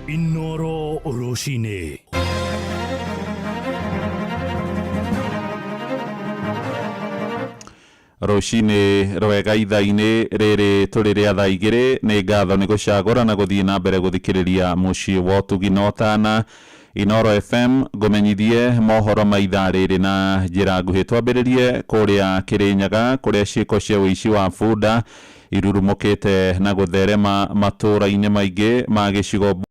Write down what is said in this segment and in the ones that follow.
Inoro rũcinĩ. Rũcinĩ rwega ithaa-inĩ rĩrĩ tũrĩ rĩa thaa 2. Nĩ ngatho nĩ gũcagũra na gũthiĩ na mbere gũthikĩrĩria Mũciĩ wa Ũtugi na Ũtana, Inoro FM. Ngũmenyithie mohoro ma ithaa rĩrĩ na njĩra nguhĩ. Twambĩrĩrie kũrĩa Kĩrĩnyaga, kũrĩa ciĩko cia ũici wa bunda irurumũkĩte na gũtherema matũũra-inĩ maingĩ ma gĩcigo bunda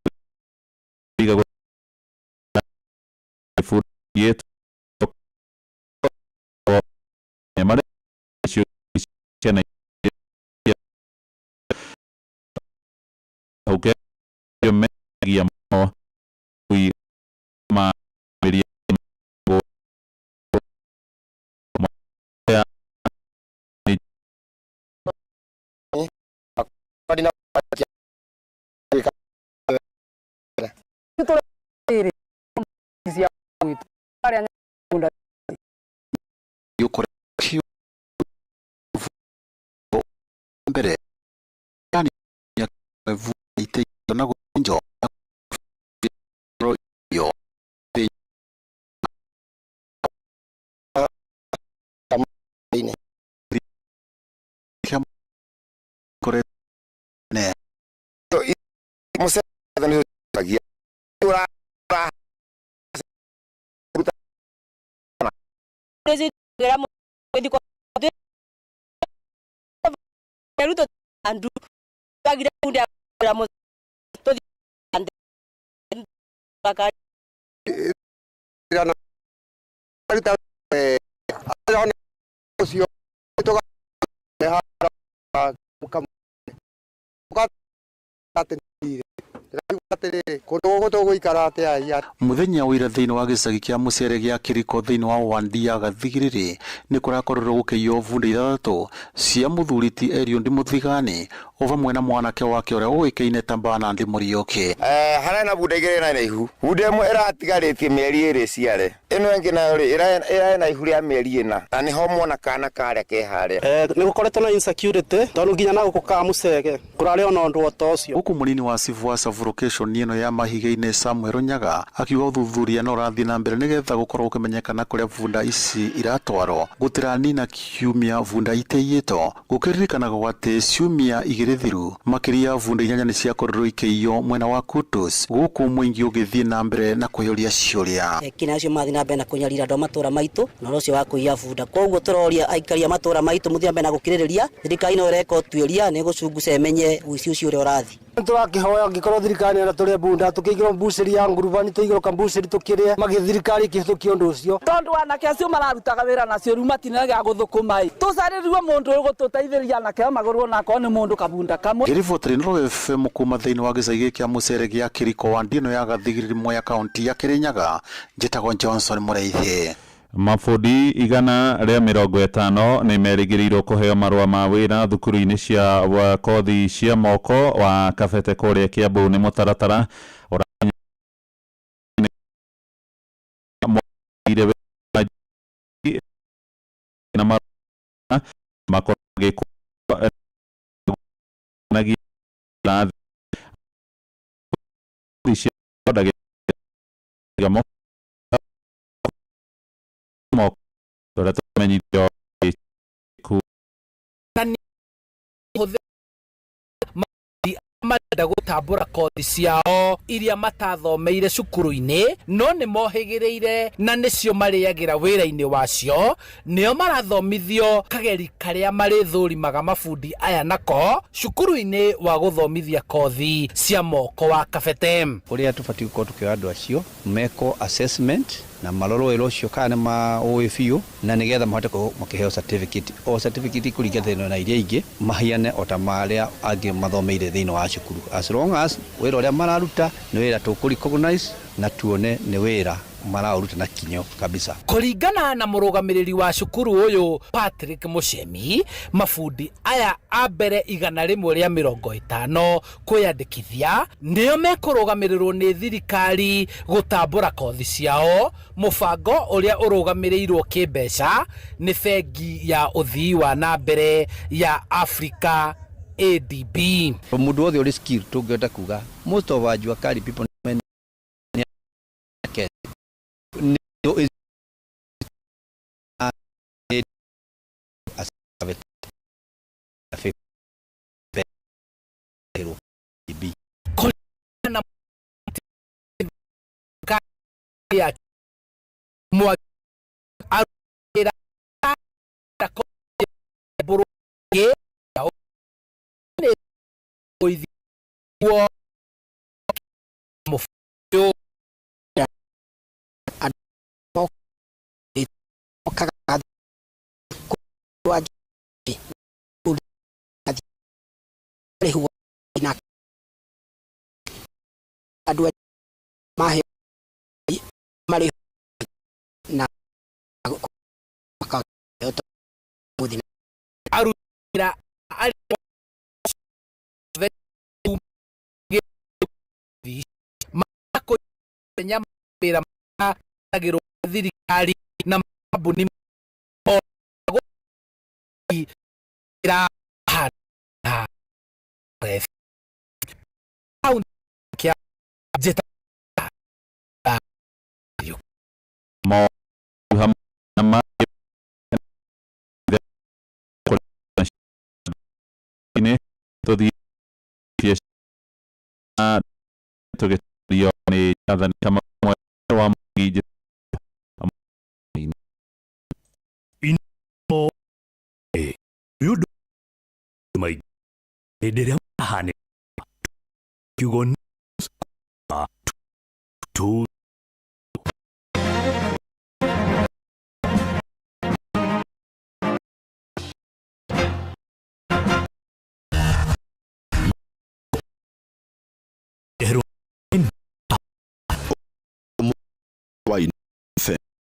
Mbere na gũthĩnjwo. Muthenya wa ira thĩinĩ wa gĩcagi kĩa Mũcere gĩa Kĩriko thĩinĩ wa wandi ya Gathigiriri nĩ kũrakorirwo gũkĩiywo bunda 6 cia mũthuri ti Eliud Mũthigani o vamwe na mwanake wake ũrĩa ũĩkaine ta Bernard Mũriũki. Harĩ na bunda 2 na ihu. Bunda ĩmwe ĩratigarĩtie mĩeri 2 ĩciare, ĩno ĩngĩ nayo rĩ ĩrarĩ na ihu rĩa mĩeri 4, na nĩho mwana kana karĩa ke harĩa. Nĩ gũkoretwo na insecurity tondũ nginya na gũkũ Kamucege kũrarĩ ona ũndũ o ta ũcio. Gũkũ mũnini wa cibũ wa sub-location ĩno ya Mahiga-inĩ Samuel Nyaga akiuga ũthuthuria no ũrathiĩ na mbere nĩgetha gũkorwo gũkĩmenyekana kũrĩa bunda ici iratwarwo. Gũtiranina kiumia bunda itaiyĩtwo. Gũkĩririkanagwo atĩ ciumia 2 thiru makĩria bunda 8 nĩ ciakorirwo ikĩiywo mwena wa Kutus, gũkũ mũingĩ ũgĩthiĩ na mbere na kũiyũria ciũria. Ekina acio mathiĩ na mbere na kũnyarira andũ a matũra maitũ na ũhoro ũcio wa kũiya bunda. Koguo tũroria aikari a matũra maitũ mũthiĩ na mbere na gũkirĩrĩria, thirikari no ĩreka ũtuĩria nĩ gũcunguca ĩmenye ũici ũcio ũrĩa ũrathiĩ. Tũrakĩhoya angĩkorwo thirikari nĩ tũrĩe bunda tũkĩigĩrwo mbucĩri ya ngurubani tũigĩrwo kambucĩri tũkĩrĩe magĩ thirikari ĩkĩhĩtũkia ũndũ ũcio. Tondũ anake acio mararutaga wĩra nacio rĩu matina gĩa gũthũkũma ĩ. Tũcarĩrio mũndũ ũgũtũteithĩrĩria anake aya magũrwo onakorwo nĩ mũndũ kabunda kamwe. Ngĩribotera Inooro FM kuma thĩinĩ wa gĩcagi gĩkĩ kĩa Mũcere gĩa Kĩriko wandi ĩno ya Gathigiriri Mwea kaunti ya Kĩrĩnyaga, njĩtagwo Johnson Mũrĩithi. Mabundi 150 nĩ merĩgĩrĩirwo kũheo marũa ma wĩra thukuru-inĩ cia kothi cia moko wa Kabete kũrĩa Kiambu. Nĩ mũtaratara na makorwo moko tũrĩa tũmenyithio. Marenda gũtambũra kothi ciao iria matathomeire cukuru-inĩ no nĩ mohĩgĩrĩire na nĩcio marĩagĩra wĩra-inĩ wacio, nĩo marathomithio kageri karĩa marĩthũrimaga mabundi aya nako cukuru-inĩ wa gũthomithia kothi cia moko wa Kabete. Ũrĩa tũbatiĩ gũkorwo tũkĩoya andũ acio meko assessment na marorwo wĩra ũcio kana nĩ maũĩ biũ, na nĩgetha mahote gũkorwo makĩheo certificate o certificate kũringana na iria ingĩ, mahiane o ta marĩa angĩ mathomeire thĩinĩ wa cukuru, as long as wĩra ũrĩa mararuta nĩ wĩra tũkũ recognize na tuone nĩ wĩra maraũruta na kinyo kabisa. Kũringana na mũrũgamĩrĩri wa cukuru ũyũ Patrick Mũcemi, mabundi aya a mbere 150 kwĩyandĩkithia nĩo mekũrũgamĩrĩrwo nĩ thirikari gũtambũra kothi ciao, mũbango ũrĩa ũrũgamĩrĩirwo kĩmbeca nĩ bengi ya ũthii wa na mbere ya Afrika, ADB. Mundu wothe uri skill tungihota kuga most of our jua kali people Thirikari na makambuni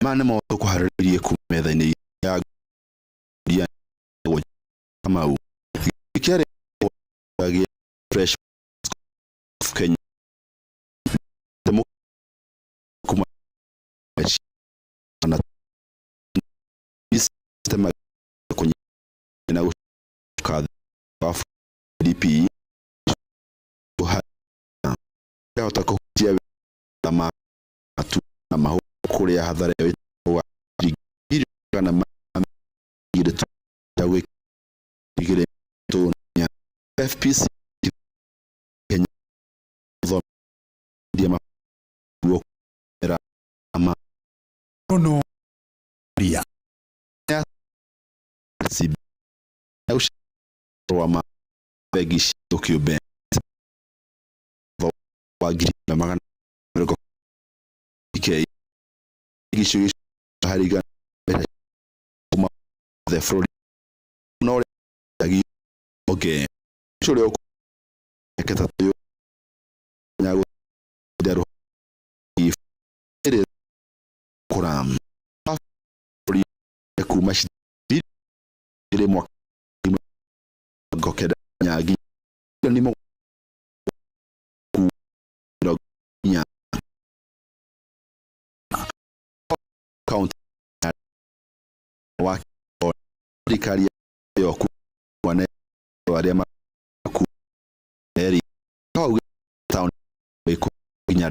Maya nĩmo tũkũharĩrĩirie kuma metha-inĩ ya Kamau. Gĩkĩ kĩarĩ gĩa Fresh of Kenya kuma na na gũcoka wa DP hota kũhutia wĩra matu na mahũa kũrĩa hathara ĩyo ĩtagwo kana igĩrĩ FPC Kenya thomithia mabuku ma no ria CB wa ma bengi citũ kĩũmbe wa 1,200 K gĩcigo harĩ igana mbeca kuma the bũrũri no ũrĩa okay ũcio ũrĩa ũkũmĩaka ĩtatũ kũra bũrũri kuma ciringi mwaka 98 nginya 4 kaunti wa thirikari yo kuona arĩa maku town nginya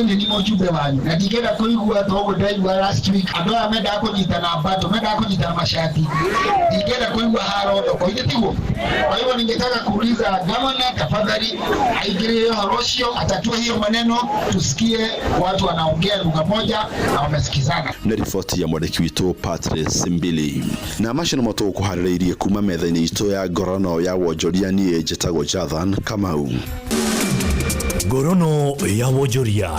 niĩ nĩ mũjumbe wanyu na ndingĩenda kũigua toguo ndaigua last week andũ aya mendaga kũnyitana mbato mendaga kũnyitana mashati, ndingĩenda kũigua haro thoko ithe tiguo. Kwa hivyo ningetaka kuuliza gavana, tafadhali aingilie ũhoro ũcio, atatue hiyo maneno, tusikie watu wanaongea lugha moja na wamesikizana. Nĩ riboti ya mwandĩki witũ Patrice Mbili na macio nĩmo tũgũkũharĩrĩirie kuma metha-inĩ itũ ya ngorano ya wonjoria. Niĩ njĩtagwo Jathan Kamau. Ngorono ya wonjoria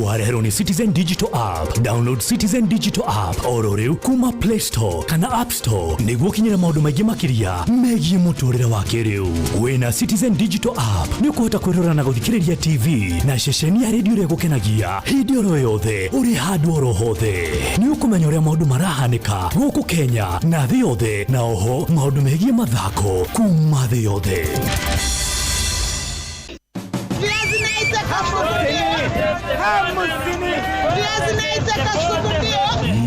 wareherwo nĩ Citizen Digital App. Download Citizen Digital App oro rĩu kuma Play Store kana App Store nĩguo ũkinyĩre maũndũ maingĩ makĩria megiĩ mũtũrĩre wa kĩrĩu. Wĩna Citizen Digital App nĩ ũkũhota kwĩrora na gũthikĩrĩria TV na ceceni ya redio ĩrĩa ĩgũkenagia hĩndĩ oro yothe ũrĩ handũ oro hothe. Nĩ ũkũmenya ũrĩa maũndũ marahanĩka gũkũ Kenya na thĩ yothe, na oho maũndũ megiĩ mathako kuma thĩ yothe.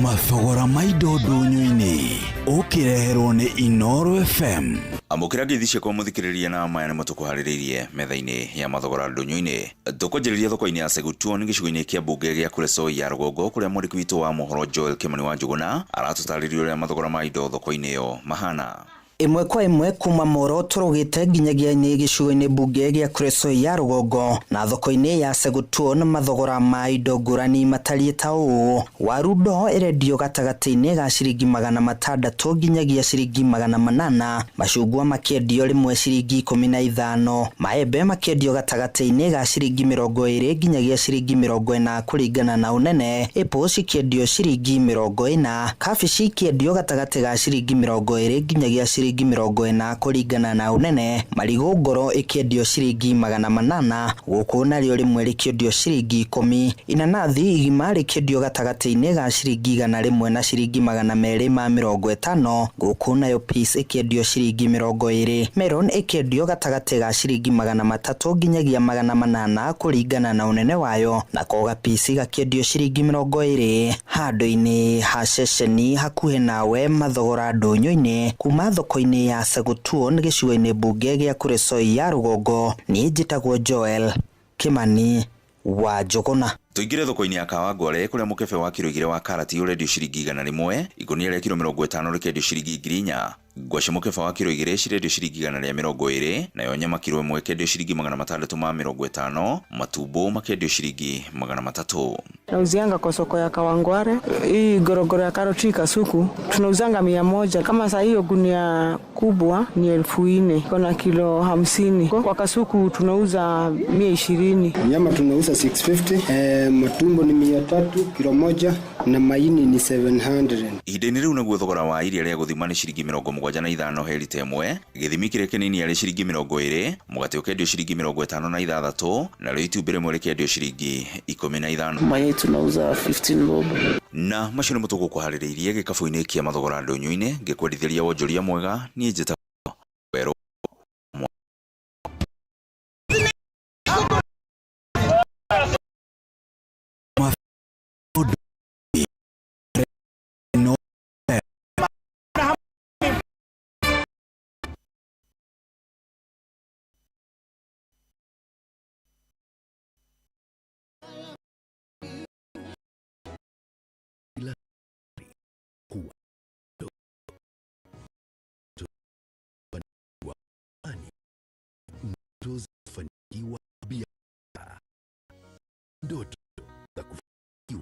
Mathogora ma indo ndũnyũ-inĩ ũkĩreherwo nĩ Inooro FM. Amũkĩra ngeithi ciakwa mũthikĩrĩria na maya nĩmo tũkũharĩrĩirie metha-inĩ ya mathogora ndũnyũ-inĩ. Tũkwanjĩrĩria thoko-inĩ ya Segutuon gĩcigo-inĩ kĩa mbunge gĩa Kuresoi ya rũgongo kũrĩa mwandĩki witũ wa mohoro Joel Kimani wa Njũgũna aratũtarĩria ũrĩa mathogora ma indo thoko-inĩ ĩyo mahana. Ĩmwe kwa ĩmwe kuma Moro tũrũgĩte nginyagia-inĩ gĩcigo-inĩ mbunge gĩa Kuresoi ya rũgongo na thoko-inĩ ya Segutuon mathogora ma indo ngũrani matariĩ ta ũũ. Waru ndoo ĩrendio gatagatĩ-inĩ ga ciringi 600 nginyagia ciringi 800, macungwa makĩendio rĩmwe ciringi 15, maembe makĩendio gatagatĩ-inĩ ga ciringi 20 nginyagia ciringi 40 kũringana na ũnene, apples cikĩendio ciringi 40, kabici ikĩendio gatagatĩ ga ciringi 20 nginyagia ciringi 40 kũringana na ũnene, marigũ ngoro ĩkĩendio ciringi 800, gũkũ narĩo rĩmwe rĩkĩendio ciringi 10, inanathi igima rĩkĩendio gatagatĩ-inĩ ga ciringi 100 na ciringi 250, gũkũ nayo peas ĩkĩendio ciringi 20, melon ĩkĩendio gatagatĩ ga ciringi 300 nginyagia 800 kũringana na ũnene wayo, nako gapisi gakĩendio ciringi 20. Handũ-inĩ ha ceceni hakuhĩ nawe mathogora ndũnyũ-inĩ kuma thoko-inĩ ya Segutuon gĩcigo-inĩ mbunge gĩa Kuresoi ya rũgongo, niĩ njĩtagwo Joel Kimani wa Njũgũna. Tũingĩre thoko-inĩ ya Kawangware kũrĩa mũkebe wa kiro 2 wa karati ũrendio ciringi 100, ikũnia rĩa kiro 50 rĩkendio ciringi 4,000, ngwacĩ mũkebe wa kiro 2 cirendio ciringi 120, nayo nyama kiro 1 ĩkendio ciringi 650, matumbo makendio ciringi 300. Nauzianga kwa soko ya Kawangware hii gorogoro ya karoti kasuku tunauzanga 100. Kama saa hiyo gunia kubwa ni 4,000, iko na kilo 50. Kwa kasuku tunauza 120. Nyama tunauza 650, matumbo ni 300 kilo 1 na maini ni 700. Ihinda-inĩ rĩu naguo thogora wa iria rĩa gũthima nĩ ciringi 75 he rita ĩmwe, gĩthimi kĩrĩa kĩnini arĩ ciringi 20, mũgate ũkendio ciringi 56, narĩo itumbĩ rĩmwe rĩkendio ciringi 15. Mayai tunauza 15 bob. Na macio nĩmo tũgũkũharĩrĩirie gĩkabũ-inĩ kĩa mathogora ndũnyũ-inĩ, ngĩkwendithĩria wonjoria mwega. Niĩ njĩtagwo Werũ. Ndoto za kufanikiwa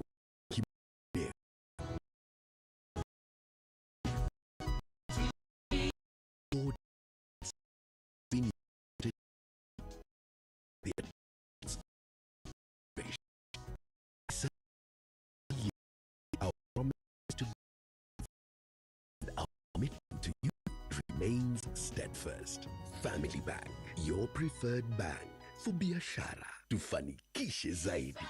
kibiashara. To you remains steadfast. Family Bank, your preferred bank for biashara. Tufanikishe zaidi.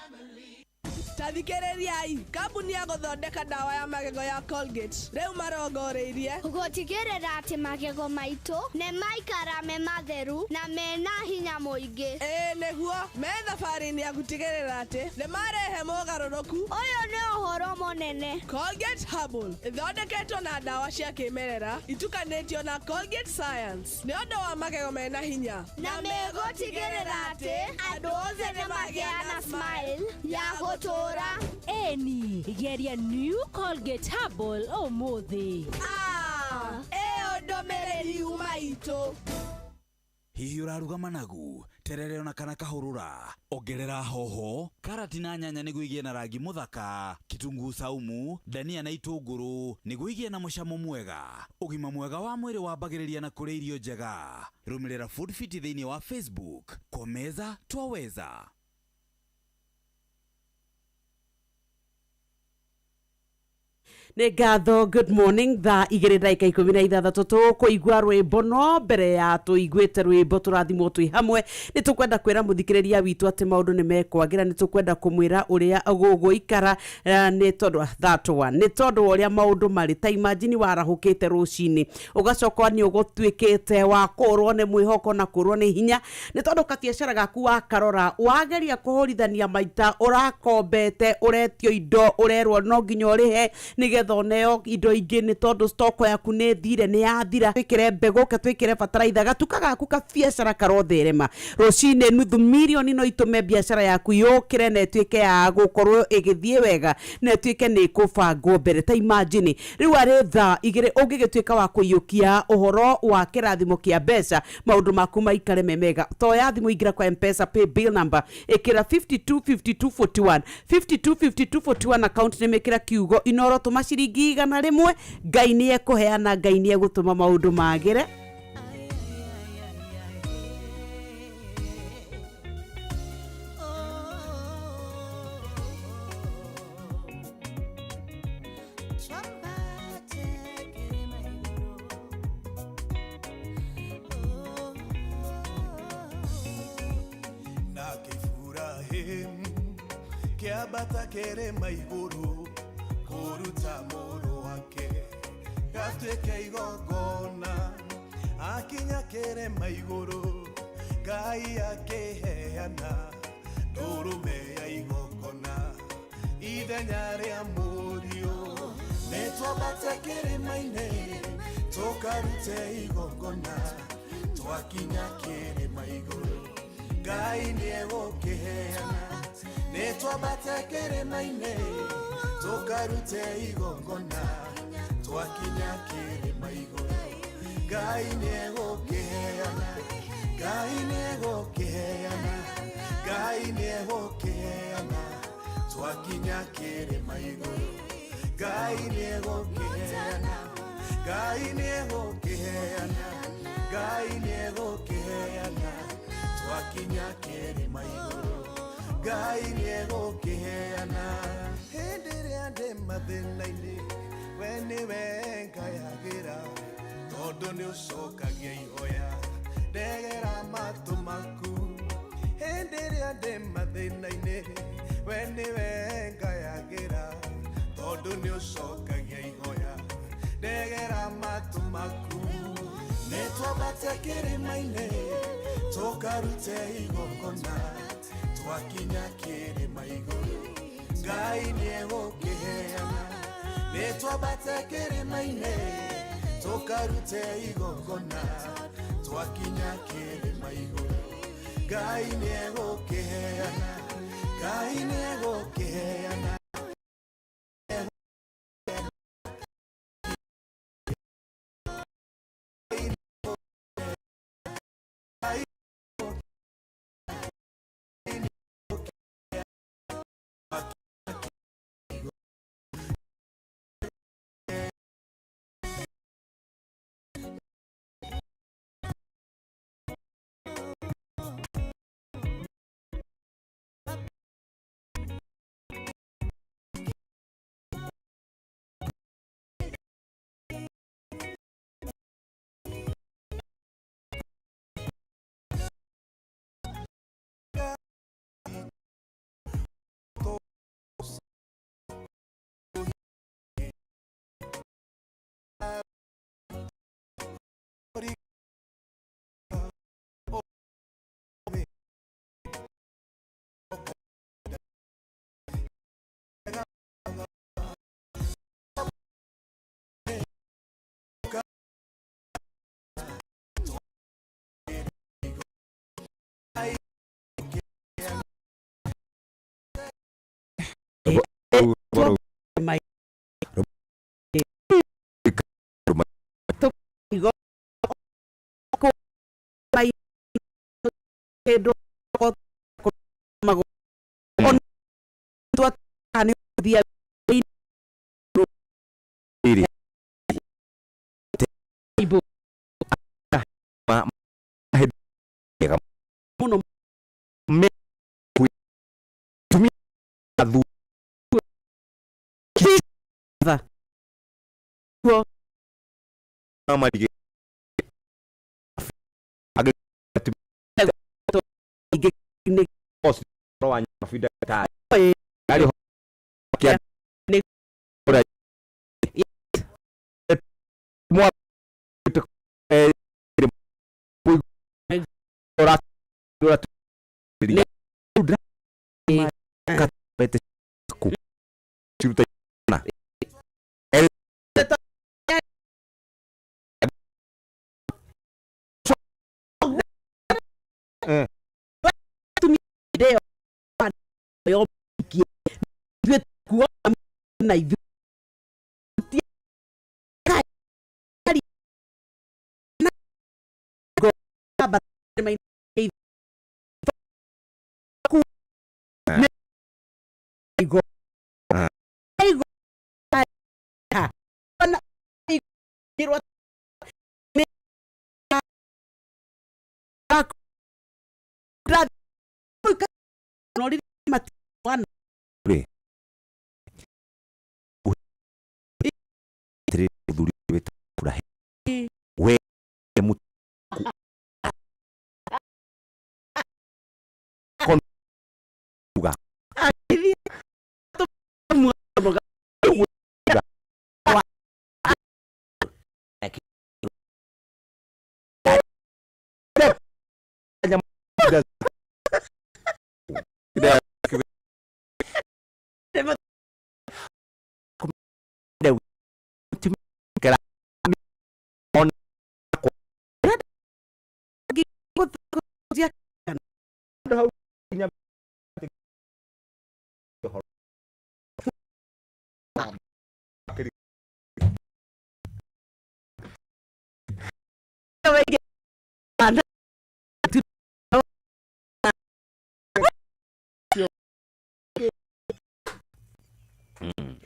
Tathikĩrĩriai, kambuni ya gũthondeka ndawa ya magego ya Colgate rĩu marongoreirie gũtigĩrĩra atĩ magego maitũ nĩ maikara me matheru na mena hinya mũingĩ. Ĩĩ nĩguo, me thabarĩ-inĩ ya gũtigĩrĩra atĩ nĩ marehe mogarũrũku. Ũyũ nĩ ũhoro mũnene. Colgate Herbal ĩthondeketwo na ndawa cia kĩmerera itukanĩtio na Colgate Science nĩ ũndũ wa magego mena hinya, na megũtigĩrĩra atĩ andũ othe nĩ magĩa na smile ya gũtũũra. Eni, geria New Colgate Herbal ũmũthĩ. Ĩyo ndũmĩrĩri yuma itũ. Hihi ũraruga managu, terere ona kana kahũrũra? Ongerera hoho, karati na nyanya nĩguo igĩe na rangi mũthaka, kitunguu saumu, dania na itũngũrũ nĩguo igĩe na mũcamo mwega. Ũgima mwega wa mwĩrĩ wambagĩrĩria na kũrĩa irio njega. Rũmĩrĩra Food Fit thĩinĩ wa Facebook. Kwa meza twaweza. Nĩ ngatho. Good morning. Thaa 2:16 tũkũigua rwĩmbo, no mbere ya tũiguĩte rwĩmbo tũrathimwo twĩ hamwe, nĩ tũkwenda kwĩra mũthikĩrĩria witũ atĩ maũndũ nĩ mekwagĩra. Nĩ tũkwenda kũmwĩra ũrĩa gũgũikara, nĩ tondũ that one, nĩ tondũ wa ũrĩa maũndũ marĩ. Ta imagine warahũkĩte rũcinĩ ũgacoka nĩ ũgũtuĩkĩte wa kũrwo nĩ mwĩhoko na kũrwo nĩ hinya, nĩ tondũ kabiacara gaku wakarora wageria kũhũrithania maita, ũrakombete, ũretio indo, ũrerwo no nginya ũrĩhe nĩgetha ũneo indo ingĩ, nĩ tondũ stoko yaku nĩ thire, nĩ yathira. Twĩkĩre mbegũ, ke twĩkĩre bataraitha, gatuka gaku kabiacara karotherema rũcinĩ. Nuthu mirioni no itũme biacara yaku yũkĩre na ĩtuĩke ya gũkorwo ĩgĩthiĩ wega na ĩtuĩke nĩ ĩkũbangwo mbere. Ta imagine rĩu arĩ thaa 2 ũngĩgĩtuĩka wa kũiyũkia ũhoro wa kĩrathimo kĩa mbeca, maũndũ maku maikare me mega. Toya thimũ, ingĩra kwa Mpesa pay bill number, ĩkĩra 525241, 525241, account name ĩkĩra kiugo Inoro, tũma ciringi 100. Ngai nĩ ekũheana, Ngai nĩ egũtũma maũndũ magĩre. Nake Ibrahimu kĩambata kĩrĩma igũrũ kũruta mũrũ wake gatuĩke igongona. Akinya kĩrĩma igũrũ, Ngai akĩheana ndũrũme ya igongona ithenya rĩa mũriũ. Nĩtwambate kĩrĩma-inĩ tũkarute igongona. Twakinya kĩrĩma igũrũ, Ngai nĩegũkĩheana. Nĩtwambate kĩrĩma-inĩ tũkarute igongona. Twakinya kĩrĩma igũrũ, Ngai nĩegũkĩheana. Ngai nĩegũkĩheana, Ngai nĩegũkĩheana. Twakinya kĩrĩma igũrũ, Ngai nĩegũkĩheana. Ngai nĩegũkĩheana, Ngai nĩegũkĩheana. Twakinya kĩrĩma igũrũ, Ngai nĩegũkĩheana. Hĩndĩ ĩrĩa ndĩ mathĩna-inĩ, we nĩwe ngayagĩra, tondũ nĩ ũcokagia ihoya. Ndegera matũ maku. Hĩndĩ ĩrĩa ndĩ mathĩna-inĩ, we nĩwe ngayagĩra, tondũ nĩ ũcokagia ihoya. Ndegera matũ maku. Nĩtwambate kĩrĩma-inĩ tũkarute igongona. Twakinya kĩrĩma igũrũ, Ngai nĩegũkĩheana. Nĩtwambate kĩrĩma-inĩ tũkarute igongona. Twakinya kĩrĩma igũrũ, Ngai nĩegũkĩheana. Ngai nĩegũkĩheana. marigĩ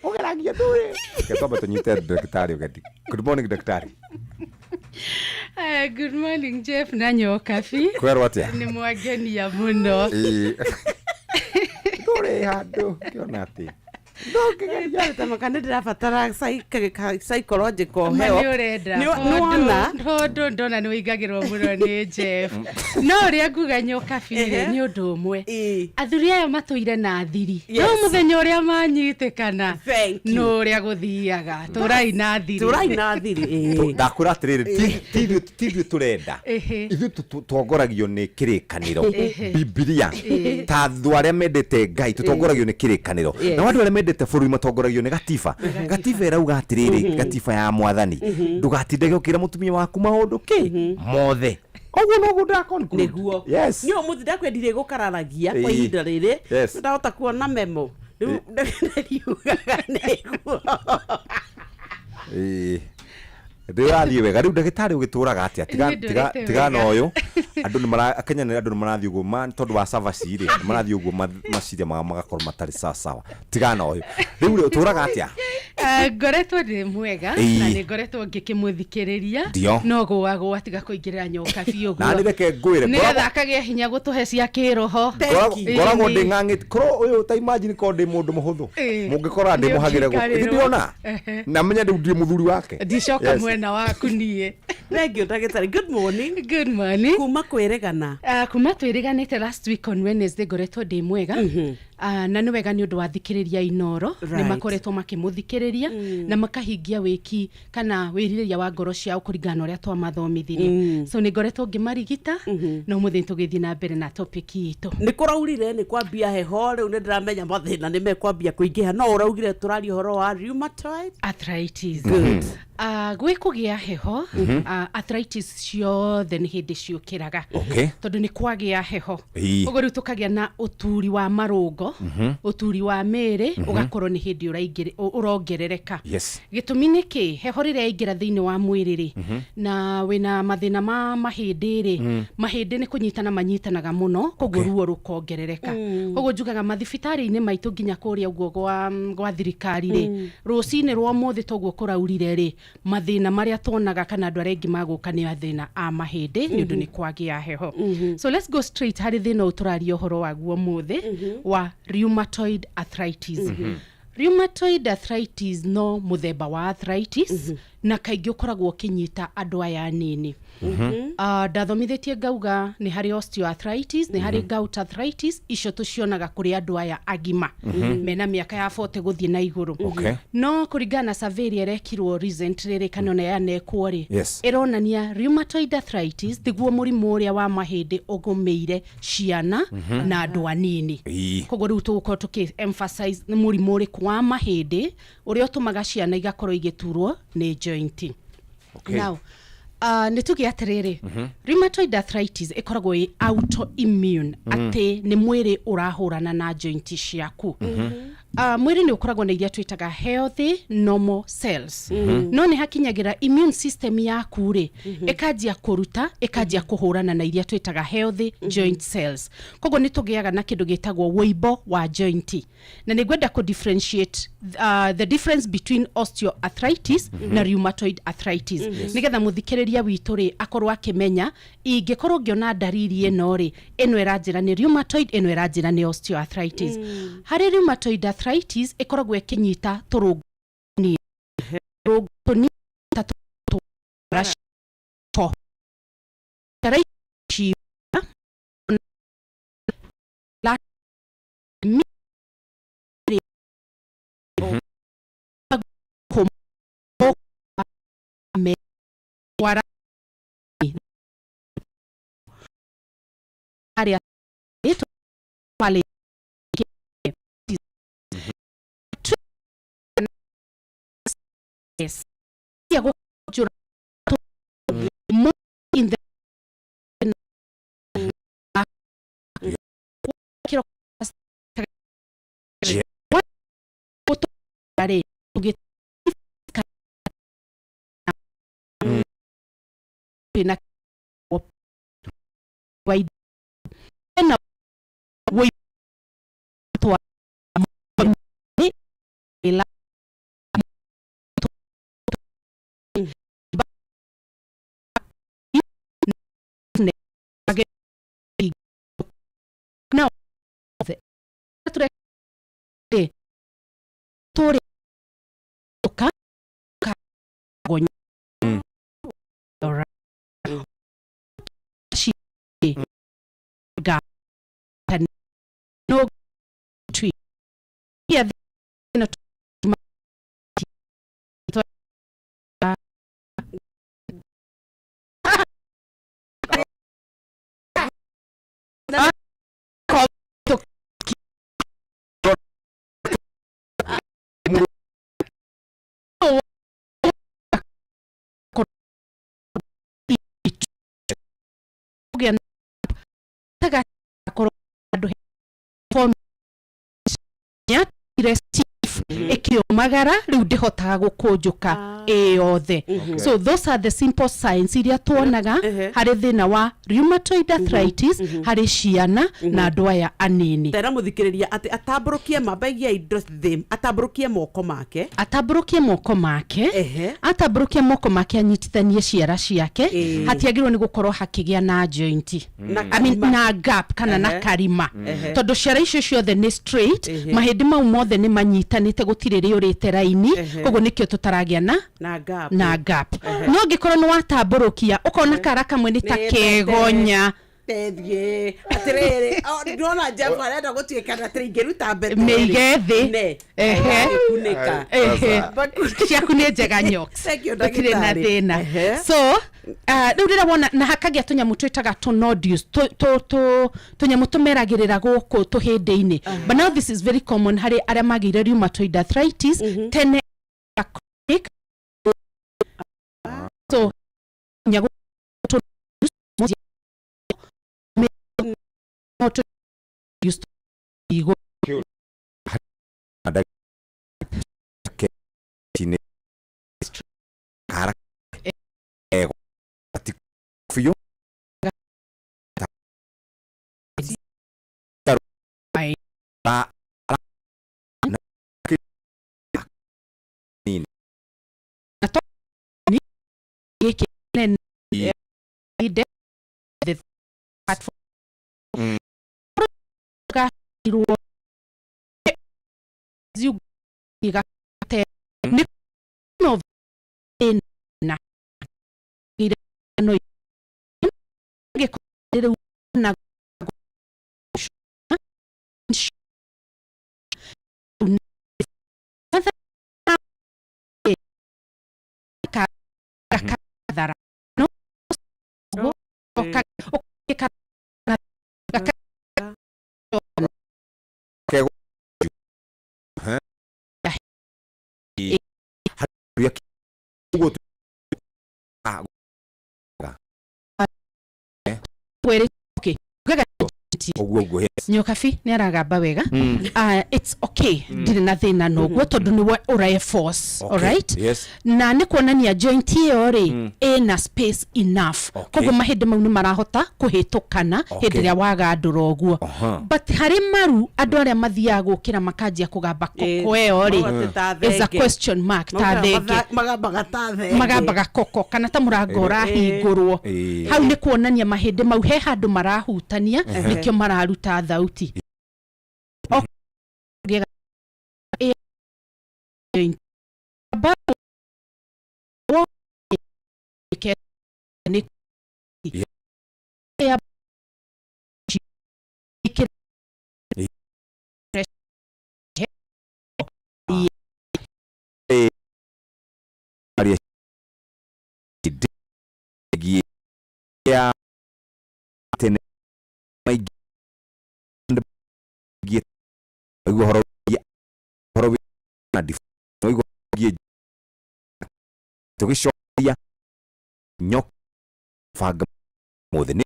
Ũgeragia ndũĩ. Reke twambe tũnyite ndagĩtarĩ ũgeni. Good morning ndagĩtarĩ. Good morning Jeff na Nyokabi. Kwerwo atĩa? Nĩ mwangenia mũno. Ĩĩ. Ndũrĩ handũ ngĩona atĩ. Ndũngĩgeria nĩ ndĩrabatara psychological Ma help. nĩ ũrenda. Nĩ wona? Tondũ ndona nĩ ũingagĩrwo mũno nĩ Jeff. No ũrĩa nguga Nyokabi rĩ, nĩ ũndũ ũmwe. Athuri aya matũire na thiri. No mũthenya ũrĩa manyitĩkana no ũrĩa gũthiaga. Tũrai na thiri. Tũrai na thiri. Ndakwĩra atĩrĩrĩ, ti ithuĩ tũrenda, ithuĩ tũtongoragio nĩ kĩrĩkanĩro, Bibilia, ta andũ arĩa mendete Ngai tũtongoragio nĩ kĩrĩkanĩro, nao andũ arĩa mendete bũrũri matongoragio nĩ gatiba. Gatiba ĩrauga atĩrĩrĩ, gatiba ya mwathani, ndũgatindage ũkĩra mũtumia waku maũndũ kĩ mothe. Koguo noguo nda conclude. Nĩguo. Yes. Nĩ ũmũthĩ ndakwendire gũkararagia kwa ihinda rĩrĩ. Ndahota kuona memo rĩu ndariugaga nĩguo. Ĩĩ. Ndĩrathiĩ wega. Rĩu ndagĩtarĩ, ũgĩtũraga atĩa? Tiga Niĩ tiga ndũrĩte tiga na wega. ũyũ andũ nĩ mara Kenya nĩ andũ nĩ marathiĩ ũguo tondũ wa cabaci rĩ, nĩ marathiĩ ũguo maciria mao magakorwo matarĩ sawa sawa. Tiga na ũyũ. Rĩu rĩ, ũtũraga atĩa? Ngoretwo ndĩ mwega na nĩ ngoretwo ngĩkĩmũthikĩrĩria. Ndio. No gũagũa tiga kũingĩrĩra Nyokabi ũguo Na nĩ reke ngwĩre, nĩgetha akagĩa hinya gũtũhe cia kĩroho. Ngoragwo ndĩ ng'ang'ĩte korwo ũyũ, ta imagine korwo ndĩ mũndũ mũhũthũ, mũngĩkora ndĩ mũhagĩre gũkũ. Nĩ Ndĩrona na menya rĩu ndirĩ mũthuri wake. Ndicoka mwena waku niĩ. Thank you ndagĩtarĩ, good morning. Good morning. Kuma kwĩrĩgana. Kuma twĩrĩganĩte last week on Wednesday, ngoretwo ndĩ mwega. Na nĩ wega nĩ ũndũ wa thikĩrĩria Inoro nĩ makoretwo makĩmũthikĩrĩria na makahingia wĩki kana wĩrirĩria wa ngoro ciao kũringana na ũrĩa twamathomithirie. So nĩ ngoretwo ngĩmarigita na ũmũthĩ nĩ tũgĩthiĩ na mbere na topic itũ. Nĩ kũraurire, nĩ kwambia heho rĩu, nĩ ndĩramenya mathĩna nĩ mekwambia kũingĩha, no ũraugire tũraria ũhoro wa rheumatoid arthritis. Good. Gwĩ kũgĩa heho, arthritis ciothe nĩ hĩndĩ ciũkĩraga tondũ nĩ kwagĩa heho. Ũguo rĩu tũkagĩa na ũturi wa marũngo, ũturi wa mĩĩrĩ, ũgakorwo nĩ hĩndĩ ũrongerereka. Gĩtũmi nĩ kĩ? Heho rĩrĩa yaingĩra thĩinĩ wa mwĩrĩ rĩ, na wĩna mathĩna ma mahĩndĩ rĩ, mahĩndĩ nĩ kũnyitana manyitanaga mũno, koguo ruo rũkongerereka. Koguo njugaga mathibitarĩ-inĩ maitũ nginya kũrĩa ũguo gwa thirikari rĩ, rũcinĩ rwa ũmũthĩ toguo kũraurire rĩ, mathĩna marĩa tuonaga kana andũ arĩa aingĩ magũka nĩ mathĩna a mahĩndĩ nĩ ũndũ nĩ kwagĩa heho. So let's go straight harĩ thĩna ũyũ tũraria ũhoro waguo ũmũthĩ wa rheumatoid arthritis. Rheumatoid arthritis no mũthemba wa arthritis. Na kaingĩ ũkoragwo ũkĩnyita andũ aya anini. Ndathomithĩtie ngauga nĩ harĩ osteoarthritis, nĩ harĩ gout arthritis, icio tũcionaga kũrĩ andũ aya agima mena mĩaka ya 40 gũthiĩ na igũrũ. No kũringana na survey ĩrĩa ĩrekirwo recently rĩ, kana ona yanekwo rĩ, ĩronania rheumatoid arthritis tiguo mũrimũ ũrĩa wa mahĩndĩ ũgũmĩire ciana na andũ anini. Koguo rĩu tũgũkorwo tũkĩ emphasize nĩ mũrimũ ũrĩkũ wa mahĩndĩ ũrĩa ũtũmaga ciana igakorwo igĩturwo nĩ joint. Now, nĩ tuge atĩrĩrĩ, rheumatoid arthritis ĩkoragwo ĩ autoimmune, atĩ nĩ mwĩrĩ ũrahũrana na joint ciaku. Mwĩrĩ nĩ ũkoragwo na iria twĩtaga healthy normal cells, no nĩ hakinyagĩra immune system yaku rĩ, ĩkanjia kũruta, ĩkanjia kũhũrana na iria twĩtaga healthy joint cells. Koguo nĩ tũgĩaga na kĩndũ gĩtagwo wũimbo wa joint, na nĩ ngwenda kũ differentiate the difference between osteoarthritis na rheumatoid arthritis, nĩgetha mũthikĩrĩria witũ rĩ akorwo akĩmenya, ingĩkorwo ngĩona ndariri ĩno rĩ, ĩno ĩranjĩra nĩ rheumatoid, ĩno ĩranjĩra nĩ osteoarthritis. Harĩ rheumatoid arthritis, ĩkoragwo ĩkĩnyita tũrũngo nini, tũrũngo tũnini ta tũ ici la mi kũ me kwara arĩa ĩtũ pale yes ya gũkũnjũra more in the kĩro rĩ tũgĩ na na twa ila na tũrĩ ka ka gonya ci ga ta no twi ya na to ko to kũgĩa taga korwo andũ form ya stiff, ĩkĩũmagara, rĩu ndĩhotaga gũkũnjũka ĩ yothe. So those are the simple signs iria tuonaga harĩ thĩna wa rheumatoid arthritis harĩ ciana na andũ aya anini. Tera mũthikĩrĩria atĩ atambũrũkie mambaigia indo thĩ, atambũrũkie moko make. Atambũrũkie moko make. Atambũrũkie moko make, anyitithanie ciara ciake. Hatiagĩrĩirwo nĩ gũkorwo hakĩgĩa na joint, Na I mean, karima. Na gap kana na karima, tondũ ciara icio ciothe nĩ straight, mahĩndĩ mau mothe nĩ manyitanĩte, gũtirĩ rĩũrĩte raini. Koguo nĩkĩo tũtaragĩa na na gap. Na gap. No angĩkorwo nĩ watambũrũkia, ũkona kara kamwe nĩ ta Nĩ kegonya. Tethiĩ atĩrĩrĩ, ndĩrona Jeff arenda gũtuĩka na atĩrĩ ingĩruta mbete. Mĩige thĩ. Ne. Kunĩka. Ciaku nĩ njega, Nyox. Thank you, gũtirĩ na ndagĩtarĩ. thĩna. So rĩu rĩrĩa wona na hakagĩa tũnyamũ twĩtaga tũ nodules, tũnyamũ tũmeragĩrĩra gũkũ tũhĩndĩ-inĩ, but now this is very common harĩ arĩa magĩire rheumatoid arthritis tene, chronic. So no igũ Tinĩ kara ego ti biũ. Ai. Ra ra na ki nini. Na to ni gĩkĩ nene ide the platform gairwo ziuga te nĩ no in He? Harĩa ũguo ah, Kwĩrĩ, okay. Ugaga ũguo ũguo, yes. Nyokabi nĩ aragamba wega. It's okay, ndirĩ na thĩna noguo tondũ nĩwe ũrae force. Alright. Na nĩ kuonania joint ĩyo rĩ ĩna space enough, koguo mahĩndĩ mau nĩ marahota kũhĩtũkana hĩndĩ ĩrĩa wagandũra ũguo. But harĩ maru, andũ arĩa mathiaga gũkĩra makanjia kũgamba koko ĩyo rĩ, Mauga ta is a thenge. question mark, ta thenge. Magambaga ta thenge. Magambaga koko kana ta mũrango ũrahingũrwo. Hau nĩ kuonania mahĩndĩ mau he handũ marahutania, nĩkĩo mararuta thauti. Arĩa ĩgiĩ ya tene maingĩ ĩgiĩ ũguo ũhoro wĩgiĩ ũhoro wĩ na ũguo wĩgiĩ tũgĩcokia nyoka banga mũthĩ nĩ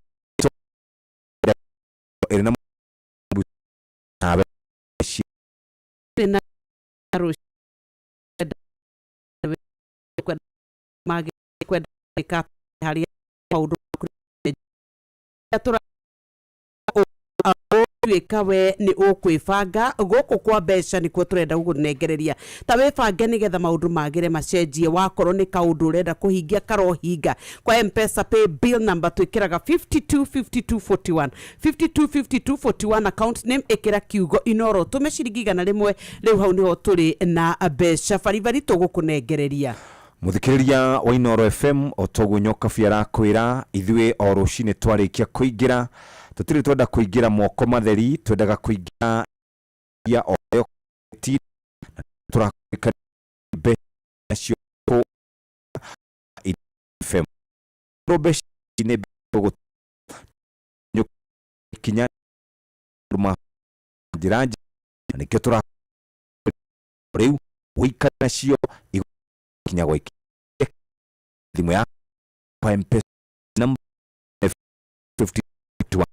ĩrĩ na nawe na rũciũ kwenda mangĩ kwenda gwĩka harĩa maũndũ tũra ũtuĩka we nĩ ũkwĩbanga gũkũ kwa mbeca nĩkuo tũrenda gũkũnengereria ta wĩbange nĩgetha maũndũ magĩre macenjie. Wakorwo nĩ kaũndũ ũrenda kũhingia karohinga kwa Mpesa pay bill number twĩkĩraga 525241, 525241, account name ĩkĩra kiugo Inoro, tũme ciringi 100. Rĩu hau nĩho tũrĩ na mbeca baribari tũgũkũnengereria. Muthikiriria wa Inoro FM, o toguo Nyokabi arakwĩra, ithuĩ o rũcinĩ twarĩkia kũingĩra tũtirĩ twenda kũingĩra moko matheri, twendaga kũingĩra ya o yo ti tũrakwĩka mbeca cio kũ FM mbeca nĩ kinya ma njĩra njega, na nĩkĩo tũra rĩu ũikare nacio kinya gwa ikinya thimũ ya kwa Mpesa namba 52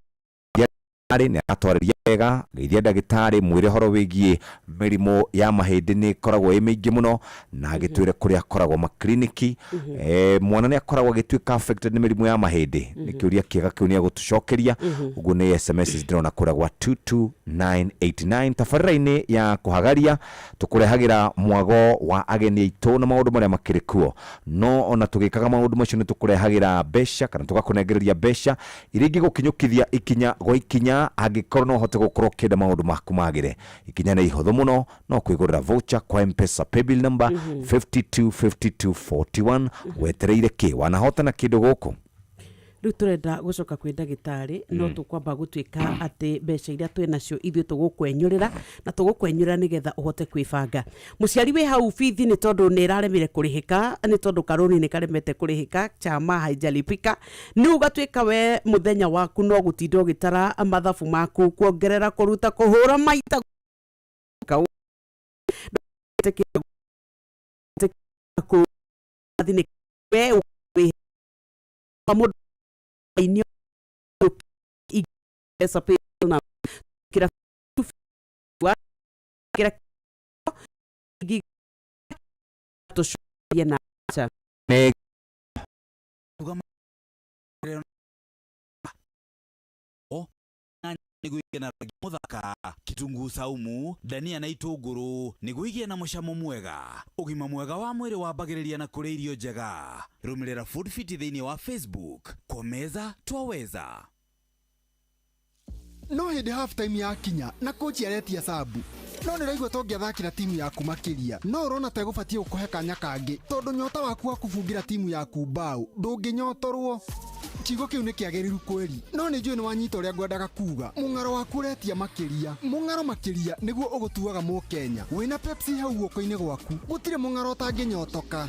arĩ nĩ aratwarĩria wega. Geithia ndagĩtarĩ, mwĩre ũhoro wĩgiĩ mĩrimũ ya mahĩndĩ nĩ ĩkoragwo ĩ mĩingĩ mũno, na agĩtwĩre kũrĩa akoragwo makliniki. Mwana nĩ akoragwo agĩtuĩka affected nĩ mĩrimũ ya mahĩndĩ? Nĩ kĩũria kĩega kĩu, nĩ agũtũcokeria. Ũguo nĩ SMS ndĩrona kũrĩa gwa 22989. Tabarĩra-inĩ ya kũhagaria tũkũrehagĩra mwago wa ageni aitũ na maũndũ marĩa makĩrĩ kuo, no ona tũgĩkaga maũndũ macio nĩ tũkũrehagĩra mbeca kana tũgakũnengereria mbeca iria ingĩgũkinyũkithia ikinya gwa ikinya. Angĩkorwo no ũhote gũkorwo ũkĩenda maũndũ maku magĩre, ikinya nĩ ihũthũ mũno, no kwĩgũrĩra voucher kwa Mpesa paybill number 525241. Wetereire kĩ? Wanahotana kĩndũ gũkũ? Rĩu tũrenda gũcoka kwĩ ndagĩtarĩ, no tũkwamba gũtuĩka atĩ mbeca iria twĩ nacio ithuĩ tũgũkwenyũrĩra na tũgũkwenyũrĩra nĩgetha ũhote kwĩbanga. Mũciari wĩ hau, bithi nĩ tondũ nĩ ĩraremire kũrĩhĩka, nĩ tondũ karũni nĩ karemete kũrĩhĩka, chama haijalipika, nĩ ũgatuĩka we mũthenya waku no gũtinda ũgĩtara mathabu maku, kuongerera, kũruta, kũhũra maita kau we wĩ mũndũ inio Mpesa pay na kira kira tũcokie na aca. Nĩ Rugama o na nĩguo igĩe na rangi mũthaka, kitunguu saumu, dania na itũngũrũ nĩguo igĩe na mũcamo mwega. Ũgima mwega wa mwĩrĩ wambagĩrĩria na kũrĩa irio njega. Rũmĩrĩra Food Fit thĩinĩ wa Facebook. Kwa meza twaweza. No hĩndĩ half time yakinya na kochi aretia sub, no nĩ ũraigua tũngĩathakĩra timu yaku makĩria, no ũrona ta ĩgũbatiĩ gũkũhe kanya kangĩ tondũ nyota waku wa kũbungĩra timu yaku mbao ndũngĩnyotorwo. Kiugo kĩu nĩ kĩagĩrĩru kweri, no nĩ njũĩ nĩ wanyita ũrĩa ngwendaga kuga. Mũng'aro waku ũretia makĩria, mũng'aro makĩria nĩguo ũgũtuaga mũkenya. Wĩna Pepsi hau guoko-inĩ gwaku, gũtirĩ mũng'aro ũtangĩnyotoka.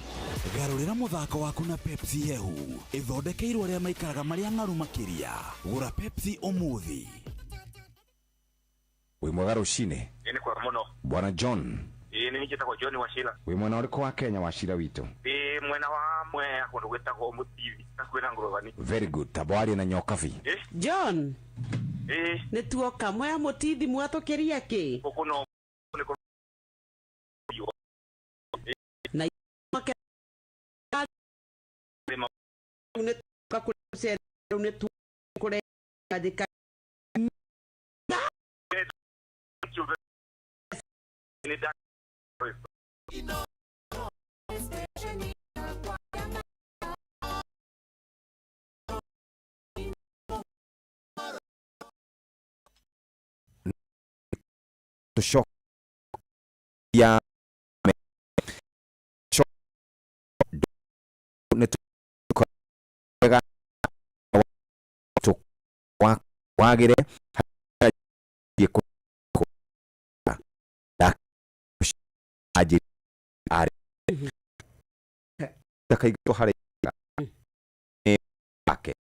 Garũrĩra mũthako waku na Pepsi hehu ĩthondekeirwo arĩa maikaraga marĩ ang'aru makĩria. Gũra Pepsi ũmũthĩ. Wĩ mwega rũcinĩ. Ĩ nĩ kwega mũno. Bwana John. Ĩ nĩ njĩtagwo John Wachira. Wĩ mwena ũrĩkũ wa Kenya Wachira witũ? Ndĩ mwena wa Mwea kũndũ gwĩtagwo Mũtithi hakuhĩ na Ngũrũbani. Very good. Tamba warie na Nyokabi. John. Ĩ. Nĩ tuoka Mwea Mũtithi mwatũkĩria kĩ? Gũkũ no nĩ kũ na nĩ tuoka kũrĩa rĩu nĩ tukũrĩa njĩka Tũcokia nĩ twega wagĩre takaigwo harĩ ake ba kare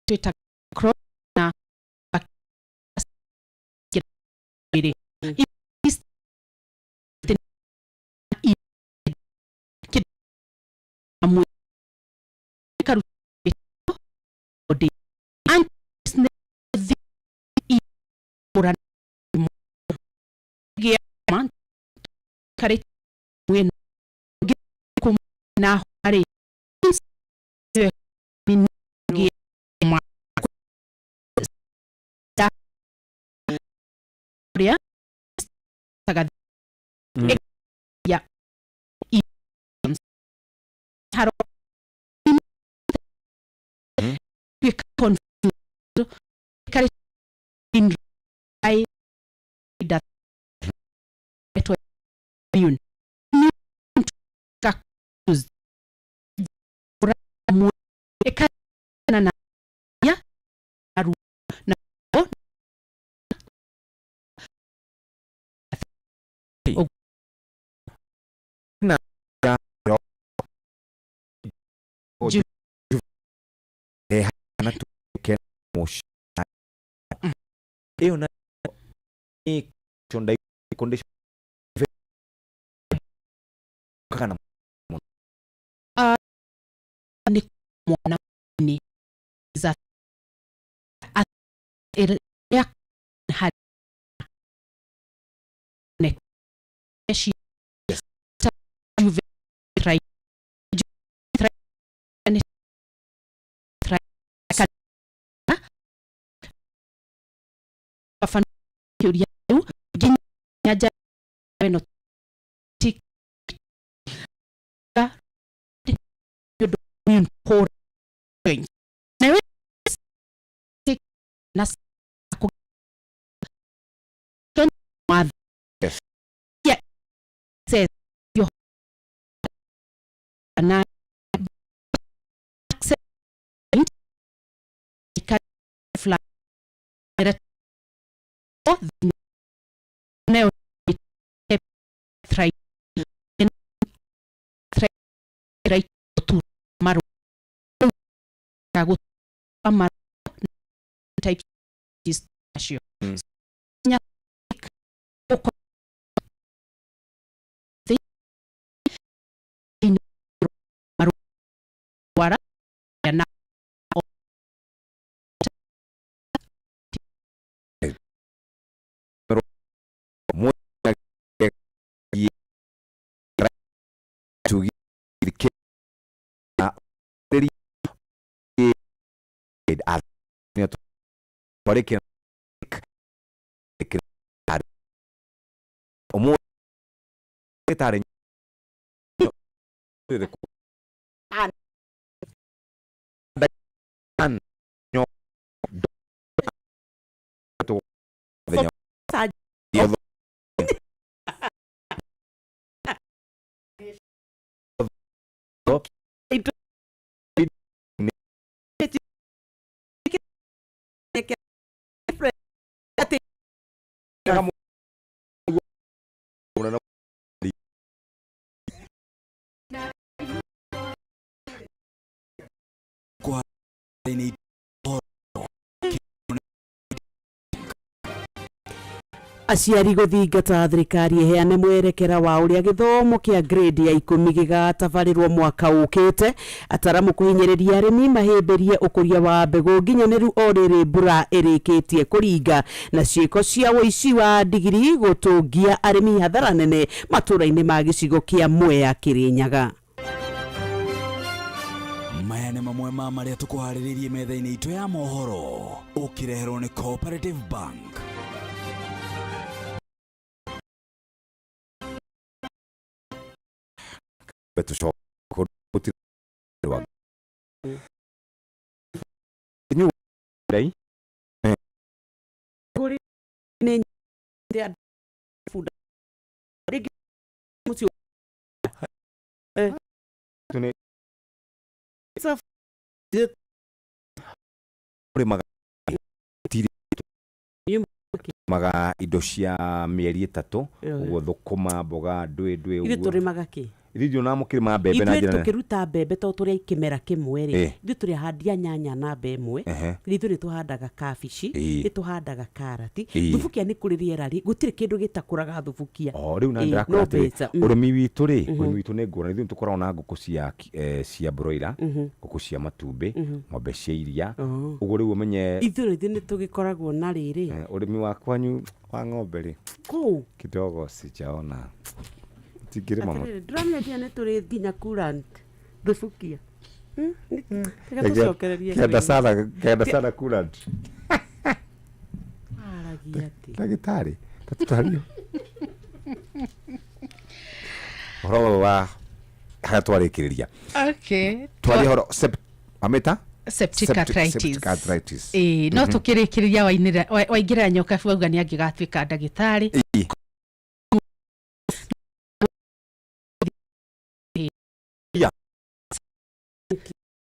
Twĩtaga cross na mwĩrĩ. Ya haro confused karĩ in I that immune na ya na na na tuke ĩyo na condition kana nĩ mwana nĩ za ya ne shi ta juve right ne ka baba kĩũria rĩu nginya nja ĩno ti nĩ ũndũ nayo na Yes. Yeah. Says your na accent fly nayo try try tu maru kagu maru type is acio nya uko maru wara na Aciari gũthingata thirikari ĩheane mwerekera wa ũrĩa gĩthomo kĩa grade ya 10 gĩgatabarĩrwo mwaka ũkĩte. Ataramu kũhinyĩrĩria arĩmi mahĩmbĩrie ũkũria wa mbegũ nginyanĩru o rĩrĩ mbura ĩrĩkĩtie kũringa, na ciĩko cia ũici wa ndigiri gũtũngia arĩmi hathara nene matũũra-inĩ ma gĩcigo kĩa Mwea Kĩrĩnyaga. Maya nĩ mamwe ma marĩa tũkũharĩrĩirie metha-inĩ itũ ya mohoro, ũkĩreherwo nĩ Cooperative Bank. Maga indo cia mĩeri 3 ũguo, thũkũma, mboga, ndwĩ ndwĩ Ithuĩ ũguo. Tũrĩmaga kĩ? Ithuĩ ndionaga mũkĩrĩma mbembe na Ithuĩ njĩra nene. tũkĩruta mbembe tondũ tũrĩ kĩmera kĩmwe rĩ, ithuĩ tũrĩhandia nyanya namba 1. Ithuĩ nĩ tũhandaga kabici, nĩ tũhandaga karati. Thubukia nĩ kũrĩ rĩera rĩ, gũtirĩ kĩndũ gĩtakũraga thubukia. O rĩu na Ĩĩ, ndĩrakwĩra no atĩrĩ, mbeca. Ũrĩmi witũ rĩ, ũrĩmi witũ nĩ ngũrani. Ithuĩ nĩ tũkoragwo na ngũkũ cia broiler, ngũkũ cia matumbĩ, ng'ombe cia iria. Ũguo rĩu ũmenye Ithuĩ rĩ, nĩ tũgĩkoragwo na rĩrĩ. Ũrĩmi wa kwanyu wa ng'ombe rĩ, kũu kidogo sijaona tingĩrĩma mũno. Atĩrĩrĩ, ndĩramenya nginya nĩ tũrĩ nginya coolant thubukia. Reke tũcokererie Kenda rwĩmbo. sana, kenda sana coolant. Aragia atĩ. Ndagĩtarĩ, tatũtario ũhoro ũyũ wa harĩa twarĩkĩrĩria. Okay. Twaria ũhoro amĩta Septic arthritis. Septic arthritis. Ĩĩ, no tũkĩrĩkĩrĩria waingĩrĩra nyoka wauga nĩ angĩgatuĩka ndagĩtarĩ.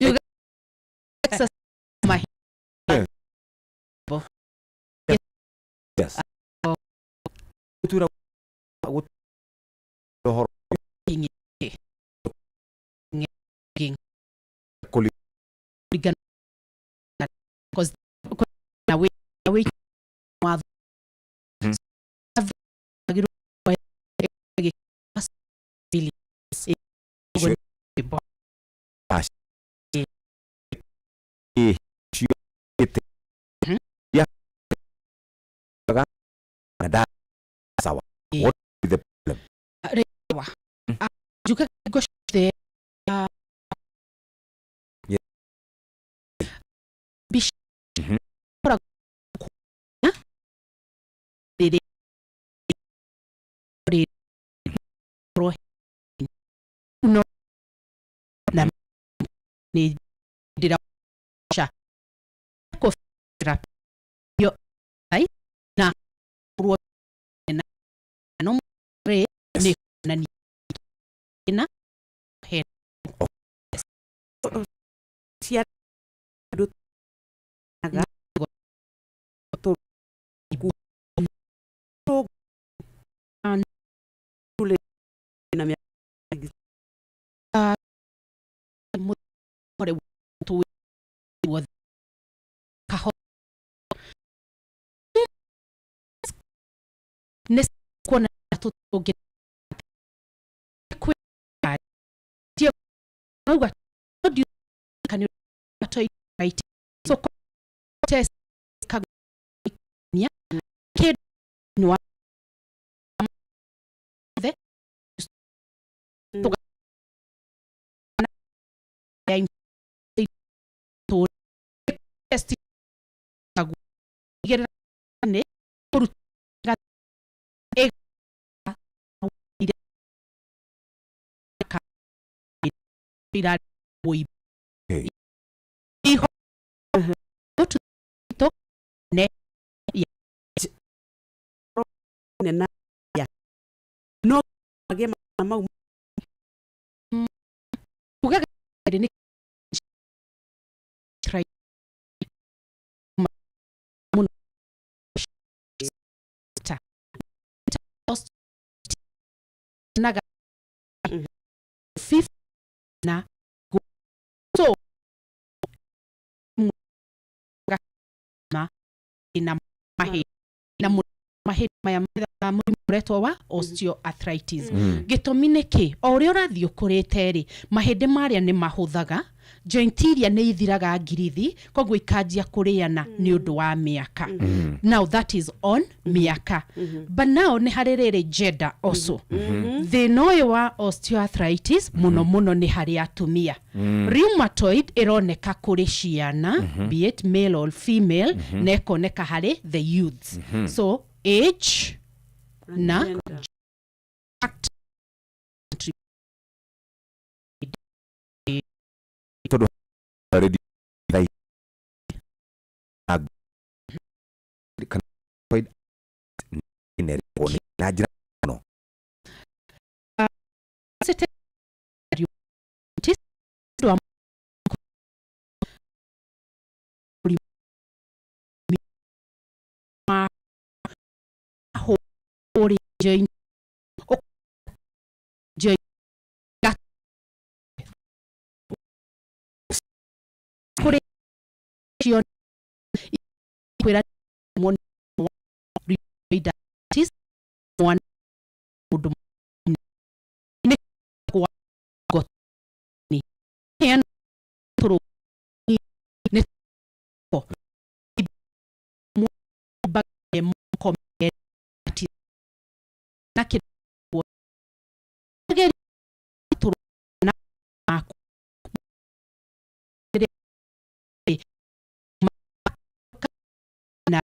Yuga- Yes. Gũtuĩra ũhoro Na wĩ watho. Ya na da sawa. What is the problem? Rewa. Njugaga hingo ciothe, mbica ĩkoragwo rĩrĩ rĩrĩ no na nĩ ndĩraca kũbĩra yo ai na ruo na no rĩ nĩ kuonania na he Cia andũ aga tũ- tũ- tũrĩ na mĩaka mũre tu wothe kaho nĩ kuona tũngĩ kwĩ auga kana right so test kagania kĩndũ wa the ya to test kagũigĩrĩra nĩ kũruta ĩ ira woi iho to ne ya na ya no magĩe mau ugaga nĩ try mũno ta naga fifth na so ma na mahi na mahi maya mũrimũ ũretwo wa osteoarthritis. Gĩtũmi nĩ kĩ? O ũrĩa ũrathiĩ ũkũrĩte rĩ, mahĩndĩ marĩa nĩ mahũthaga, joint iria nĩ ithiraga ngirithi, koguo ikanjia kũrĩana nĩ ũndũ wa mĩaka. Now that is on mĩaka, but now nĩ harĩ rĩrĩ gender also. Thĩna ũyũ wa osteoarthritis mũno mũno nĩ harĩ atumia. Rheumatoid ĩroneka kũrĩ ciana, be it male or female, na ĩkoneka harĩ the youths. So age na act Tondũ radio thaa kana na njĩra mũno. Wa ma hũrĩ joint joint Arthritis, mwana mũndũ nĩ kwa ngotini heana tũrũ nĩ ko moko na kĩ tũrũ na maku na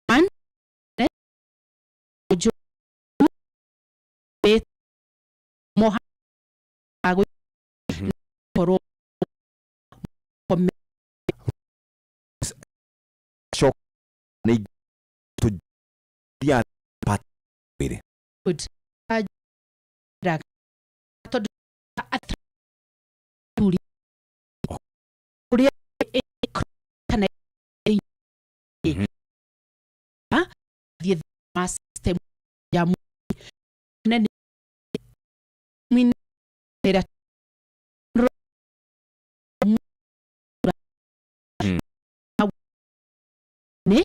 man jo moha ago korwo nĩ tũ ya pat good tondũ ũrĩa kana thiĩ ma system ya nene mwinera nĩ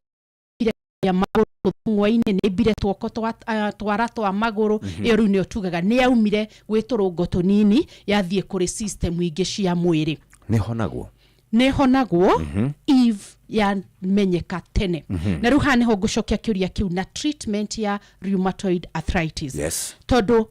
ya magũrũ ng'wa-inĩ nĩ mbire tuoko twara twa magũrũ. Ĩyo rĩu nĩyo tugaga nĩ yaumire gwĩ tũrũngo tũnini yathiĩ kũrĩ system ingĩ cia mwĩrĩ. Nĩ honagwo? Nĩ honagwo if yamenyeka tene. Na rĩu haha nĩho ngũcokia kĩũria kĩu na treatment ya rheumatoid arthritis. Tondũ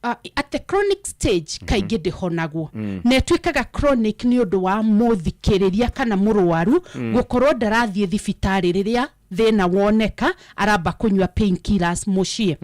at the chronic stage kaingĩ ndĩhonagwo. Na ĩtuĩkaga chronic nĩ ũndũ wa mũthikĩrĩria kana mũrwaru gũkorwo ndarathiĩ thibitarĩ rĩrĩa thĩna woneka, aramba kũnyua painkillers mũciĩ.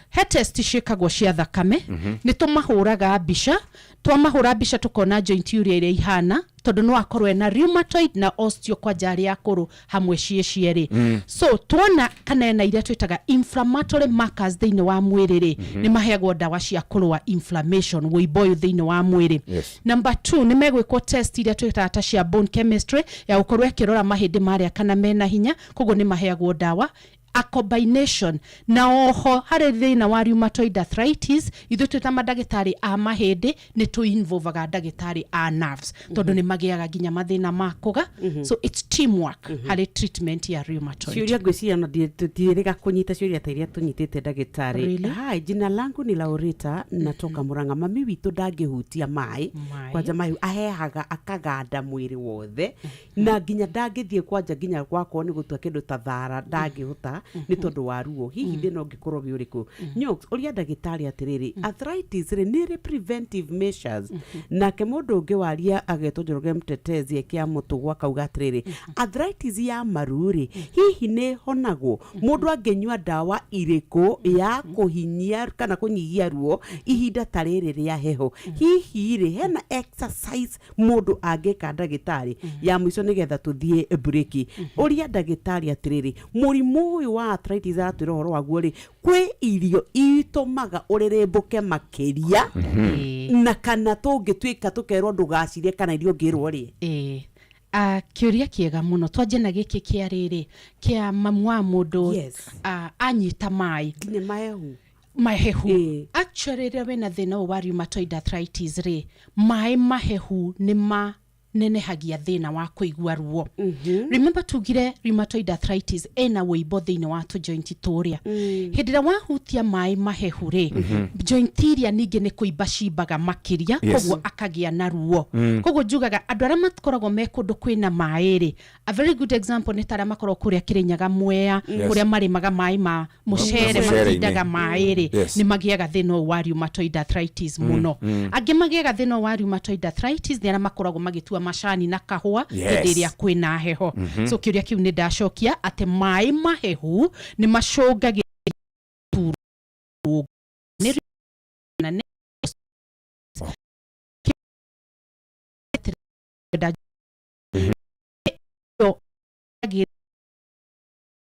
He test ciĩkagwo cia thakame. Nĩ tũmahũraga mbica, twamahũra mbica tũkona joint ũrĩa ĩrĩa ihana, tondũ no akorwo ena rheumatoid na osteo kwanja arĩa akũrũ hamwe ciĩ cierĩ. So tuona kana ena iria twĩtaga inflammatory markers thĩinĩ wa mwĩrĩ rĩ, nĩ maheagwo ndawa cia kũrũa inflammation, wũimbo ũyũ thĩinĩ wa mwĩrĩ. Number 2, nĩ megwĩkwo test iria twĩtaga ta cia bone chemistry ya gũkorwo ĩkĩrora mahĩndĩ marĩa kana mena hinya, koguo nĩ maheagwo ndawa a combination. Na oho harĩ thĩna wa rheumatoid arthritis, ithuĩ twĩ ta mandagĩtarĩ a mahĩndĩ nĩ tũ involvaga ndagĩtarĩ a nerves, tondũ nĩ magĩaga nginya mathĩna ma kũga. So it's teamwork harĩ treatment ya rheumatoid. Ciũria ngwĩciria ona tũtiĩrĩga kũnyita ciũria ta iria tũnyitĩte, ndagĩtarĩ. Really? Hi, jina langu ni Laurita, natoka Murang'a. Mami witũ ndangĩhutia maĩ. Maĩ. Kwanja mahiũ ahehaga akaganda mwĩrĩ wothe na nginya ndangĩthiĩ kwanja nginya gwakorwo nĩ gũtua kĩndũ ta thara ndangĩhota nĩ tondũ wa ruo. Hihi thĩna ũngĩkorwo wĩ ũrĩkũ? Nyox ũria ndagĩtarĩ atĩrĩrĩ, arthritis rĩ nĩ ĩrĩ preventive measures? Nake mũndũ ũngĩ waria agetwo Njoroge Mtetezi ekia mũtũgwo akauga atĩrĩrĩ, arthritis ya maru rĩ hihi nĩ honagwo? Mũndũ angĩnyua ndawa irĩkũ ya kũhinyia kana kũnyihia ruo ihinda ta rĩrĩ rĩa heho? Hihi rĩ hena exercise mũndũ angĩka? Ndagĩtarĩ, ya mũico nĩgetha tũthiĩ breki, ũria ndagĩtarĩ atĩrĩrĩ, mũrimũ ũyũ wa arthritis aratwĩra ũhoro waguo rĩ, kwĩ irio itũmaga ũrĩrĩmbũke makĩria na kana tũngĩtuĩka tũkerwo ndũgacirĩe kana irio ũngĩrwo rĩ? Ĩĩ. Kĩũria kĩega mũno. Twanjie na gĩkĩ kĩa rĩrĩ kĩa mamu wa mũndũ. Anyita maĩ nginya mahehu. Mahehu. Actually, rĩrĩa wĩna thĩna ũyũ wa rheumatoid arthritis rĩ, maĩ mahehu nĩ manenehagia thĩna wa kũigua ruo. Remember tugire rheumatoid arthritis ĩna wũimbo thĩinĩ wa tũjoint tũrĩa. Hĩndĩ ĩrĩa wahutia maĩ mahehu rĩ, joint iria ningĩ nĩ kũimba cimbaga makĩria. Koguo akagĩa na ruo. Koguo njugaga andũ arĩa makoragwo me kũndũ kwĩna maĩ rĩ, a very good example nĩ ta arĩa makoragwo kũrĩa Kĩrĩnyaga, Mwea, kũrĩa marĩmaga maĩ ma mũcere. Mũcere-inĩ. Matindaga maĩ rĩ, nĩ magĩaga thĩna ũyũ wa rheumatoid arthritis mũno. Angĩ magĩaga thĩna ũyũ wa rheumatoid arthritis nĩ arĩa makoragwo magĩtua macani na kahũa hĩndĩ ĩrĩa kwĩna heho. So kĩũria kĩu nĩ ndacokia atĩ maĩ mahehu nĩ macũngagĩrĩria nĩ na nĩ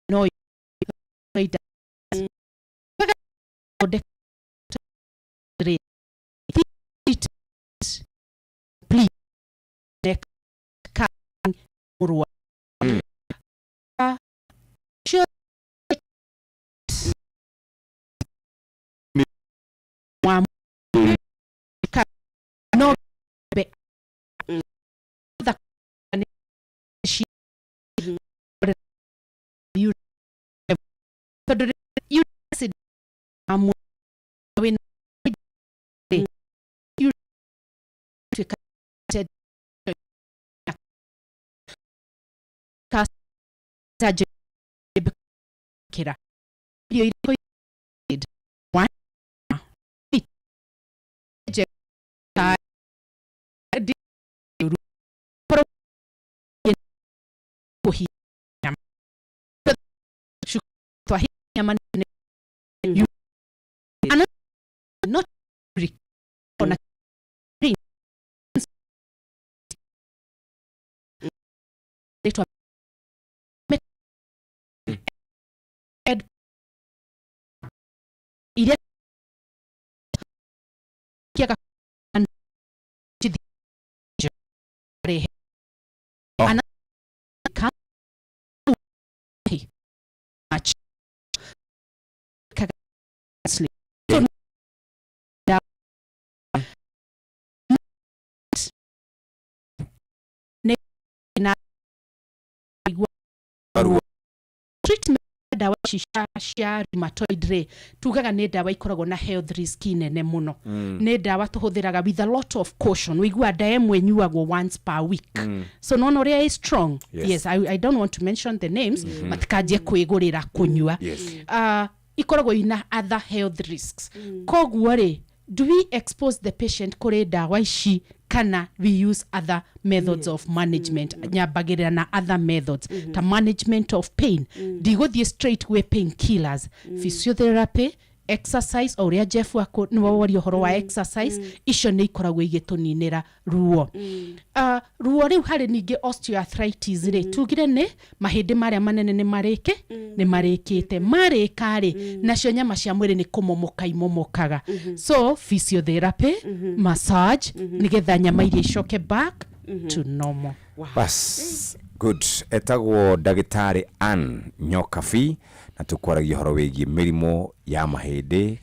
no ka mũrwaru cio wa ka no be Kĩra irio irĩkũ one nje- ta- di- ru- kũhi- nyama. Shu- twahi- nyama nĩ- you are not re- ona rĩtwa ed iria kiaga rehe ana ka ach kaga sleep so da ne na Ruo. Treatment ya ndawa ici cia rheumatoid rĩ, tugaga nĩ ndawa ikoragwo na health risk nene mũno. Nĩ ndawa tũhũthĩraga with a lot of caution. Wĩiguaga ndawa ĩmwe ĩnyuagwo once per week. So nona ũrĩa ĩ strong. Yes, I don't want to mention the names. Matikanjie kwĩgũrĩra kũnyua. Ikoragwo ina other health risks. Koguo rĩ, do we expose the patient kũrĩ ndawa ici kana we use other methods of management? Nyambagĩrĩra na other methods ta management of pain. Ndigũthiĩ straight gwĩ pain killers. Physiotherapy, exercise, o ũrĩa Jeff wako nĩwe woria ũhoro wa exercise, icio nĩ ikoragwo igĩtũninĩra ruo. Ruo rĩu harĩ ningĩ osteoarthritis rĩ, tugire nĩ mahĩndĩ marĩa manene nĩ marĩke nĩ marĩkĩte marĩka rĩ, nacio nyama cia mwĩrĩ nĩ kũmomoka imomokaga. So physiotherapy, massage, nĩgetha nyama iria icoke back to normal. Bas, good. Etagwo ndagĩtarĩ Ann Nyokabi na tũkwaragia ũhoro wĩgiĩ mĩrimũ ya mahĩndĩ,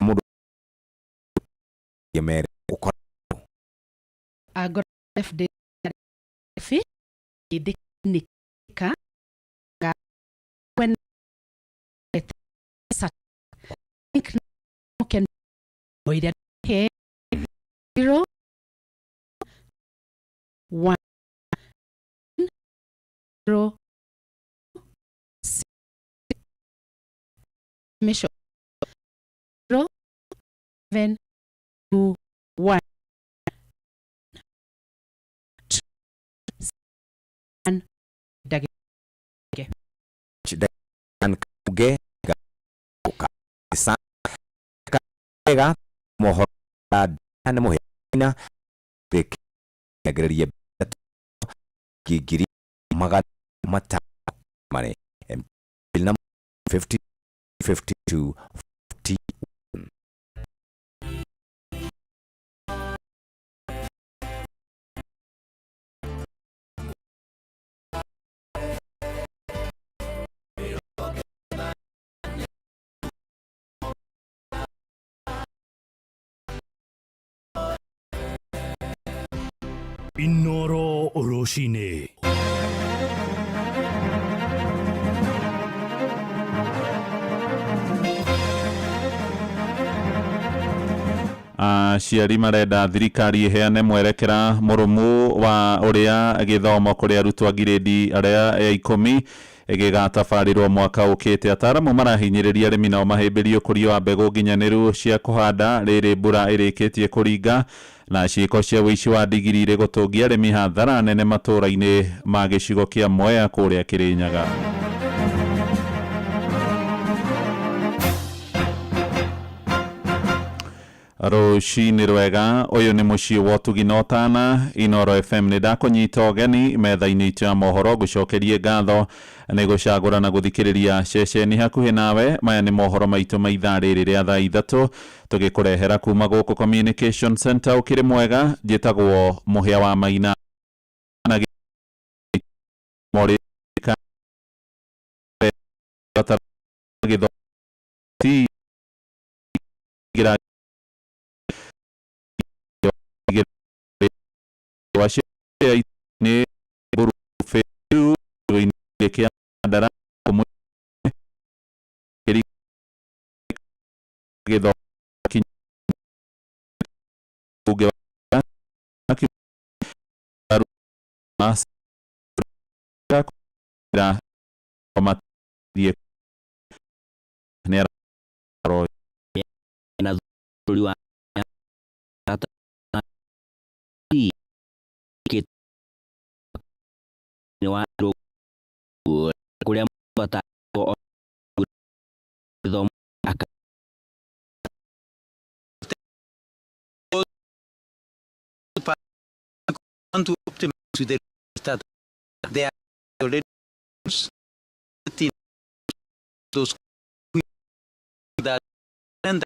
mũndũ mere ũkora Angora FD hĩndĩ ka ga when sa think can oira he 0 1 0 6 misho 0 7 2 1 2 1 dage. Kauge sa ga mohoro nĩ mũhĩa rĩkĩagĩrĩria 540 na 50 52 41. Inoro Rũcinĩ. Aciari marenda thirikari ĩheane mwerekera mũrũmu wa ũrĩa gĩthomo kũrĩ arutwo a ngirĩndi arĩa ya 10 gĩgatabarĩrwo mwaka ũkĩte. Ataaramu marahinyĩrĩria arĩmi nao mahĩmbĩrie ũkũria wa mbegũ nginyanĩru cia kũhanda rĩrĩ mbura ĩrĩkĩtie kũringa, na ciĩko cia ũici wa ndigiri irĩ gũtũngia arĩmi hathara nene matũũra-inĩ ma gĩcigo kĩa Mwea kũrĩa Kĩrĩnyaga. Rũcinĩ rwega, ũyũ nĩ mũciĩ wa ũtugi na ũtana Inoro FM. Nĩ ndakũnyita ũgeni metha-inĩ itũ ya mohoro, ngũcokerie ngatho nĩ gũcagũra na gũthikĩrĩria ceceni hakuhĩ nawe. Maya nĩ mohoro maitũ ma ithaa rĩrĩ rĩa thaa 3 tũgĩkũrehera kuma gũkũ Communication Center. Ũkĩrĩ mwega, njĩtagwo Mũhĩa wa Maina na nĩ kĩa ndara gĩthomo. Matie nĩ na bũrũri wa wa kũrĩa gĩthomo want to optimize with the that they are already those that and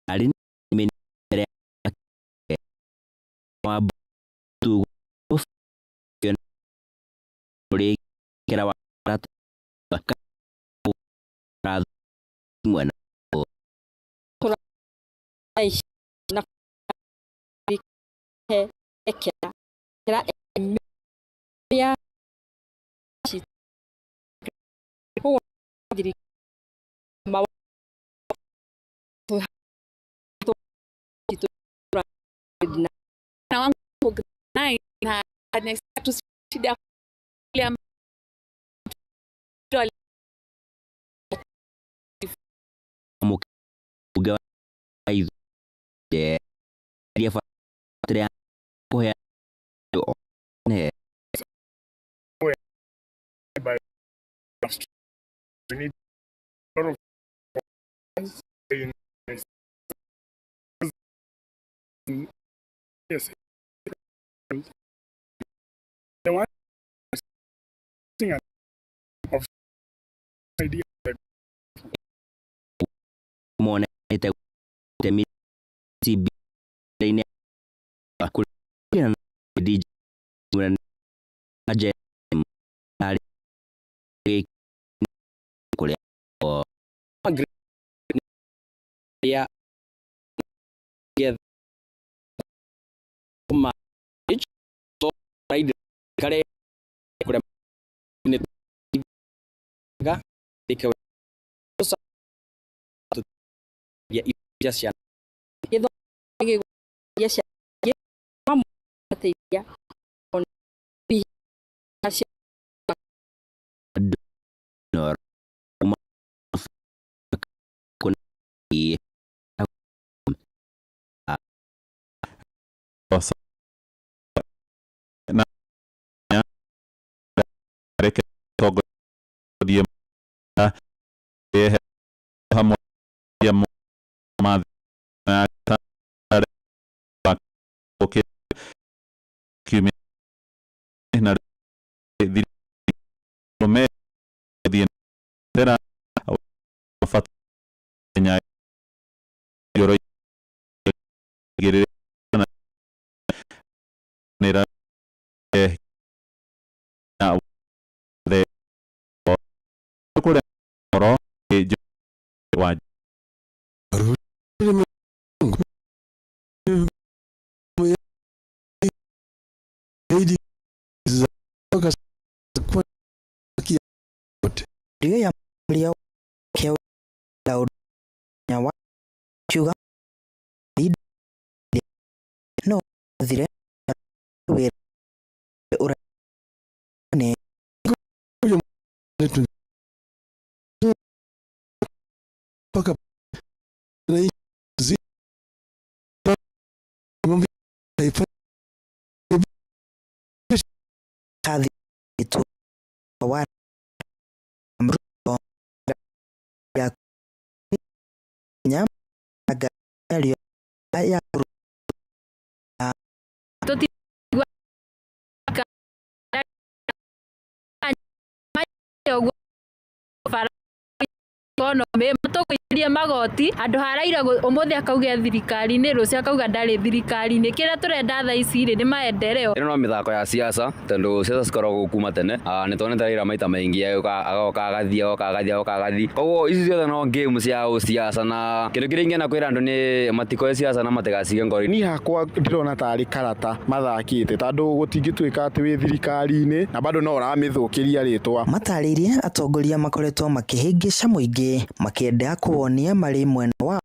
arĩ wa mwena Yes. The one thing of idea monete temi CB DJ na ya Na reke tongorie hamwe kiumia na thirome thiĩ tera bata igũrũ igĩrĩ na nĩra na the kũrĩa moro wa Ndiyo ya kiuga no thire wĩra nĩ wa ya ya economy matũgũithĩrie magoti handũ ha Raila ũmũthĩ akauge thirikari-inĩ rũciũ akauga ndarĩ thirikari-inĩ kĩrĩa tũrenda thaa ici rĩ nĩ maendeleo. Ĩno no mĩthako ya siasa tondũ siasa cikoragwo kuma tene. Nĩ tuonete Raila maita maingĩ agĩũka agoka agathiĩ agoka agathiĩ agoka agathiĩ, koguo ici ciothe no game cia ũsiasa na kĩndũ kĩrĩa ingĩenda kwĩra andũ nĩ matikoe siasa na matigacige ngoro. Niĩ hakwa ndĩrona tarĩ karata mathakĩte tondũ gũtingĩtuĩka atĩ wĩ thirikari-inĩ na bado no ũramĩthũkĩria rĩtwa. Matarĩirie atongoria makoretwo makĩhĩngĩca mũingĩ makĩenda kũwonia marĩ mwena wao.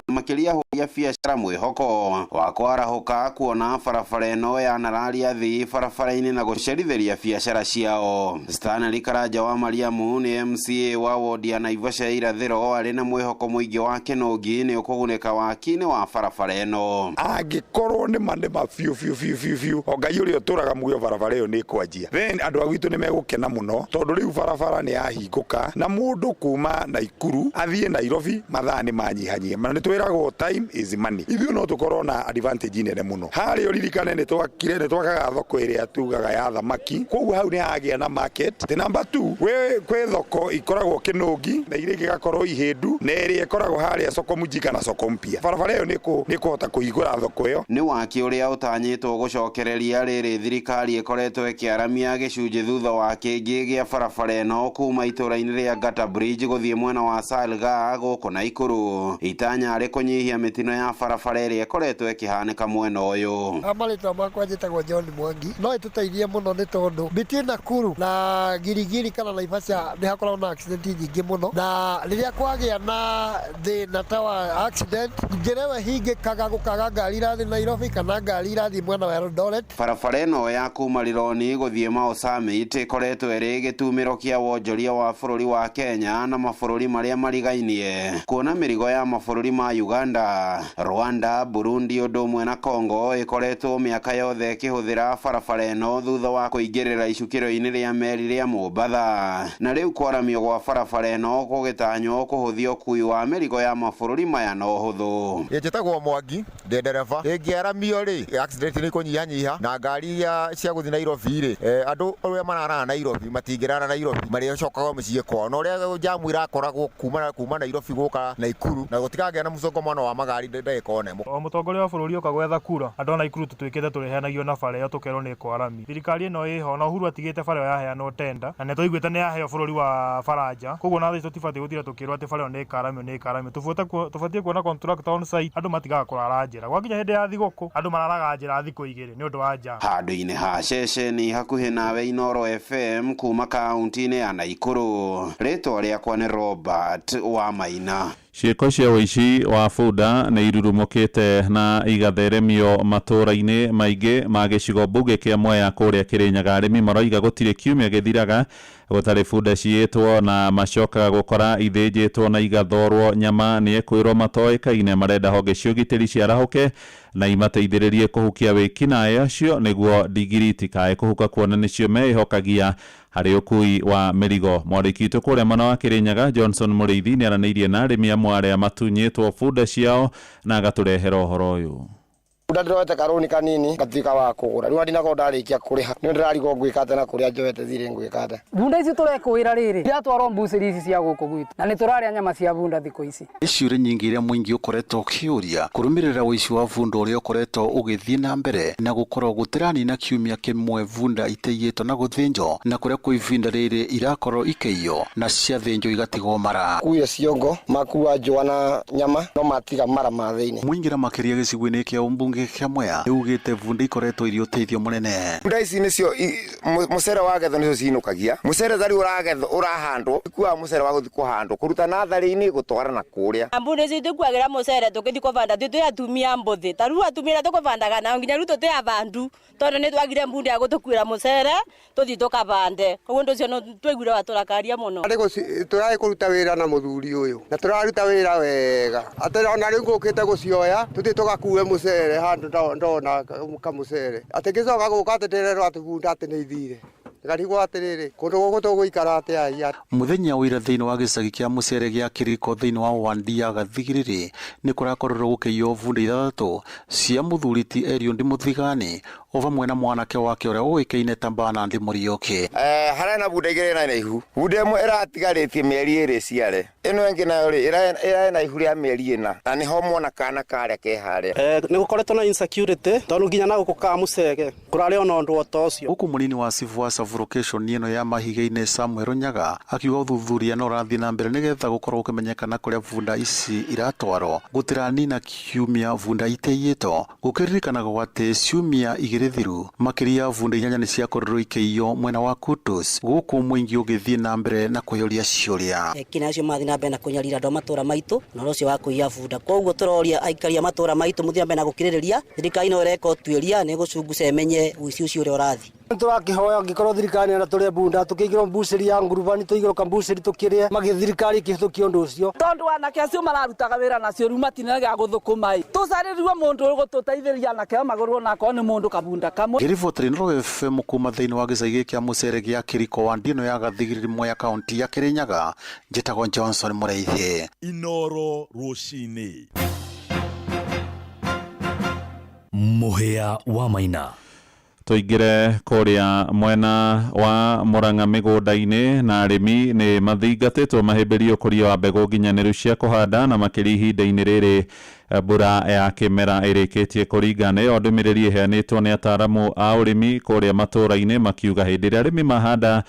Makiria ya biacara mwihoko wa kwarahuka kuona barabara ĩno yanararia thĩ barabara-inĩ na gũcerithĩria biacara ciao. Stanley Karanja wa Mariamu nĩ MCA wa wodi ya Naivasha irathĩro arĩ na mwĩhoko mũingĩ wa Kĩnũngi nĩ ũkũgunĩka waki-inĩ wa barabara ĩno. Angĩkorwo nĩ ma nĩ ma biũ biũ biũ biũ biũ o Ngai ũrĩa ũtũraga muoyo barabara ĩyo nĩ ĩkwanjia, then andũ a gwitũ nĩ megũkena mũno tondũ rĩu barabara nĩ yahingũka na mũndũ kuma Naikuru athiĩ Nairobi mathaa nĩ manyihanyihia na nĩ twĩragwo time is money. Ithuĩ no tũkorwo na advantage nene mũno harĩa ũririkane nĩ twakire nĩ twakaga thoko ĩrĩa tugaga ya thamaki, koguo hau nĩ hagĩa na market. The number 2 kwĩ thoko ikoragwo Kĩnũngi na iria ingĩ igakorwo Ihĩndu na ĩrĩa ĩkoragwo harĩa soko mji kana soko mpya. Barabara ĩyo nĩ kũhota kũhingũra thoko ĩyo. Nĩ waki ũrĩa ũtanyĩtwo gũcokereria rĩrĩ thirikari ĩkoretwo ĩkĩaramia gĩcunjĩ thutha wa kĩngĩ gĩa barabara ĩno kuma itũũra-inĩ rĩa Ngata Bridge gũthiĩ mwena wa Salga gũkũ Naikuru. Itanya arĩ kũnyihia mĩtino ya barabara ĩrĩa ĩkoretwo ĩkĩhanĩka mwena ũyũ. Marĩtwa makwa njĩtagwo John Mwangi. No ĩtũteithie mũno nĩ tondũ between Nakuru na Girigiri kana Naivasha nĩ hakoragwo na accident nyingĩ mũno, na rĩrĩa kwagĩa na thĩna ta wa accident njĩra ĩyo ĩhingĩkaga gũkaga ngari irathiĩ Nairobi kana ngari irathiĩ mwena wa Eldoret. Barabara ĩno ya kuma Rironi gũthiĩ Mau Summit ĩkoretwo ĩrĩ gĩtumĩro kĩa wonjoria wa bũrũri wa Kenya na mabũrũri marĩa marigainie, kuona mĩrigo ya mabũrũri ma Uganda, Rwanda, Burundi ũndũ ũmwe na Congo ĩkoretwo mĩaka yothe ĩkĩhũthĩra barabara ĩno thutha wa kũingĩrĩra icukĩro-inĩ rĩa meri rĩa Mombatha. Na rĩu kwaramio gwa barabara ĩno gũgĩtanywo kũhũthia ũkui wa mĩrigo ya mabũrũri maya na ũhũthũ. Njĩtagwo Mwangi, ndĩ ndereba. Ĩngĩaramio rĩ, accident nĩ ikũnyihanyiha na ngari iria cia gũthiĩ Nairobi rĩ, andũ ũrĩa mararara Nairobi matingĩrara Nairobi, marĩcokaga mĩciĩ kwao, na ũrĩa jamu irakoragwo kuma Nairobi gũka Naikuru na gũtikagĩa na mũsongamano wa magari ndagĩka ona ĩmwe. O mũtongoria wa bũrũri oka gwetha kura, andũ a Naikuru tũtuĩkĩte tũrĩheanagio na bara ĩyo tũkerwo nĩ ĩkwaramio. Thirikari ĩno ĩho na Uhuru atigĩte bara ĩyo yaheanwo tenda na nĩ tũiguĩte nĩ yaheo bũrũri wa Faranja, koguo na thaa ici tũtibatiĩ gũtinda tũkĩrwo atĩ bara ĩyo nĩ ĩkaramio nĩ ĩkaramio. Tũbatiĩ kuona contractor on site, andũ matigaga kũrara njĩra. Gwakinya hĩndĩ ya thigũkũ andũ mararaga njĩra thikũ igĩrĩ nĩ ũndũ wa jam. Handũ-inĩ ha ceceni hakuhĩ nawe Inooro FM kuma kaunti-inĩ ya Naikuru, rĩtwa rĩakwa nĩ Robert wa Maina. Ciĩko cia ũici wa bunda nĩ irurumũkĩte na igatheremio matũũra-inĩ maingĩ ma gĩcigo mbunge kĩa Mwea kũrĩa Kĩrĩnyaga. Arĩmi maroiga gũtirĩ kiumia gĩthiraga gũtarĩ bunda ciĩtwo na macokaga gũkora ithĩnjĩtwo na igathorwo nyama nĩ ekwĩrwo matoĩkaine. Marenda honge cia ũgitĩri ciarahũke na imateithĩrĩrie kũhukia wĩkinaĩ acio nĩguo ndigiri itikae kũhuka kuona nĩcio meĩhokagia harĩ ũkui wa mĩrigo. Mwandĩki witũ kũrĩa mwena wa Kĩrĩnyaga Johnson Mũrĩithi nĩaranĩirie na arĩmi amwe arĩa matunyĩtwo bunda ciao na agatũrehera ũhoro ũyũ. Bunda ndĩroete karũni kanini ngatuĩka wa kũgũra rĩu ndinakorwo ndarĩkia kũrĩha nĩ ndĩrarigwo ngwĩka atĩa na kũrĩa njoete thirĩ ngwĩka atĩa. Bunda ici tũrekũĩra rĩrĩ iratwarwo mbucĩri ici cia gũkũ gwitũ na nĩ tũrarĩa nyama cia bunda thikũ ici. Nĩ ciũria nyingĩ iria mũingĩ ũkoretwo ũkĩũria kũrũmĩrĩra ũici wa bunda ũrĩa ũkoretwo ũgĩthiĩ na mbere na gũkorwo gũtĩranina kiumia kĩmwe bunda itaiyĩtwo na gũthĩnjwo na kũrĩa kwa ihinda rĩrĩ irakorwo ikĩiywo na ciathĩnjwo igatigwo mara. Kuire ciongo makua njũa na nyama no matiga mara ma thĩinĩ. Mũingĩ na makĩria gĩcigo-inĩ kĩa ũmbunge kĩa Mwea nĩugĩte bunda ikoretwo irĩ ũteithio mũnene. Bunda ici nĩcio mũcere wagethwo nĩcio cinũkagia mũcere tarĩu ũragethwo ũrahandwo ikuaga mũcere wa gũthiĩ kũhandwo kũruta natharĩ-inĩ gũtwara na kũrĩa. Bunda ici itikuagĩra mũcere tũkĩthiĩ kũbanda twĩ atumia mbũthĩ ta rĩu atumia arĩa tũkũbandaga nao nginya rĩu tũtĩ abandu tondũ nĩ twagire bunda ya gũtũkuĩra mũcere tũthiĩ tũkabande koguo ũndũ ũcio twaiguire watũrakaria mũno. Tũrarĩ kũruta wĩra na mũthuri ũyũ na tũraruta wĩra wega atĩ ona rĩu ngũkĩte gũcioya tũthiĩ tũgakue mũcere handũ ndona kamũcere atĩ ngĩcoka gũka atĩ ndĩrerwo atĩ bunda atĩ nĩ ithire ngarigwo atĩrĩrĩ kũndũ gũkũ tũgũikara atĩa. Mũthenya wa ira thĩinĩ wa gĩcagi kĩa mũcere gĩa Kĩriko thĩinĩ wa wandi ya Gathigiriri nĩ kũrakorirwo gũkĩiywo bunda ithathatũ cia mũthuri ti Eliud Mũthigani o vamwe na mwanake wake ũrĩa ũĩkaine ta Bernard Mũriũki. Harĩa na bunda igĩrĩ na ihu bunda ĩmwe ĩratigarĩtie mĩeri ĩrĩ ĩciare ĩno ĩngĩ nayo rĩ ĩrarĩ na ihu rĩa mĩeri ĩna na nĩho mwana kana karĩa ke harĩa. Nĩ gũkoretwo na insecurity tondũ nginya na gũkũ ka mũcege kũrarĩ ona ũndũ o ta ũcio. Gũkũ mũnini wa cibu wa location ĩno ya Mahiga-inĩ Samuel Nyaga akiuga ũthuthuria no ũrathiĩ na mbere nĩgetha gũkorwo gũkĩmenyekana kũrĩa bunda ici iratwarwo gũtiranina kiumia bunda itaiyĩtwo gũkĩririkanagwo atĩ ciumia igĩrĩ thiru makĩria bunda inyanya nĩ ciakorirwo ikĩiywo mwena wa Kutus gũkũ mũingĩ ũgĩthiĩ na mbere na kũiyũria ciũria. Kina acio mathiĩ na mbere na kũnyarira andũ a matũra maitũ na ũhoro ũcio wa kũiya bunda koguo tũroria aikari a matũra maitũ mũthiĩ na mbere na gũkirĩrĩria thirikari no ĩreka ũtuĩria nĩ gũcunguca ĩmenye ũici ũcio ũrĩa ũrathiĩ. Tũrakĩhoya angĩkorwo thirikari nĩ tũrĩe bunda tũkĩigĩrwo mbucĩri ya ngurubani tũigĩrwo kambucĩri tũkĩrĩe magĩ thirikari ĩkĩhĩtũkia ũndũ ũcio tondũ anake acio mararutaga wĩra nacio rĩu matinega gĩa gũthũkũma tũcarĩriwe mũndũ ũgũtũteithĩrĩria anake magũrwo nakorwo nĩ mũndũ kabunda kamwe. Ngĩribotera Inooro FM kuma thĩinĩ wa gĩcagi kĩa mũcere gĩa Kĩriko wandi ĩno ya Gathigiriri Mwea kaunti ya Kĩrĩnyaga njĩtagwo Johnson Mũraithi. Inooro rũcinĩ. Mũhĩa wa Maina. Tũingĩre kũrĩa mwena wa Murang'a mĩgũnda-inĩ na arĩmi nĩ mathingatĩtwo mahĩmbĩrie ũkũria wa mbegũ nginyanĩru cia kũhanda na makĩria ihinda-inĩ rĩrĩ mbura ya kĩmera ĩrĩkĩtie kũringa. Nĩyo ndũmĩrĩri ĩheanĩtwo nĩ ataramu a ũrĩmi kũrĩa matũũra-inĩ makiuga hĩndĩ ĩrĩa arĩmi mahanda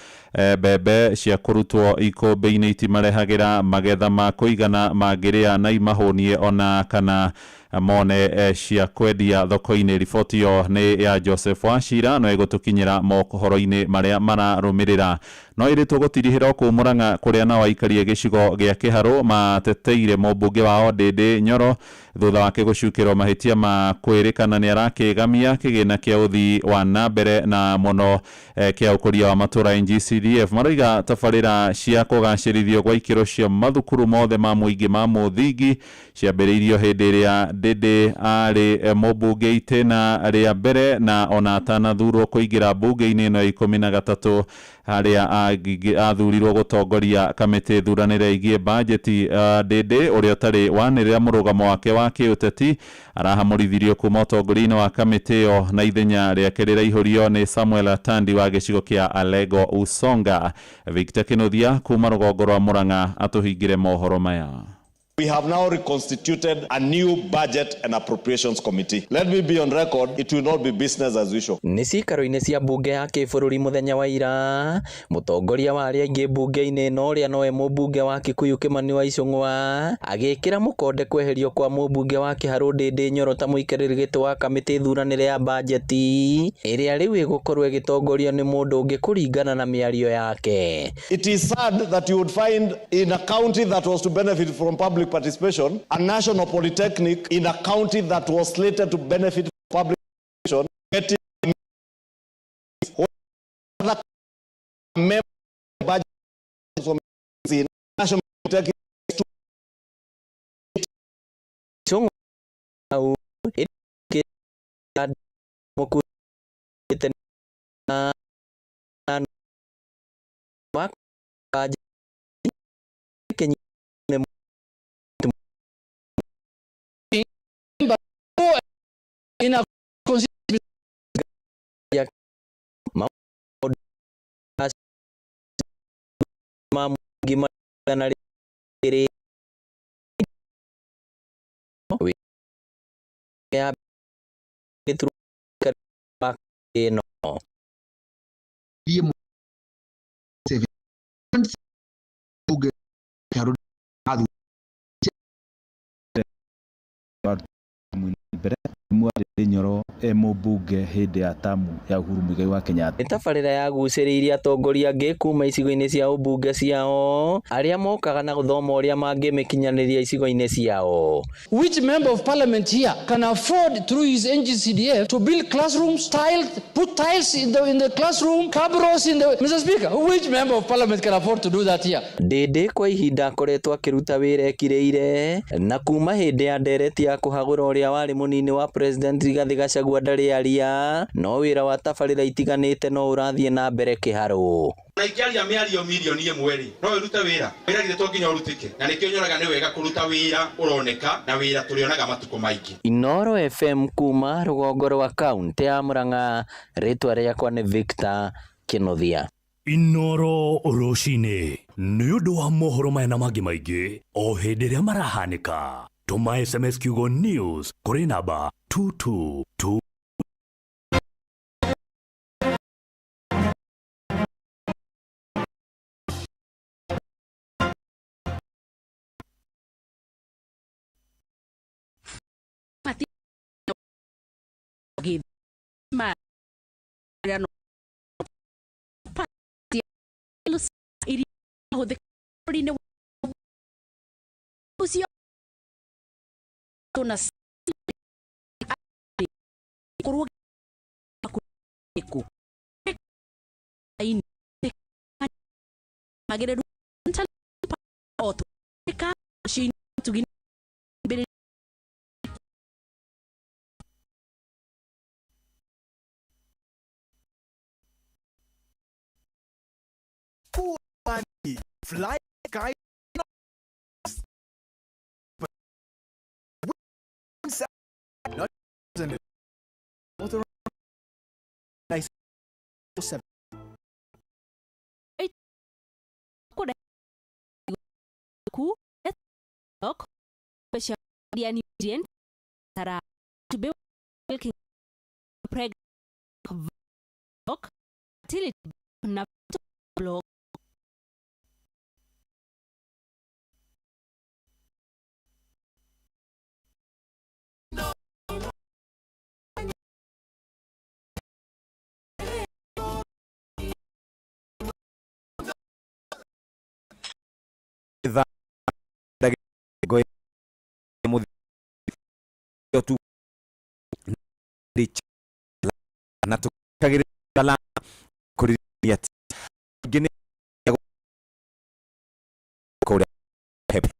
mbembe cia kũrutwo ikũmbĩ-inĩ itimarehagĩra magetha ma kũigana mangĩrĩa na imahũnie ona kana mone cia kwendia thoko-inĩ. Riboti ĩyo nĩ ya Joseph Wachira no ĩgũtũkinyĩra mohoro-inĩ marĩa mararũmĩrĩra. No ĩrĩ tũgũtirihĩra kũu Murang'a kũrĩa nao aikari a gĩcigo gĩa Kĩharũ mateteire mũmbunge wao Ndĩndĩ Nyoro thutha wake gũcukĩrwo mahĩtia ma kwĩrĩkana nĩ arakĩgamia kĩgĩna kĩa ũthii wa na mbere na mũno kĩa ũkũria wa matũũra NGCDF. Maroiga tabarĩra cia kũgacĩrithio gwa ikĩro cia mathukuru mothe ma mũingĩ ma mũthingi ciambĩrĩirio hĩndĩ ĩrĩa Ndĩndĩ arĩ mũmbunge itĩna rĩa mbere na ona atanathurwo kũingĩra mbunge-inĩ ĩno ya 13 harĩa athurirwo gũtongoria kamĩtĩ thuranĩre ĩgiĩ bajeti. Ndĩndĩ ũrĩa ũtarĩ wanĩrĩra mũrũgamo wake wa kĩũteti arahamũrithirio kuma ũtongoria-inĩ wa kamĩtĩ ĩyo na ithenya rĩake rĩraihũrio nĩ Samuel Atandi wa gĩcigo kĩa Alego Usonga. Victor Kĩnuthia kuma rũgongo rwa Murang'a atũhingĩre mohoro maya. We have now reconstituted a new budget and appropriations committee. Let me be on record, it will not be business as usual. Nĩ cikaro-inĩ cia mbunge ya kĩbũrũri mũthenya wa ira mũtongoria wa arĩa aingĩ mbunge-inĩ ĩno ũrĩa nowe mũmbunge wa Kikuyu Kĩmani wa Icũng'wa agĩkĩra mũkonde kweherio kwa mũmbunge wa Kĩharũ Ndĩndĩ Nyoro ta mũikarĩri gĩtĩ wa kamĩtĩ thuranĩre ya bajeti ĩrĩa rĩu ĩgũkorwo ĩgĩtongorio nĩ mũndũ ũngĩ kũringana na mĩario yake. It is sad that you would find in a county that was to benefit from public participation, a national polytechnic in a county that was slated to benefit from public participation, getting other member budget from national polytechnic In our constituency, ma mũingĩ magana rĩrĩ ya ĩno. Mbere Nyoro e mũmbunge hĩndĩ ya tamu ya Uhuru Muigai wa Kenyatta. Nĩ tabarĩra yagucĩrĩirie atongoria angĩ kuma icigo-inĩ cia ũmbunge ciao arĩa mokaga na gũthoma ũrĩa mangĩmĩkinyanĩria icigo-inĩ ciao. Which member of parliament here can afford through his NGCDF to build classrooms, tiled, put tiles in the classroom, cabros in the... Mr. Speaker, which member of parliament can afford to do that here? Ndĩndĩ kwa ihinda akoretwo akĩruta wĩra ekirĩire na kuma hĩndĩ ya ndereti ya kũhagũra ũrĩa warĩ mũnini wa president Rigathĩ Gachagua ndarĩ aria no wĩra wa tabarĩra itiganĩte no ũrathiĩ na mbere kĩharũ. Na ingĩaria mĩario mirioni 1 rĩ, no ĩrute wĩra? Wĩra githĩ to nginya ũrutĩke? Na nĩkĩo nyonaga nĩ wega kũruta wĩra ũroneka na wĩra tũrĩonaga matukũ maingĩ. Inooro FM kuma rũgongo rwa kaunti ya Murang'a, rĩtwa rĩakwa nĩ Victor Kĩnuthia. Inoro rũcinĩ nĩ ũndũ wa mohoro maya na mangĩ maingĩ o hĩndĩ ĩrĩa marahanĩka, tũma SMS kiugo NEWS kũrĩ namba 222. Fly sky 7. Na tukagĩrĩra kũrĩrĩria ingĩ nĩ kũrĩa pepe.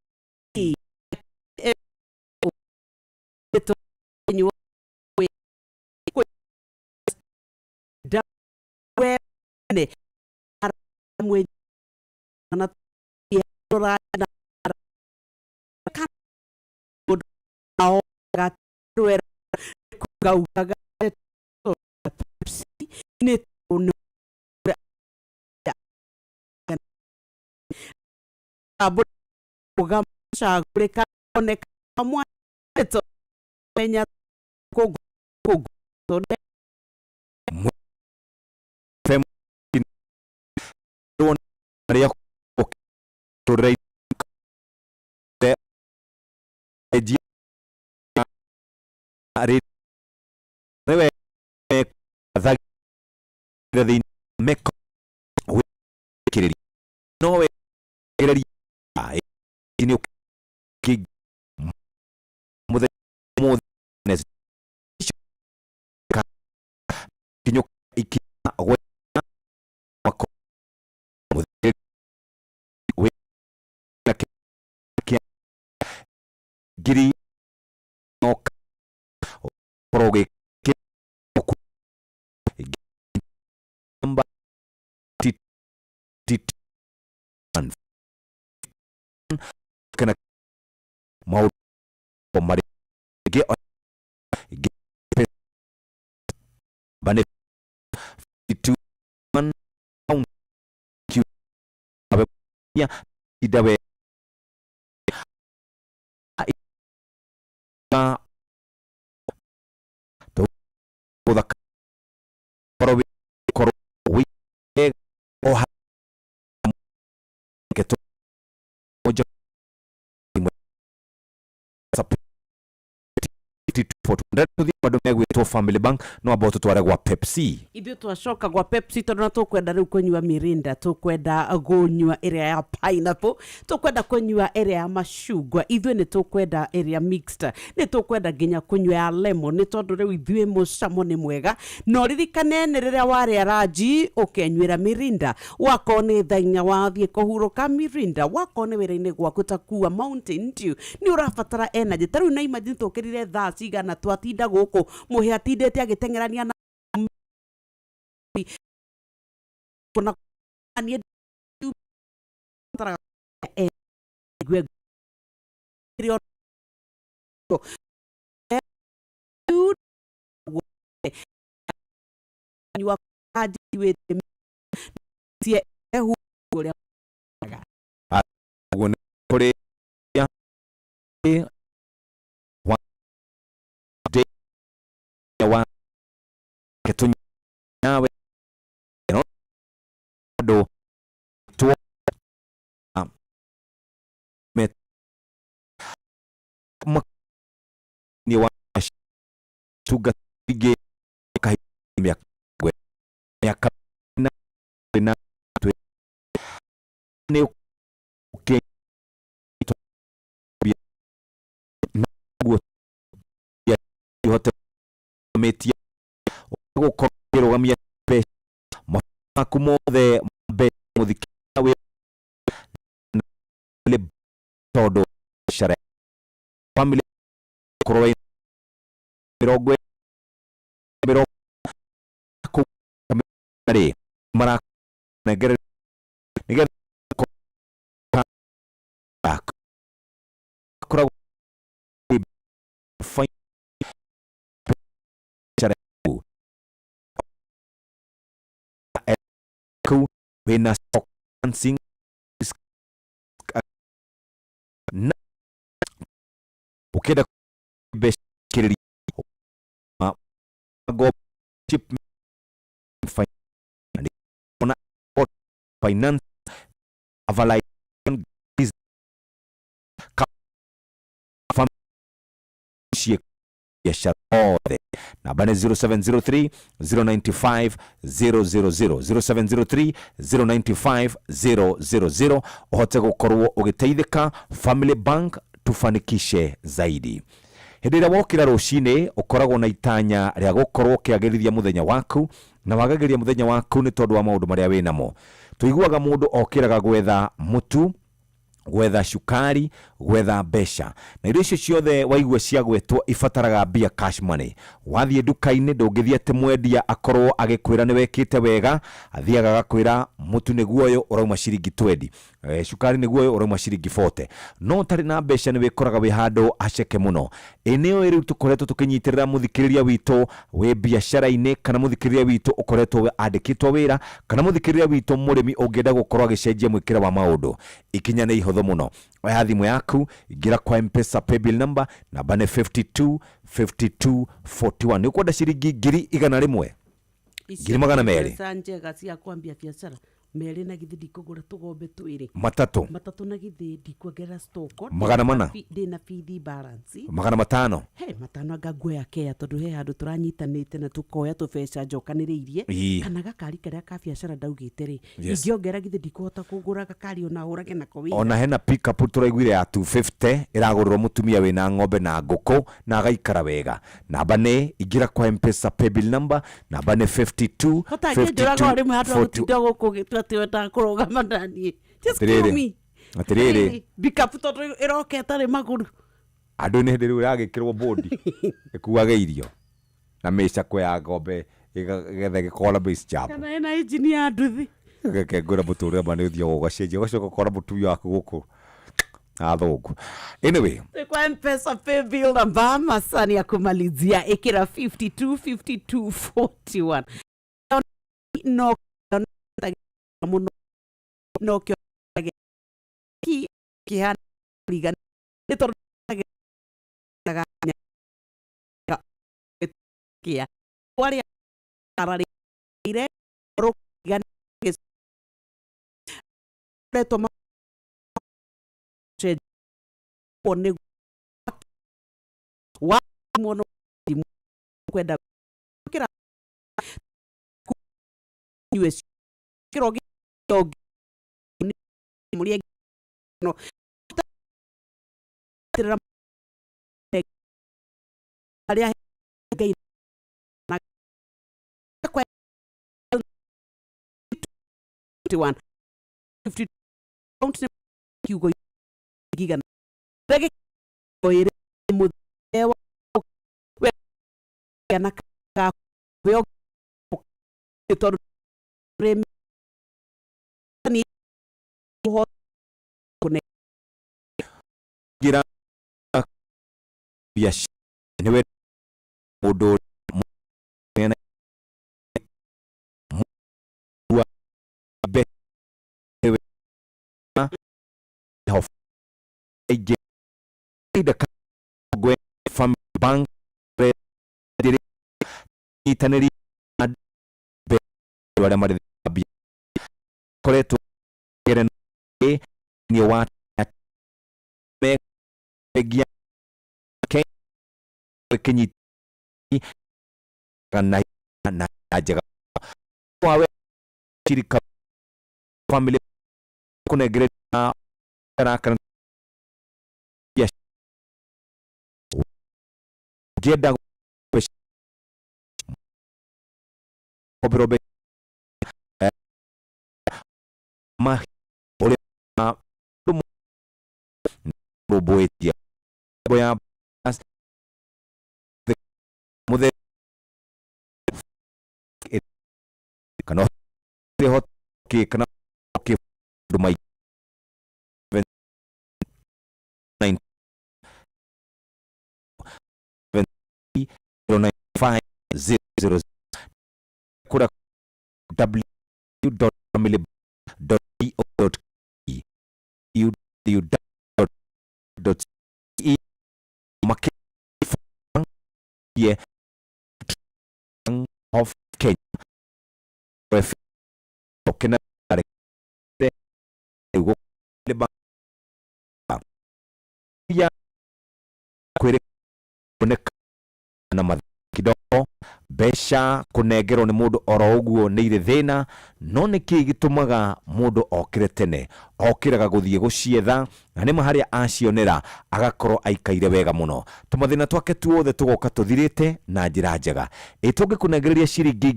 Ngiri kana maũndũ marĩa Namba nĩ 52 1 Q ya ida we a to thaka korwo korwo wi o ha ke to moja ndå megwätwo Family Bank no amba tũtware gwa Pepsi. Ithuĩ twacoka gwa Pepsi tondũ na tũkwenda rĩu kũnyua Mirinda, tũkwenda kũnyua ĩrĩa ya pineapple, tũkwenda kũnyua ĩrĩa ya macungwa, ithuĩ nĩ tũkwenda ĩrĩa mixed, nĩ tũkwenda nginya kũnyua ya lemon, nĩ tondũ rĩu ithuĩ mũcamo nĩ mwega. Na ũririkane nĩ rĩrĩa warĩa ranji ũkenyuĩra Mirinda, wakorwo nĩ thaa inya wathiĩ kũhurũka Mirinda, wakorwo nĩ wĩra-inĩ gwaku ta kua Mountain Dew nĩ ũrabatara energy. Ta rĩu na imagine tũkĩrire thaa cigana twatinda gũkũ mũhĩa atindĩte agĩteng'erania na na niĩ ndibataraga ngue ĩrĩa nyua njiguĩte cie ehu ũrĩa Ũguo nĩ kũrĩ wa day wa nawe andũ two me ni wa tunga ingĩ mĩaka mĩaka na na twe nĩ ũkĩ naguo ihote metia gũkorwo ũkĩrũgamia mbeca maku mothe mbeca mũthikĩria wĩ tondũ biacara family korwo wĩ mĩrongo mĩrongo rĩ maranengere nĩgetha koragwo biacara yaku kuu wĩna stock financing na ũkĩenda mbeca kĩrĩria go chip finance avalai cie biacara othe. Namba nĩ 0703 095 000, 0703 095 000, ũhote gũkorwo ũgĩteithĩka. Family Bank, tufanikishe zaidi. Hĩndĩ ĩrĩa wokĩra rũcinĩ ũkoragwo na itanya rĩa gũkorwo ũkĩagĩrithia mũthenya waku, na wagagĩria mũthenya waku nĩ tondũ wa maũndũ marĩa wĩ namo. Tũiguaga mũndũ okĩraga gwetha mũtu, gwetha cukari, gwetha mbeca, na indo icio ciothe waigua ciagwetwo ibataraga mbia, cash money. Wathiĩ nduka-inĩ ndũngĩthiĩ atĩ mwendia akorwo agĩkwĩra nĩ wekĩte wega, athiaga agakwĩra mũtu nĩguo ũyũ ũrauma ciringi 20, cukari nĩguo ũyũ ũrauma ciringi 40. No ũtarĩ na mbeca nĩ wĩkoraga wĩ handũ haceke mũno. Ĩ nĩyo rĩu tũkoretwo tũkĩnyitĩrĩra mũthikĩrĩria witũ wĩ biacara-inĩ, kana mũthikĩrĩria witũ ũkoretwo andĩkĩtwo wĩra, kana mũthikĩrĩria witũ mũrĩmi ũngĩenda gũkorwo agĩcenjia mwĩkĩre wa maũndũ. Ikinya nĩ ihũthũ mũno. Oya thimũ yaku, ingĩra kwa Mpesa paybill number, namba nĩ 52 52 41. Nĩ ũkwenda ciringi 100,000, 200,000. Mbeca njega cia kwambia biacara merĩ, na githĩ ndikũgũra tũgombe twĩrĩ? Matatũ. Matatũ, na githĩ ndikuongerera stoko? 400. Ndĩna bithi balance. 500. He matano, anga nguoya kea tondũ he handũ tũranyitanĩte na tũkoya tũbeca njokanĩrĩirie. Kana gakari karĩa ka biacara ndaugĩte rĩ, ingĩongera githĩ ndikũhota kũgũra gakari ona hũrage nako wĩra? Ona hena pickup tũraiguire ya 250 ĩragũrĩrwo mũtumia wĩna ng'ombe na ngũkũ na agaikara wega. Namba nĩ ingĩra kwa Mpesa paybill number, namba nĩ 52 Ũtangĩnjũraga o rĩmwe handũ ha 52 gũtinda gũkũ ũgĩtua atĩ wendaga kũrũgama naniĩ. Just kill Atĩrĩrĩ. me. Atĩrĩrĩ. Pickup tondũ ĩroka ĩtarĩ magũrũ. Andũ nĩ hĩndĩ rĩu ĩragĩkĩrwo bũndi ĩkuage irio na mĩcakwe ya ng'ombe getha ĩgĩkorwo na maize chapo. Kana ĩna injini ya nduthi. Reke ngwĩre, mũtũrĩre ma nĩ ũthiaga ũgacenjia, ũgacoka ũkora mũtumia waku gũkũ. Athũngũ anyway. Kwa Mpesa pay bill namba masani ya kumalizia ikira 52 52 41 no muno no kio ki kihana rigana nĩ tondũ kia arĩa ararĩire rũgana retwo nĩ wa muono kwenda kira US kiro muri no arĩa Ngai na kwa 51 50 count nĩ kiugo gigana rege ĩrĩ mũthee wa we na ka we tondũ rĩ ni kune gira biashara niwe mũndũ mwene wa be niwe hof aingĩ ida gwe family bank re nyitanĩri be arĩa marĩ koretwo ni wa me bengi ya Kenya kinyiti kana na njega wawe shirika family kunengereria kana ya ngĩenda kombero ma ũrĩa rũmbũĩtie ya mũthe kana hoti kana kĩ andũ 9 7 0 9 5 0 0 kura w dot family dot co dot e u u dot dot e make ye of Kenya ref okena ya kwire kuoneka na kidogo mbeca kunengerwo nĩ mũndũ oro ũguo nĩ irĩ thĩna no nĩ kĩĩ gĩtũmaga mũndũ okĩre tene okĩraga gũthiĩ gũcietha na nĩma harĩa acionera agakorwo aikaire wega mũno tũmathĩna twake tuothe tũgoka tũthirĩte na njĩra njega. Ĩ tũngĩkũnengereria ciringi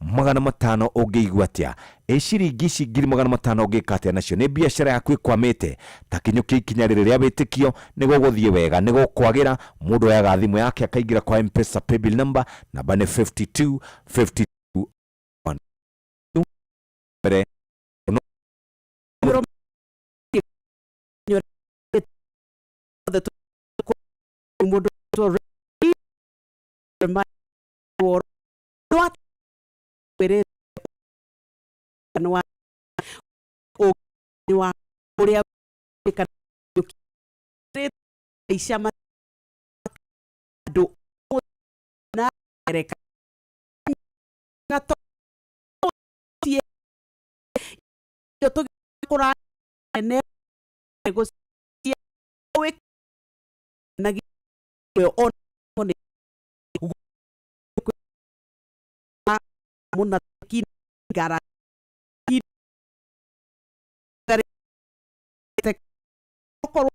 500,000 ũngĩigua atĩa? Ĩ ciringi ici 500,000 ũngĩka atĩa nacio? Nĩ biacara yaku ĩkwamĩte ta kinyũkia ikinya rĩrĩ rĩa wĩtĩkio nĩ gũgũthiĩ wega nĩ gũkwagĩra. Mũndũ oyaga thimũ yake akaingĩra kwa M-Pesa paybill number namba nĩ 52 52 1 mbere mũndũ wa ũrĩa maica andũ na reka na to tũgĩkũra nene gũcia na o nĩ mũna gara okorwo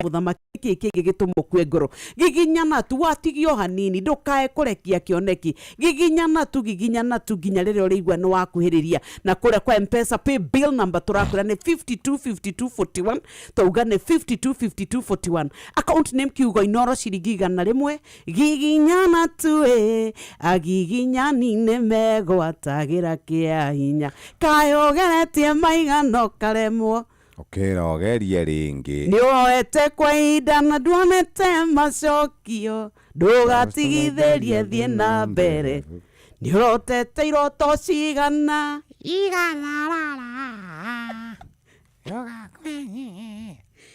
o Mũthamaki kĩ kĩngĩ gĩtũma ũkue ngoro? Giginyana tu, watigio hanini, ndũkae kũrekia kĩoneki. Giginyana tu, giginyana tu nginya rĩrĩa ũrĩigua nĩ wakuhĩrĩria. Na kũrĩa kwa Mpesa pay bill number tũrakwĩra nĩ 525241, twauga nĩ 525241. Account name kiugo Inoro, ciringi 100. Giginyana tu ĩ, agiginyani nĩ megwatagĩra kĩa hinya. Kaĩ ũgeretie maigana ũkaremwo? Ũkĩra ũgerie rĩngĩ. Nĩ woete kwa ihinda na nduonete macokio, ndũgatigithĩrie, thiĩ na mbere. Nĩ ũrotete iroto cigana?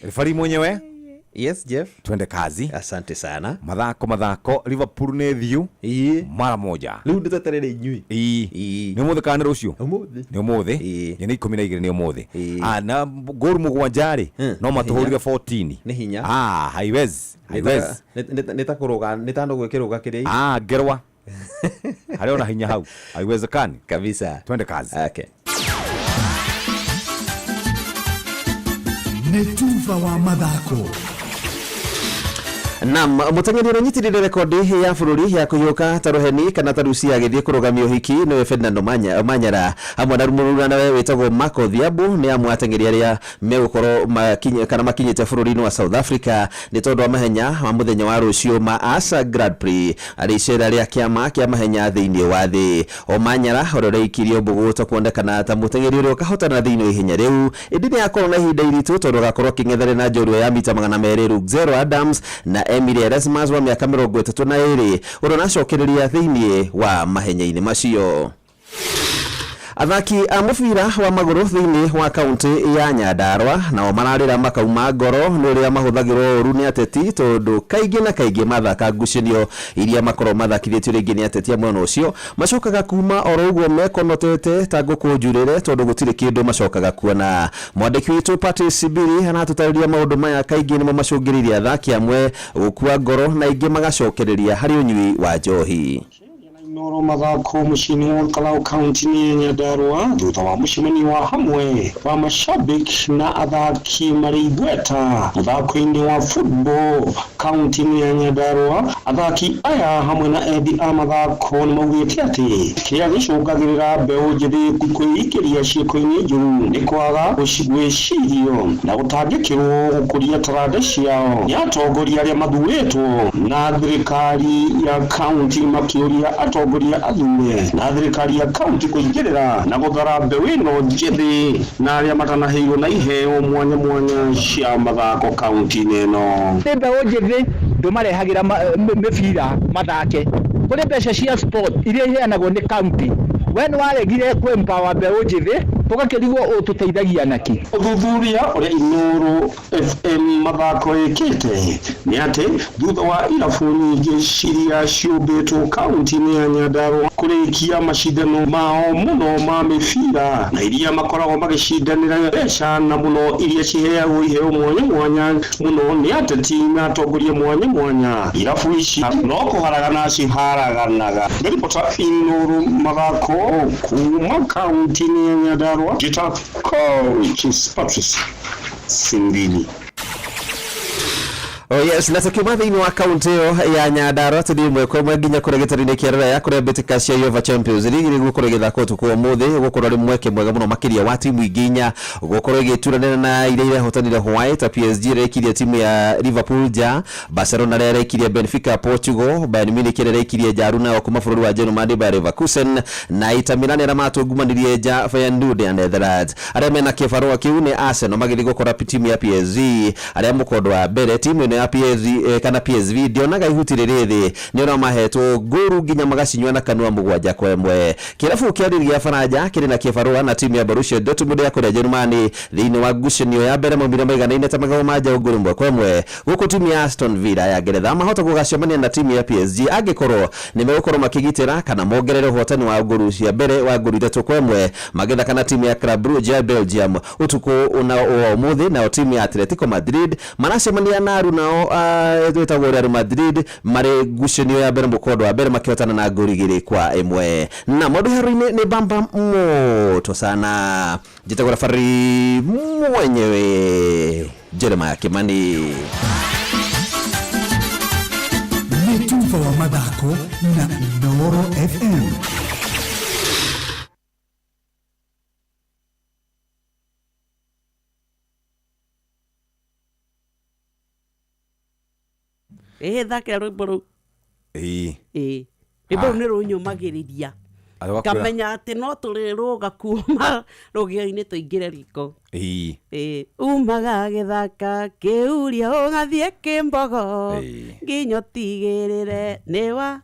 Refari mwenyewe. Yes, Jeff. Twende kazi. Asante sana. Mathako, mathako, Liverpool nĩ thiu mara moja. Rĩu ndĩteterere inyuĩ. Ĩĩ. Nĩ ũmũthĩ kana nĩ rũciũ? Ũmũthĩ. Nĩ ũmũthĩ. Nĩ 12 nĩ ũmũthĩ. Ah, na ngũru 7 rĩ, no matũhũrire 14. Nĩ hinya. Ah, haiwezi. Haiwezi. Nĩ ta kũrũga, nĩ ta nũgũ ĩkĩrũga kĩrĩa. Ah, ngerwa. Harĩ ona hinya hau. Haiwezekani. Kabisa. Twende kazi. Okay. Nĩ tuba wa mathako. Nam mũteng'eri ũrĩa ũnyitĩrĩire rekondi ya bũrũri ya kũhiũka ta rũheni kana ta rucia agĩthiĩ kũrũgamia ũhiki nĩwe Ferdinand Omanyala hamwe na mũrunanawe wĩtagwo Marco Odhiambo nĩ amwe ateng'eri arĩa megũkorwo kana makinyĩte bũrũri-inĩ wa South Africa nĩ tondũ wa mahenya ma mũthenya wa rũciũ ma ASA Grand Prix arĩ icera rĩa kĩama kĩa mahenya thĩinĩ wa thĩ. Omanyala ũrĩa ũraikirie mbũgũ kuonekana ta mũteng'eri ũrĩa ũkahotana thĩinĩ wa ihenya rĩu, ĩndĩ nĩ akorwo na ihinda iritũ tondũ agakorwo akĩng'ethanĩra na njorua ya mita 200 Luxero Adams na Emily Erasmus wa mĩaka 32 ũrĩa ũracokereria thĩinĩ wa mahenya-inĩ macio. Athaki a mũbira wa magũrũ thĩinĩ wa kaunti ya Nyandarua nao mararĩra makauma ngoro nĩ ũrĩa mahũthagĩrwo ũru nĩ ateti, tondũ kaingĩ na kaingĩ mathaka ngucanio iria makorwo mathakithĩtio rĩngĩ nĩ ateti a mwena ũcio macokaga kuma oro ũguo mekonotete ta ngũkũ njurĩre, tondũ gũtirĩ kĩndũ macokaga kuona. Mwandĩki witũ Patrice Sibiri aratũtarĩria maũndũ maya kaingĩ nĩmo macũngĩrĩirie athaki amwe gũkua ngoro na aingĩ magacokereria harĩ ũnyui wa njohi. Inoro mathako mũciĩ-inĩ wa Olkalau kaunti-inĩ ya Nyandarua thutha wa mũcemanio wa hamwe wa mashabiki na athaki marĩ igweta mũthako-inĩ wa football kaunti-inĩ ya Nyandarua. Athaki aya hamwe na endi a mathako nĩ maugĩte atĩ kĩrĩa gĩcũngagĩrĩra mbeũ njĩthĩ kwĩingĩria ciĩko-inĩ njũru nĩ kwaga gwĩcirio na gũtangĩkĩrwo gũkũria taranda ciao nĩ atongoria arĩa mathurĩtwo na thirikari ya kaunti, makĩũria atongoria athure na thirikari ya kaunti kũingĩrĩra na gũthara mbeũ ĩno njĩthĩ na arĩa matanaheirwo na iheo mwanya mwanya cia mathako kaunti-inĩ ĩno. Nĩ mbeũ njĩthĩ ndũmarehagĩra mĩbira mathake, kũrĩ mbeca cia sport iria iheanagwo nĩ kaunti, we nĩ waregire kũ empower mbeũ njĩthĩ, tũgakĩrigwo ũtũteithagia naki. Ũthuthuria ũrĩa Inoro FM mathako ĩkĩte nĩ atĩ thutha wa irabu nyingĩ ciria ciũmbĩtwo kaunti-inĩ ya Nyandarua kũrĩkia macindano mao mũno ma mĩbira na iria makoragwo magĩcindanĩra mbeca na mũno iria ciheagwo iheo mwanya mwanya mũno nĩ ateti na atongoria mwanya mwanya, irabu ici no kũharagana ciharaganaga. Ngĩribota Inoro mathako kuma kaunti-inĩ ya Nyandarua, njĩta Coach Patrice Simbili. Oh yes, na tukiuma thĩinĩ wa kaunti ĩyo ya Nyandarua tũthiĩ ĩmwe kwa ĩmwe nginya kũrĩa gĩtarũ-inĩ kĩa rũraya kũrĩa mbĩtĩka cia UEFA Champions League nĩguo gĩthako ũtukũ wa ũmũthĩ gũkorwo arĩ mweke mwega mũno makĩria wa timu ingĩ inya gũkorwo ĩgĩturanĩra na iria irehotanire Hawaii ta PSG ĩraikirie timu ya Liverpool nja, Barcelona ĩrĩa ĩraikirie Benfica Portugal, Bayern Munich ĩrĩa ĩraikirie nja nayo kuma bũrũri wa Jerumani Bayer Leverkusen, na Inter Milan arĩa matungumanirie nja Feyenoord ya Netherlands. Arĩa mena kĩbarũa kĩu nĩ Arsenal magĩthiĩ gũkora timu ya PSG, arĩa mũkondo wa mbere timu ĩno ya PSG kana PSV ndionaga ihuti rĩrĩ thĩ, nĩ ũrĩa mahetwo ngũru nginya magacinyua na kanua 7-1. Kĩrabu kĩa rigi ya Faranja kĩrĩ na kĩbarũa na timu ya Borussia Dortmund ya kũrĩa Jerumani thĩinĩ wa ngucanio ya mbere maumire maiganaine ta magego ma njaũ ngũru 1-1. Gũkũ timu ya Aston Villa ya Ngeretha mahota gũgacemania na timu ya PSG angĩkorwo nĩ megũkorwo makĩgitĩra kana mongerere ũhotani wa ngũru cia mbere wa ngũru 3-1 magĩthaka na timu ya Club Brugge ya Belgium ũtukũ una wa ũmũthĩ. Nayo timu ya Atletico Madrid maracemania na arunao wĩtagwo Real Madrid marĩ ngucanio ya mbere mũkondo wa mbere makĩhotana na ngũru 2-1. Na maũndũ haro-inĩ nĩ bamba moto sana, njĩtagwo Rafari mwenyewe. Jeremiah Kimani. Nĩ tuba wa mathako na Inooro FM. Ĩhĩ, thakĩra rwĩmbo rũu. Ĩĩ. Ĩĩ, rwĩmbo rũu nĩ rũnyũmagĩrĩria. Agwakwĩra- Ngamenya atĩ no tũrĩrũga kuma rũgĩo-inĩ tũingĩre riko. Ĩĩ. Ĩĩ, umaga gĩthaka kĩuria ũgathiĩ kĩmbogo nginya ũtigĩrĩre nĩwa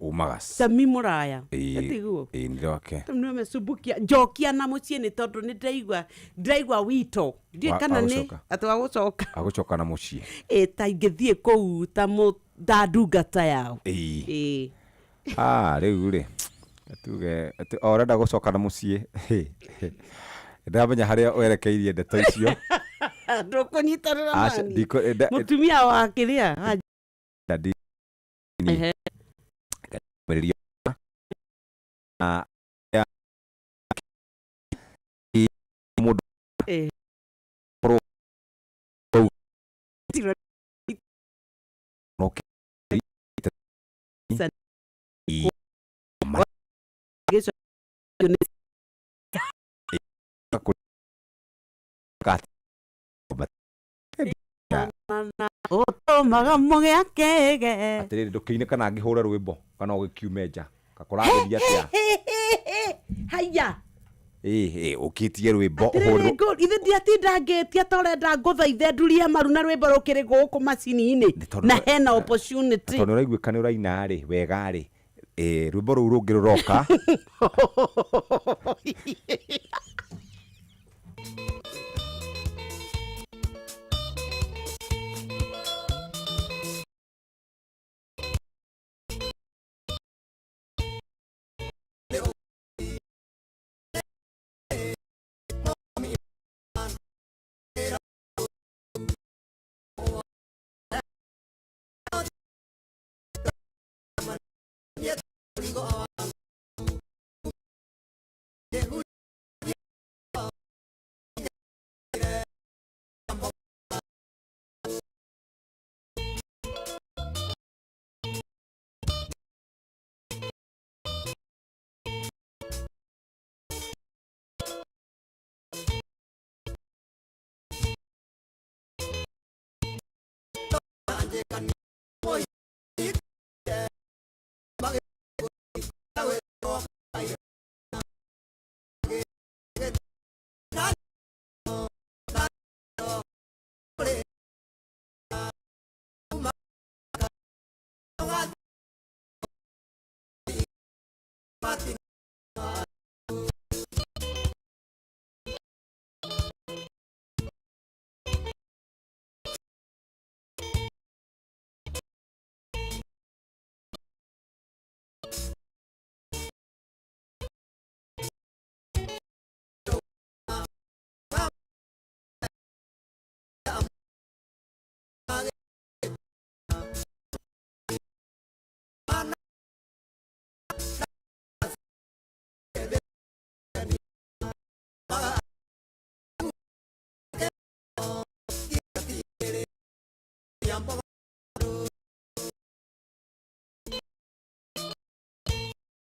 Umaga. Sami mũraya. Ĩĩ. Ĩtiguo? Ĩĩ, nĩ rwake. Nĩ amecumbukia njokia na mũciĩ nĩ tondũ nĩ ndĩraigua ndĩraigua wito ndiũĩ kana wa nĩ gũcoka. atĩ wa gũcoka. Agũcoka na mũciĩ. Ĩ, ta ingĩthiĩ kũu ta ta ndungata yao. Ĩĩ. Ĩĩ. Ah, rĩu rĩ tuge atĩ o ũrenda gũcoka na mũciĩ. Ndamenya harĩa werekeirie ndeto icio. Ndũkũnyitanĩra Aca, nani mũtumia wa kĩrĩa Ehe. Mĩrĩrio na mũndũ korwo no Ũtũmaga mũgĩa kĩge. Atĩrĩrĩ, ndũkĩine kana ngĩhũre rwĩmbo kana ũgĩkiume nja kakũragĩria atĩa? Haya. Ĩĩ, ũkĩtie rwĩmbo Atĩrĩrĩ, ũhũrĩrwo. Ithe ndiatinda ngĩtia ta ũrenda ngũthaithe ndurie maru na rwĩmbo rũkĩrĩ gũkũ macini-inĩ Tondũ- na hena opportunity. Tondũ nĩ ũraiguĩka nĩ ũraina rĩ wega rĩ, ĩĩ, rwĩmbo rũu rũngĩ rũroka.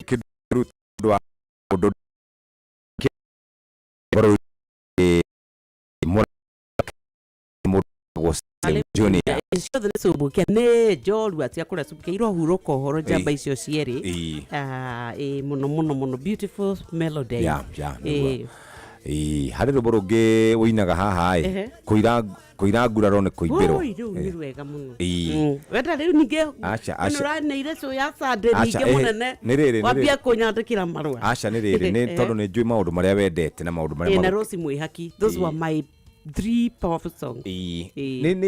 Kĩndũ wa mũndũ Junior. Ciothe nĩ cumbukia nĩ njorua cia kũrĩa cumbukia irohurũka ũhoro njamba icio cierĩ. Ĩĩ. Ah, ĩĩ, mũno mũno mũno beautiful melody. Ya, nĩguo. Ĩĩ. Ĩĩ, harĩ rwĩmbo rũngĩ ũinaga haha ĩ Ehe. kũira nguraro nĩ kũimbĩrwo. Oi, rĩu nĩ rwega mũno. Ĩĩ. Wenda rĩu ningĩ Aca, aca. nĩũraneire cũ ya Sunday Aca, ningĩ ĩhĩ, mũnene nĩ rĩrĩ, nĩ wambia rĩrĩ. kũnyandĩkĩra marũa. Aca, nĩ rĩrĩ, nĩ Ehe. tondũ nĩ njũĩ maũndũ marĩa wendete na maũndũ marĩa Ĩĩ, na Rose Mwĩhaki, those Ĩĩ. were my three powerful songs. Ĩĩ.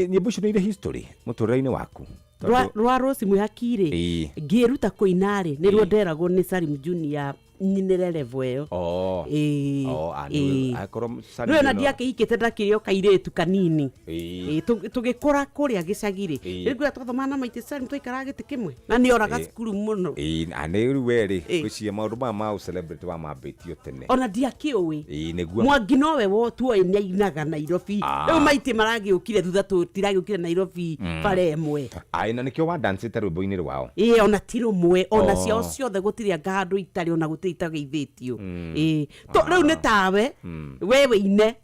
Nyĩmbo icio nĩ irĩ history mũtũrĩre-inĩ waku? Rwa Rose Mwĩhaki rĩ, Ĩĩ. ngĩruta kũina rĩ, nĩruo nderagwo nĩ Salim Junior. nyinĩre level ĩyo. Oh. Ĩĩ, Oh, ah, ĩĩ. akorwo Nĩwe na ndiakĩhikĩte ndakĩrĩ o kairĩtu kanini. Ĩĩ. Ĩĩ, tũgĩkũra kũrĩa gĩcagi rĩ, Ĩĩ. rĩu ngwĩra twathomaga na maitĩ Salim, twaikaraga gĩtĩ kĩmwe na nĩ oraga Ĩĩ. cukuru mũno. Ĩĩ, na nĩ rĩu we rĩ, Ĩĩ. ngwĩciria maũndũ maya ma ũcelebrity wa mambĩtio tene. Ona ndiakĩũĩ. Ĩĩ, nĩguo. Mwangi nowe tuoĩ nĩ ainaga Nairobi. Ah. Rĩu maitĩ maragĩũkire thutha, tũtiragĩũkire Nairobi bara ĩmwe. Aĩ, na nĩkĩo wandancĩte rwĩmbo-inĩ rwao. Ĩĩ, ona ti rũmwe, ona Oh. ciao ciothe gũtirĩ anga handũ itarĩ, ona gũtirĩ itageithĩtio. Ĩĩ. Rĩu nĩ tawe we wĩine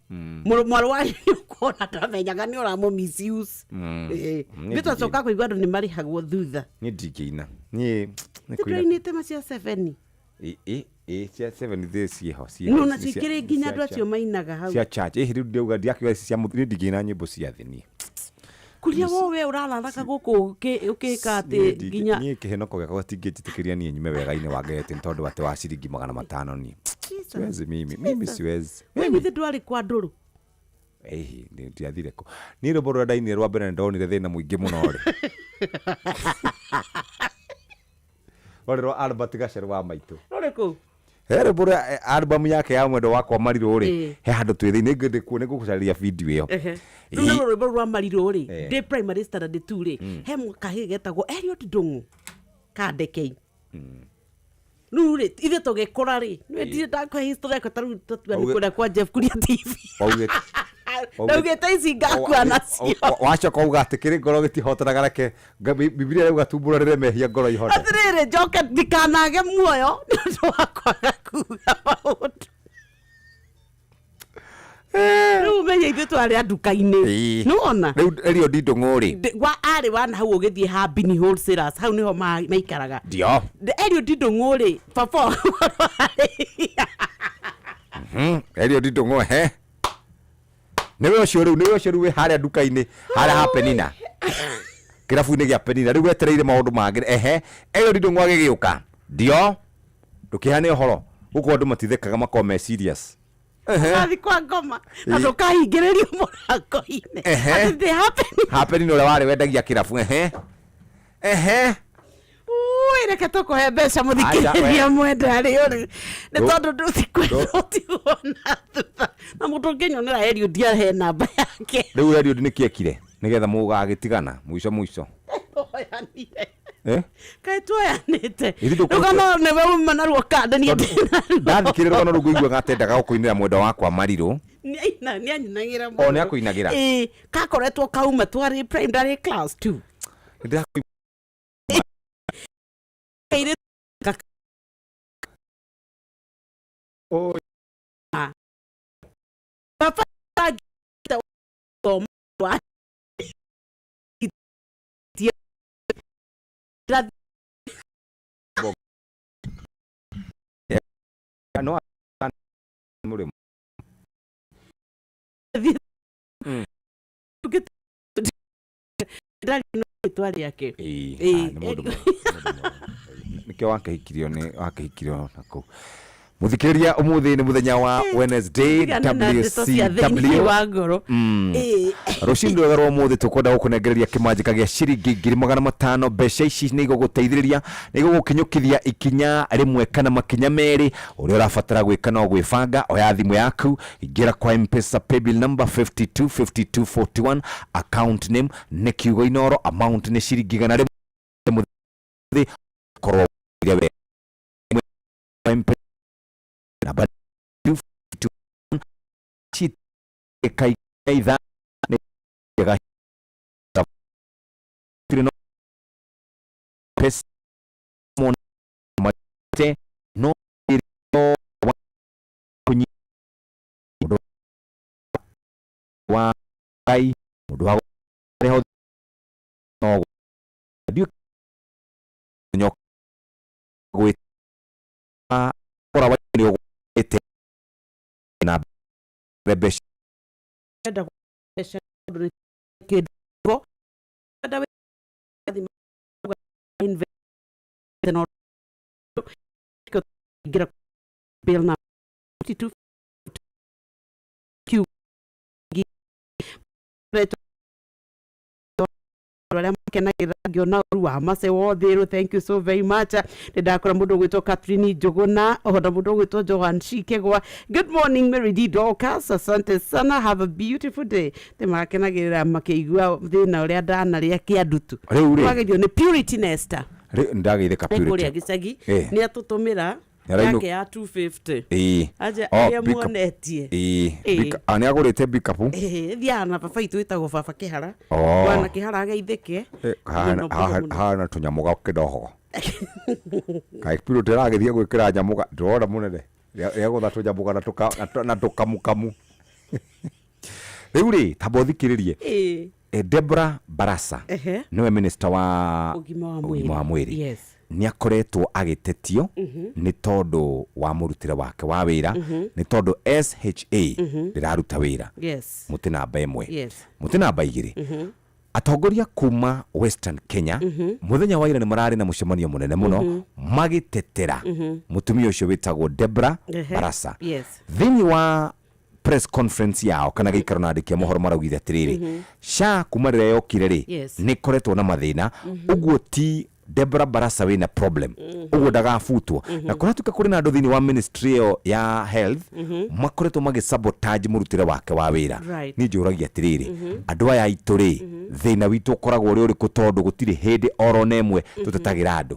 mwarĩ wa nyũkwa ndamenyaga nĩ ũramũ misuse. Ĩĩ. Niĩ Nĩ twacoka kũigua andũ nĩ marĩhagwo thutha. Niĩ ndingĩina. Niĩ nĩ kũina. Tũrainĩte macia seven. Ĩĩ, ĩĩ, ĩĩ, cia seven thĩ ciĩho, ciĩho, No nacio ikĩrĩ nginya andũ acio mainaga hau. Cia church. Ĩĩ, rĩu ndĩauga ndiakiuga cia niĩ ndingĩina nyĩmbo cia thĩ niĩ. Kuria wowe ũrararaga gũkũ ũkĩka atĩ Niĩ nginya niĩ kĩhenoko gĩakwa gĩtingĩnjĩtĩkĩria niĩ nyume wega-inĩ wa Ngai atĩ nĩ tondũ atĩ wa ciringi 500 niĩ. Siwezi mimi siwezi. We githĩ ndwarĩ kwa ndũrũ? Ĩhĩ, ndiathire kũ. Niĩ rwĩmbo rũrĩa ndainire rwa mbere nĩ ndonire thĩna mũingĩ mũno rĩ. Rwarĩ rwa Albert Gacerũ wa maitũ. Rũrĩkũ? He rwĩmbo rwa album yake ya mwendo wakwa marirũ rĩ, Ĩĩ. he handũ twĩ thĩinĩ, nĩngũgũcarĩria video ĩyo. Ehe. Rĩu naruo rwĩmbo rwa marirũ rĩ, Eh. ndĩ primary standard 2 rĩ, he kahĩĩ getagwo Eliot Ndung'u kandekei. Rĩu rĩ, ithuĩ tũgĩkũra rĩ, nĩ ndirĩ ndakũhe history yakwa ta rĩu twatua nĩ kũrĩa kwa Jeff Kuria TV. Waugĩte Ndaugĩte ici ngakua nacio. Wacoka uga atĩ kĩrĩ ngoro gĩtihotanaga reke Bibilia rauga tumbũranĩre mehia ngoro ihone. Atĩrĩrĩ, njoke ndikanage muoyo nĩ ũndũ wa kwaga kuga maũndũ. Rĩu ũmenye ithuĩ twarĩ a nduka-inĩ. Ĩĩ. Nĩwona? Rĩu Eliud Ndung'u rĩ, Wa arĩ wa na hau ũgĩthiĩ Hambini Wholesalers, hau nĩho maikaraga. Ndio. Eliud Ndung'u rĩ, baba Eliud Ndung'u he. Nĩwe ũcio rĩu, nĩwe ũcio rĩu wĩ harĩa nduka-inĩ, harĩa ha Penina. Kĩrabu-inĩ gĩa Penina, rĩu wetereire maũndũ mangĩ. Ehe, Eliud Ndung'u agĩgĩũka. Ndio. Ndũkĩhane ũhoro. Gũkũ andũ matithekaga makoragwo me serious. Ehe. Athi kwa ngoma na Ĩĩ. ndũkahingĩrĩrio mũrango-inĩ. Ehe. Atĩ the happening. Ha Penina ũrĩa warĩ wendagia kĩrabu. Ehe. Ehe. Ui, reke tũkũhe mbeca mũthikĩrĩria Aca, we. mwenda rĩ ũrĩ nĩ tondũ ndũtikwenda ũtigwo na thutha na mũndũ ũngĩnyonera Eliud ahe namba yake. Rĩu Eliud nĩkĩ ekire nĩgetha mũgagĩtigana mũico mũico? Tuoyanire. Eh? Kaĩ tuoyanĩte. Ithuĩ ndũkũ- Rũgano nĩwe uma naruo kanda niĩ ndĩ Ndathikĩrĩria rũgano rũu ngũiguaga atendaga gũkũinĩra mwendwa wakwa marirũ. Nĩanyinagĩra. O, nĩakũinagĩra? Ĩĩ, kakoretwo kauma twarĩ primary class 2. Nĩndĩrakũigua. Kairĩtu Oi. Baba angĩte gũthoma wa No mũrĩmo. Ndarĩ na rĩtwa rĩake. Ĩĩ, Ĩĩ, ah, nĩ mũndũ mwega, nĩ mũndũ mwega. Nĩkĩo wakĩhikirio nĩ wakĩhikirio na kũu. Mũthikĩrĩria, ũmũthĩ nĩ mũthenya wa Wednesday. Tigana na ndeto cia thĩinĩ WCW. wa ngoro. Ĩĩ. Rũcinĩ rwega rwa ũmũthĩ tũkwenda gũkũnengereria kĩmanjĩka gĩa ciringi 500,000. Mbeca ici nĩ igũgũteithĩrĩria, nĩ igũgũkinyũkithia ikinya rĩmwe kana makinya merĩ. Ũrĩa ũrabatara gwĩka no gwĩbanga, oya thimũ yaku, ingĩra kwa M-Pesa paybill number 525241, account name nĩ kiugo Inoro, amount nĩ ciringi 100. Mũthĩ korwo wĩre wega. M-Pesa namba 252 citĩka ithano nĩ njega. Tirĩ no pesa mona mate no ĩrĩ wa kũnyi mũndũ wa Ngai, mũndũ wa reho no ndiũ nyoka gwĩta kora wa nĩ ũgwĩte na mbeca. Enda mbeca tondũ nĩ kĩndũ enda wĩ- invest no ingĩra bill na 52 Q retwo arĩa Makenagĩrĩra ngĩona ũru wa mace wothe. Thank you so very much. Nĩ ndakora mũndũ ũgwĩtwo Catherine Njũgũna, ona mũndũ ũgwĩtwo Joan Shikegwa. Good morning, Mary D Dorcas, asante sana, have a beautiful day. Nĩ makenagĩrĩra makĩigua thĩna ũrĩa ndanarĩa kĩandutu. Rĩu rĩ. Wagerio nĩ Purity Nesta. Rĩu nĩndagĩithĩka. Nĩ kũrĩa Purity. gĩcagi. Nĩ atũtũmĩra Nĩarainũ- yake ya 250. Aja Oh, arĩa pick up. muonetie. Nĩ agũrĩte pikapu. Thiaga na baba itũ wĩtagwo baba Kĩhara. Oh. Bwana Kĩhara ageithĩke. Mũno, mũno. Hana tũnyamũ ga kĩndohogo kaĩ Purity aragĩthiĩ gwĩkĩra nyamũ ndĩrona mũnene rĩagũtha tũnyamũga na tũkamukamu. Rĩu rĩ, tamba ũthikĩrĩrie. Debora Barasa nĩwe minister wa ũgima wa ũgima wa mwĩrĩ. Nĩ akoretwo agĩtetio nĩ tondũ wa mũrutĩre wake wa wĩra, nĩ tondũ SHA ndĩraruta wĩra. Mũtĩ namba 1. Mũtĩ namba 2, atongoria kuma Western Kenya mũthenya wa ira nĩ mararĩ na mũcemanio mũnene mũno magĩtetera mũtumia ũcio wĩtagwo Debra Barasa. Thĩinĩ wa press conference yao kana gĩikaro na andĩki a mohoro, maraugire atĩrĩrĩ, SHA kuma rĩrĩa yokire rĩ, nĩ ĩkoretwo na mathĩna. Ũguo ti Debora Barasa wĩna problem, ũguo ndagabutwo. Na kũratuĩka kũrĩ na andũ thĩinĩ wa ministry ĩyo ya health makoretwo magĩsabotage mũrutĩre wake wa wĩra. Niĩ njũragia atĩrĩrĩ, andũ aya aitũ rĩ, thĩna witũ ũkoragwo ũrĩ ũrĩkũ, tondũ gũtirĩ hĩndĩ oro na ĩmwe tũtetagĩra andũ?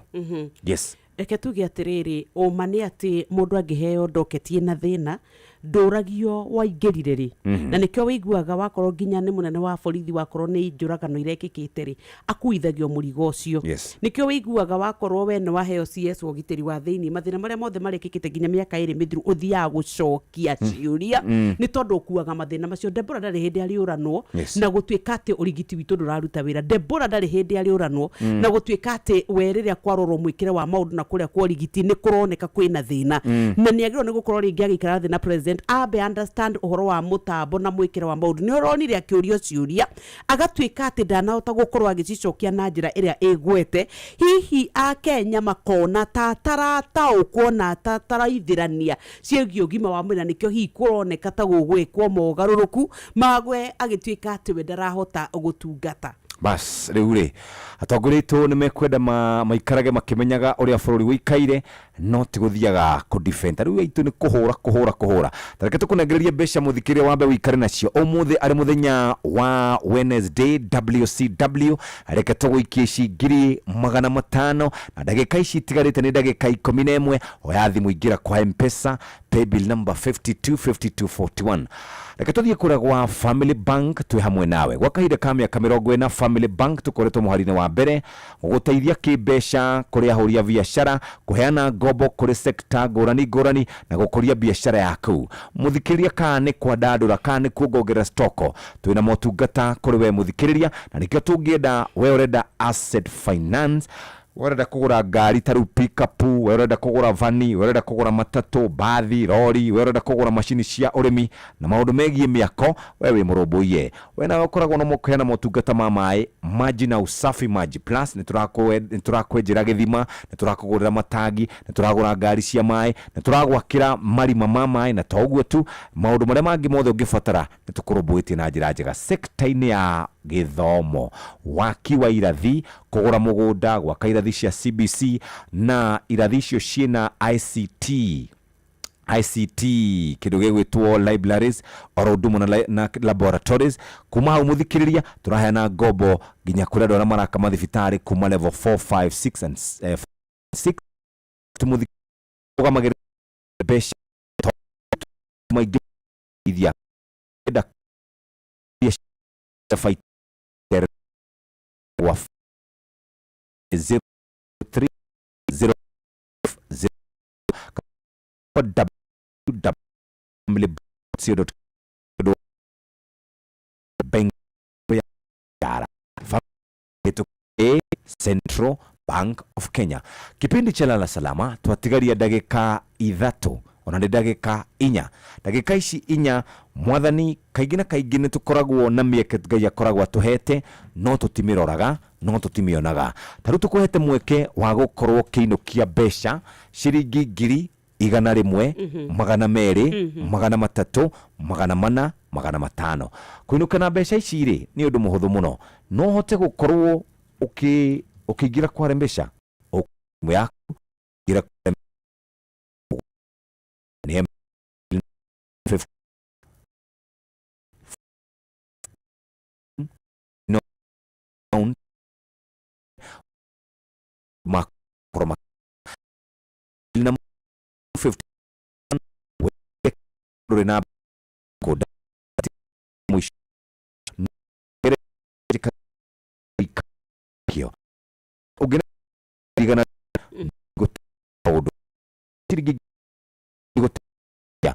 Yes. Reke tuge atĩrĩrĩ, ũma nĩ atĩ mũndũ angĩheo ndoketi ĩna thĩna, ndũragio waingĩrire rĩ. Na nĩkĩo wĩiguaga wakorwo nginya nĩ mũnene wa borithi, wakorwo nĩ njũragano irekĩkĩte rĩ, akuithagio mũrigo ũcio. Nĩkĩo wĩiguaga wakorwo we nĩ waheo CS wa ũgitĩri wa thĩinĩ, mathĩna marĩa mothe marekĩkĩte nginya mĩaka 2 mĩthiru, ũthiaga gũcokia ciũria, nĩ tondũ ũkuaga mathĩna macio. Debora ndarĩ hĩndĩ arĩũranwo na gũtuĩka atĩ ũrigiti witũ ndũraruta wĩra. Debora ndarĩ hĩndĩ arĩũranwo na gũtuĩka atĩ we rĩrĩa kwarorwo mwĩkĩre wa maũndũ na kũrĩa kwa ũrigiti nĩ kũroneka kwĩna thĩna. Na nĩ agĩrĩirwo nĩ gũkorwo rĩngĩ agĩikara thĩ na president ambe understand ũhoro wa mũtambo na mwĩkĩre wa maũndũ. Nĩ ũronire akĩũrio ciũria agatuĩka atĩ ndanahota gũkorwo agĩcicokia na njĩra ĩrĩa ĩgwete. Hihi akenya makona ta atarataũkwo na tataraithĩrania ciĩgiĩ ũgima wa mwĩrĩ, na nĩkĩo hihi kũroneka ta gũgwĩkwo mogarũrũku magwe agĩtuĩka atĩ we ndarahota gũtungata. Bas, rĩu rĩ, atongoria aitũ nĩ mekwenda maikarage makĩmenyaga ũrĩa bũrũri ũikaire, no ti gũthiaga kũ-defend. Ta rĩu aitũ nĩ kũhũra kũhũra kũhũra. Ta reke tũkũnengererie mbeca, mũthikĩrĩria, wambe ũikare nacio. Ũmũthĩ arĩ mũthenya wa Wednesday, WCW, reke tũgũikie ici 500,000, na ndagĩka ici itigarĩte nĩ ndagĩka 11. Oya thimũ, ingĩra kwa M-Pesa, paybill number 525241. Reke tũthiĩ kũrĩa gwa Family Bank, twĩ hamwe nawe gwa kahinda ka mĩaka 40. Family Bank tũkoretwo mũhari-inĩ wa mbere gũgũteithia kĩmbeca kũrĩ ahũri a biacara, kũheana ngombo kũrĩ sekta ngũrani ngũrani na gũkũria biacara yaku. Mũthikĩrĩria, kana nĩ kwandandũra kana nĩ kuongongerera stoko, twĩna motungata kũrĩ we mũthikĩrĩria, na nĩkĩo tũngĩenda we ũrenda asset finance, we ũrenda kũgũra ngari ta rĩu pickup, we ũrenda kũgũra vani, we ũrenda kũgũra matatũ, bathi, rori, we ũrenda kũgũra macini cia ũrĩmi na maũndũ megiĩ mĩako, we wĩ mũrũmbũiye, we nawe ũkoragwo na kũheana motungata ma maĩ, maji na usafi, Maji Plus, nĩ tũrakwenjera gĩthima, nĩ tũrakũgũrĩra matangi, nĩ tũragũra ngari cia maĩ, nĩ tũragwakĩra marima ma maĩ, na to ũguo tu, maũndũ marĩa mangĩ mothe ũngĩbatara nĩ tũkũrũmbũĩtie na njĩra njega. Sekta-inĩ ya gĩthomo, waki wa irathi, kũgũra mũgũnda, gwaka irathi cia CBC na irathi icio ciĩna ICT, ICT kĩndũ gĩgwĩtwo libraries oro ũndũ ũmwe na laboratories. Kuma hau, mũthikĩrĩria, tũraheana ngombo nginya kũrĩ andũ arĩa maraka mathibitarĩ kuma level 4, 5, 6 and 6. Tũmũgamagĩrĩra mbeca maingĩ ithia enda biacara gwa 0 3 0 0 www bank ya Central Bank of Kenya. Kipindi cha Lala Salama twatigaria ndagĩka 3, ona nĩ ndagĩka 4. Ndagĩka ici 4, mwathani, kaingĩ na kaingĩ nĩ tũkoragwo na mĩeke Ngai akoragwo atũhete, no tũtimĩroraga, no tũtimĩonaga. Ta rĩu tũkũhete mweke wa gũkorwo ũkĩinũkia mbeca ciringi 100,000, 200, 300, 400, 500. Kũinũka na mbeca ici rĩ, nĩ ũndũ mũhũthũ mũno. No ũhote gũkorwo Uki ukiingira kwa Rembesha thimũ yaku ingira kwa ni no makorwo na 50 ndũrĩ na kũnda mũico kio ũngĩna gũtaũndũ ciringi gũtia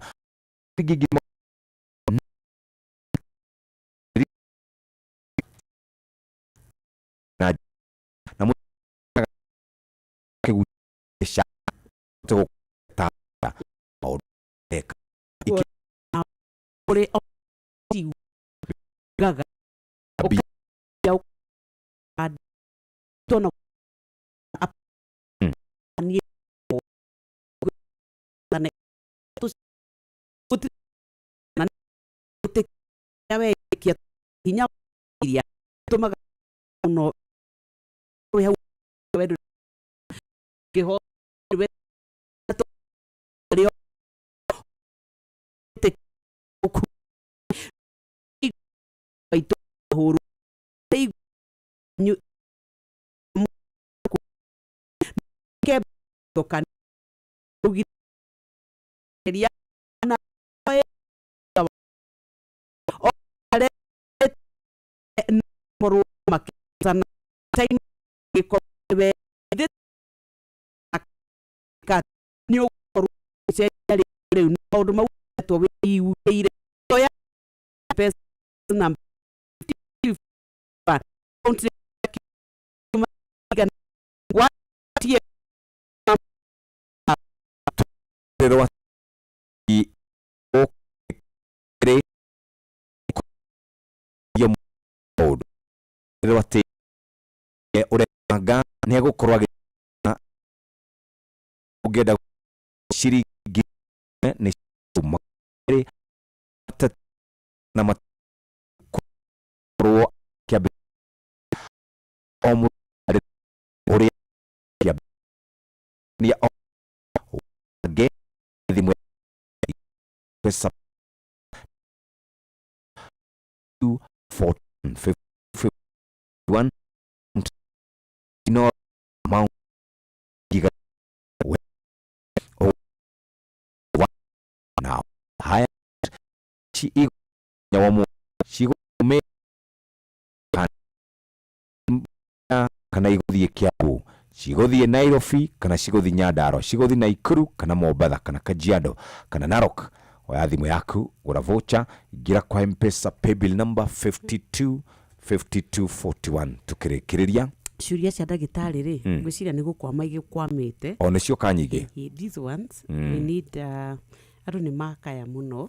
ciringi na na kĩguca tũgũta maũndũ eka kũrĩ gaga tono hinya iria tũmaga mũno wĩ hau wendo kĩho hũru maũndũ mau wĩiguĩire ya mbeca na ũranga nĩ egũkorwo agĩ ũngĩenda ciringi nĩ merĩ matatũ na makorwo kĩambi o mũndũ ũrĩa kĩambia o nge thimũ pesa 2 4 5 1 no amount giga we o wa now haya chi i nyawamu cigo me kana igũthiĩ Kiambu, cigũthiĩ Nairobi kana cigũthiĩ Nyandarua, cigũthiĩ Nakuru kana Mombatha kana Kajiado kana Narok. Oya thimũ yaku, gũra voucher, ingĩra kwa M-Pesa paybill number 52 5241 tukĩrĩkĩrĩria ciũria cia ndagĩtarĩ rĩ, ngwĩciria nĩ gũkwama igĩkwamĩte. O nĩcio nyingĩ. These ones we need, andũ nĩ makaya mũno.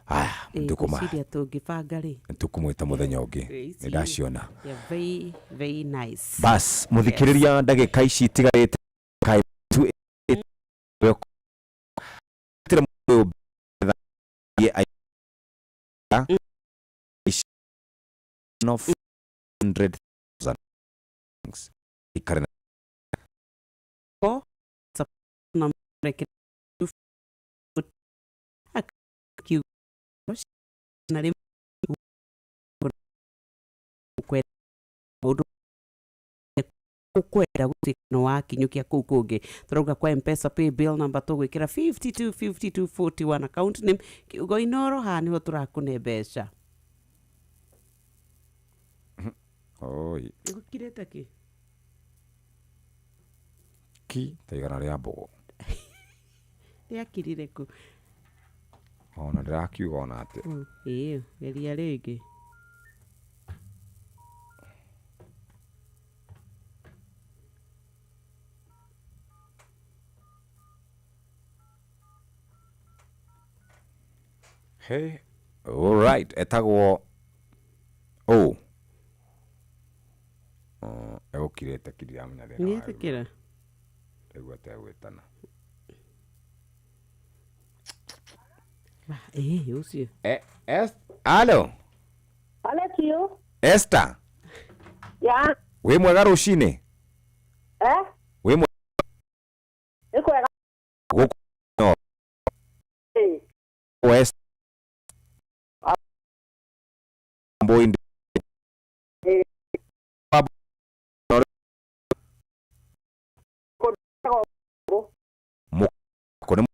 Aya tũkũma Ngwĩciria tũngĩbanga rĩ, tũkũmwĩta mũthenya ũngĩ. Ici nĩ ndaciona. They are very very nice. Bas mũthikĩrĩria, ndagĩka ici itigarĩte kai tu tire mũndũ ũyũ no 100,000 ikare na Ko na reke na rĩ maũndũ ũkwenda gũtuĩka nĩ wakinyũkia kũu kũngĩ. Tũrauga kwa M-Pesa pay bill number tũgwĩkĩra 52 52 41, account name kiugo Inoro. Haha nĩho tũrakũne mbeca. Oi. Gũkirĩte kĩ? Ki ta igana rĩa mbũgũ. Rĩakirire kũ? Ona ndĩrakiuga ona atĩ Ĩĩ, geria rĩngĩ. Hey, all right, etagwo oh. Egũkirĩte ki, ndiramenya thĩna wayo. Nĩetĩkĩra. Ndaigua ta egwĩtana. Ĩĩ, ũcio. Alo. Alo, Tio. Esther. Ya. Wĩ mwega rũcinĩ? Eh? Wĩ mwega Nĩ kwega. gũkũ no Ĩĩ. West Mbui Ĩĩ. Mũkũ nĩ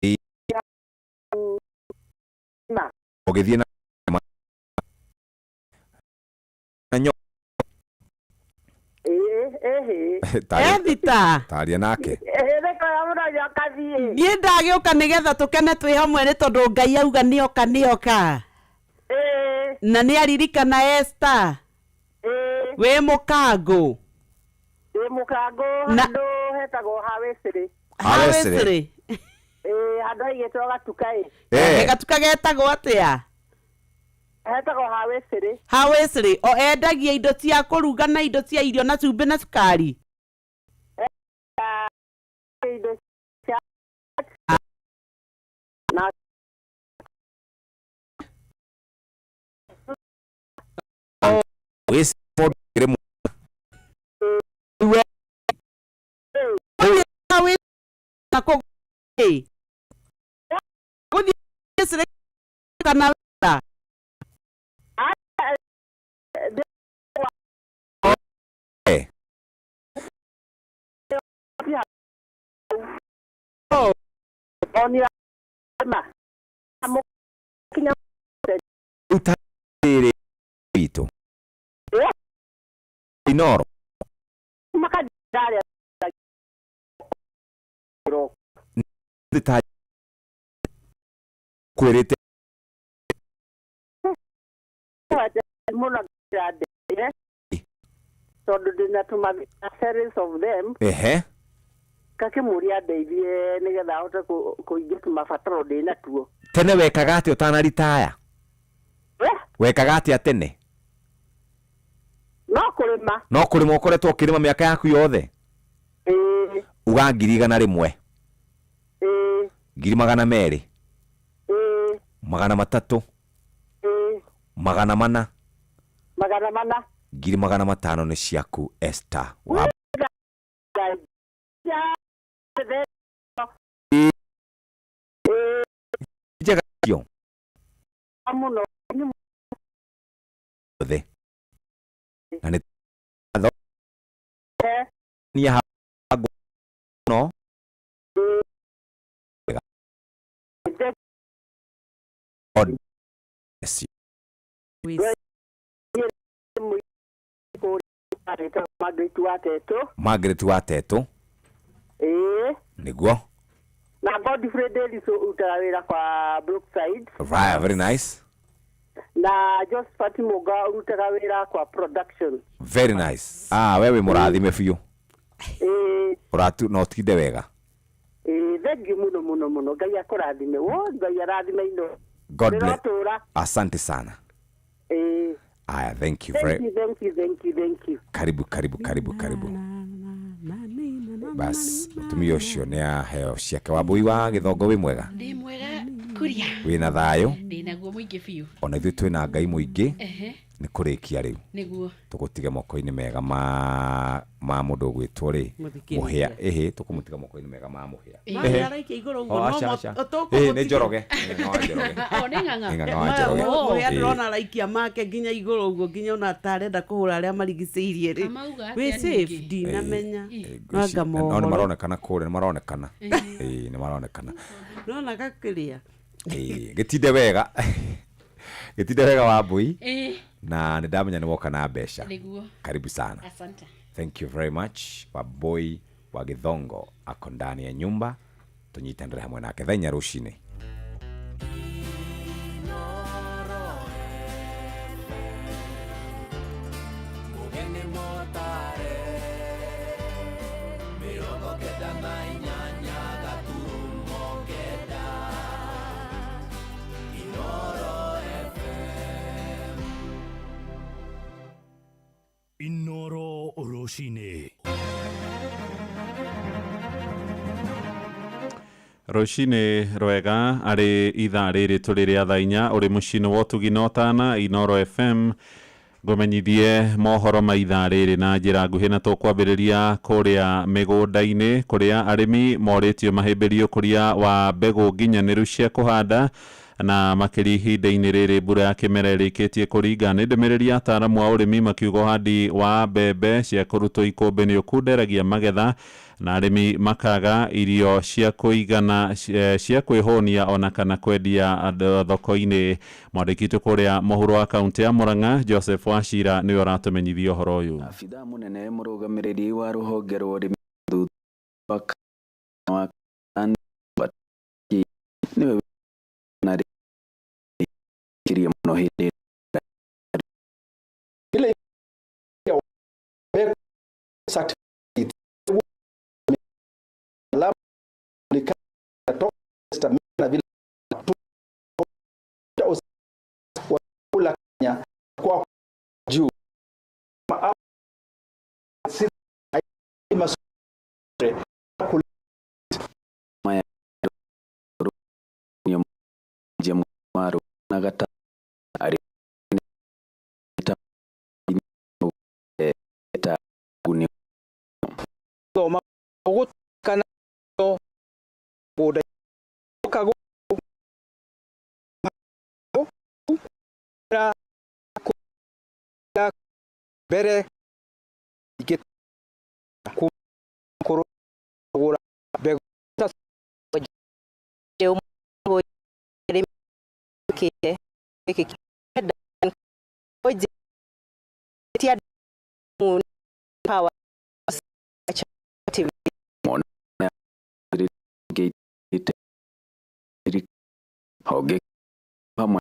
Ĩ- Na. ũgĩthiĩ na na nyo Ĩĩ, ĩhĩ. Ethita. Taria nake. Ĩhĩ, nĩ kwega mũno nyoka thiĩ. Niĩ ndagĩũka nĩgetha tũkene twĩ hamwe nĩ tondũ Ngai auga nĩoka nĩoka. Ĩĩ. Na nĩ aririkana Esther. Ĩĩ. Wĩ mũkangũ. Ndĩ mũkangũ Na- handũ hetagwo Hawĩcĩrĩ. Hawĩcĩrĩ. Ĩĩ, handũ haigĩtwo gatuka ĩ. Eh. Gatuka getagwo atĩa? Hetagwo Hawĩcĩrĩ. Hawĩcĩrĩ. O endagia indo cia kũruga na indo cia irio na cumbĩ na cukari. Indo cia na Wĩ mũndũ kĩrĩ we Hawĩ na kũ ĩ. Gũthiĩ Hawĩcĩrĩ kana wĩra? Eh. Onia ma. Kinya Ruta rĩrĩ witũ. Inoro. makandarĩa. Ta kwĩrĩte Mũno ndĩrandĩire tondũ ndĩna tũmathĩna series of them. Ehe. Ngakĩmũria ndeithie nĩgetha ahote kũhingia tũmabataro ndĩnatuo. Tene wekaga atĩa ũtanaritaya? Eh? Wekaga atĩa tene? No kũrĩma. No kũrĩma ũkoretwo ũkĩrĩma mĩaka yaku yothe? Ĩĩ. Uga 100,000. Ĩĩ. 200,000. Ĩĩ. 300. Ĩĩ. 400. 400. 500,000 nĩ ciaku Esther. Wa njega cio mũno. Othe. Na nĩ nia no God bless you. Margaret wa Tetũ. Margaret wa Tetũ. Ĩĩ. Nĩguo. Na Godfrey Davis ũrutaga wĩra kwa Brookside. Right, very nice. Na Josephat Mũga ũrutaga wĩra kwa production. Very nice. Ah, we wĩ mũrathime biũ. Ĩĩ. Ũratu no ũtinde wega. Ĩĩ, thank you mũno mũno mũno. Ngai akũrathime. Wo Ngai arathime indo. God bless. Ndĩrotũra. Asante sana. Ĩĩ. Aya, thank you Thank very you, thank you, thank you, thank you. Karibu, karibu, karibu, karibu. Bas, mũtumia ũcio nĩ aheo ciake. Wambui wa Gĩthongo wĩ mwega? Ndĩ mwega kuria. Wĩna thayũ? Ndĩ naguo mũingĩ biũ. Ona ithuĩ twĩna Ngai mũingĩ. Ehe. Nĩ kũrĩkia rĩu. Nĩguo. Tũgũtige moko-inĩ mega ma mũndũ ũgwĩtwo rĩ Mũthikĩrĩria. Mũhĩa. Ĩhĩ, tũkũmũtiga moko-inĩ mega ma Mũhĩa. Ĩĩ. Ehe. Araikia igũrũ ũguo, Oh, no aca, mo- aca. tũkũmũtiga. Ĩhĩ, nĩ Njoroge. Nĩ Ng'ang'a wa Njoroge. O, nĩ Ng'ang'a? Nĩ Ng'ang'a wa Njoroge. Mũhĩa Ĩĩ. ndĩrona araikia make nginya igũrũ ũguo nginya ona tarenda kũhũra arĩa marigicĩirie rĩ. Amauga Wĩ atĩa safe, ningĩ? ndinamenya. Ngwĩci- Anga no nĩ mohoro. maronekana kũrĩa, nĩ maronekana. Ĩĩ, nĩ maronekana. Nona gakĩrĩa. Ĩĩ, gĩtinde wega. Gĩtinde wega Wambui. Ĩĩ. Na nĩ ndamenya nĩ woka na mbeca. Nĩguo. Karibu sana. Asante. Thank you very much. Wambui wa Gĩthongo ako ndani ya nyumba, tũnyitanĩre hamwe nake thaa 4 rũcinĩ. Mũgeni mũtare 98.9 Inoro FM. Inoro rũcinĩ. Rũcinĩ rwega arĩ ithaa rĩrĩ tũrĩ rĩa thaa 4 ũrĩ mũciĩ-inĩ wa ũtugi na ũtana Inoro FM. Ngũmenyithie mohoro ma ithaa rĩrĩ na njĩra nguhĩ, na tũkwambĩrĩria kũrĩa mĩgũnda-inĩ kũrĩa arĩmi morĩtio mahĩmbĩrie ũkũria wa mbegũ nginyanĩru cia kũhanda, na makĩria ihinda-inĩ rĩrĩ mbura ya kĩmera ĩrĩkĩtie kũringa. Nĩ ndũmĩrĩri ya ataaramu a ũrĩmi makiuga ũhandi wa mbembe cia kũrutwo ikũmbĩ nĩ ũkunderagia magetha na arĩmi makaga irio cia kũigana cia kwĩhũnia ona kana kwendia andũ thoko-inĩ. Mwandĩki witũ kũrĩa mũhuro wa kaũntĩ ya Murang'a Joseph Wachira nĩwe ũratũmenyithia ũhoro ũyũ. Abithaa mũnene mũrũgamĩrĩri wa rũhonge rwa ũrĩmi wa nĩwe na rĩkirie mũno hĩndĩ ile certificate na vile kula Kenya kwa juu na gata ari ta guni thoma kana mbere kũgũra mbegũ honge hamwe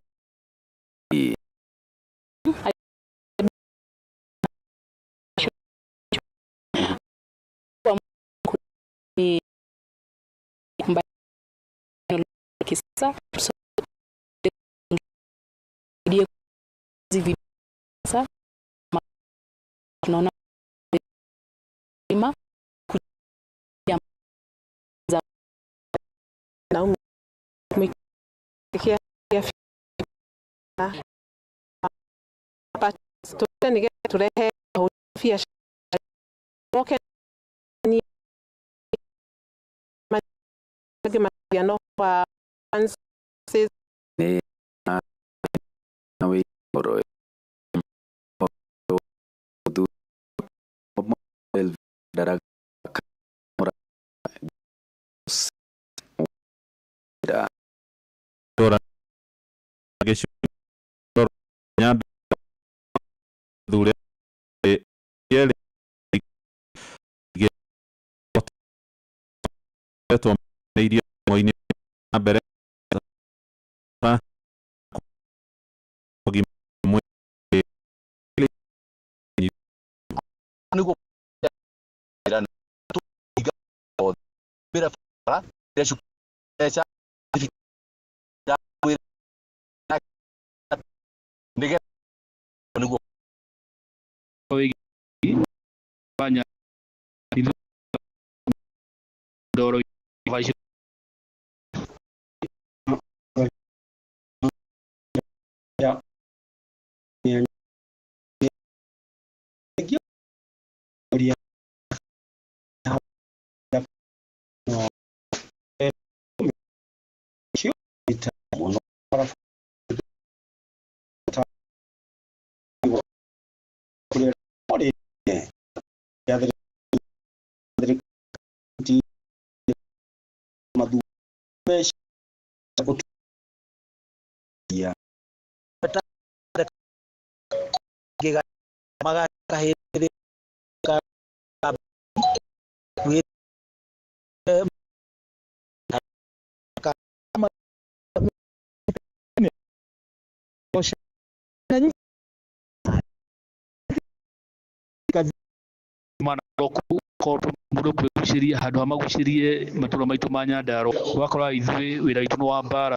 Mundu kwiguciria handu ha magucirie matura maitu ma Nyandarua ugakora ithuĩ wĩra witũ nĩ wa mbara.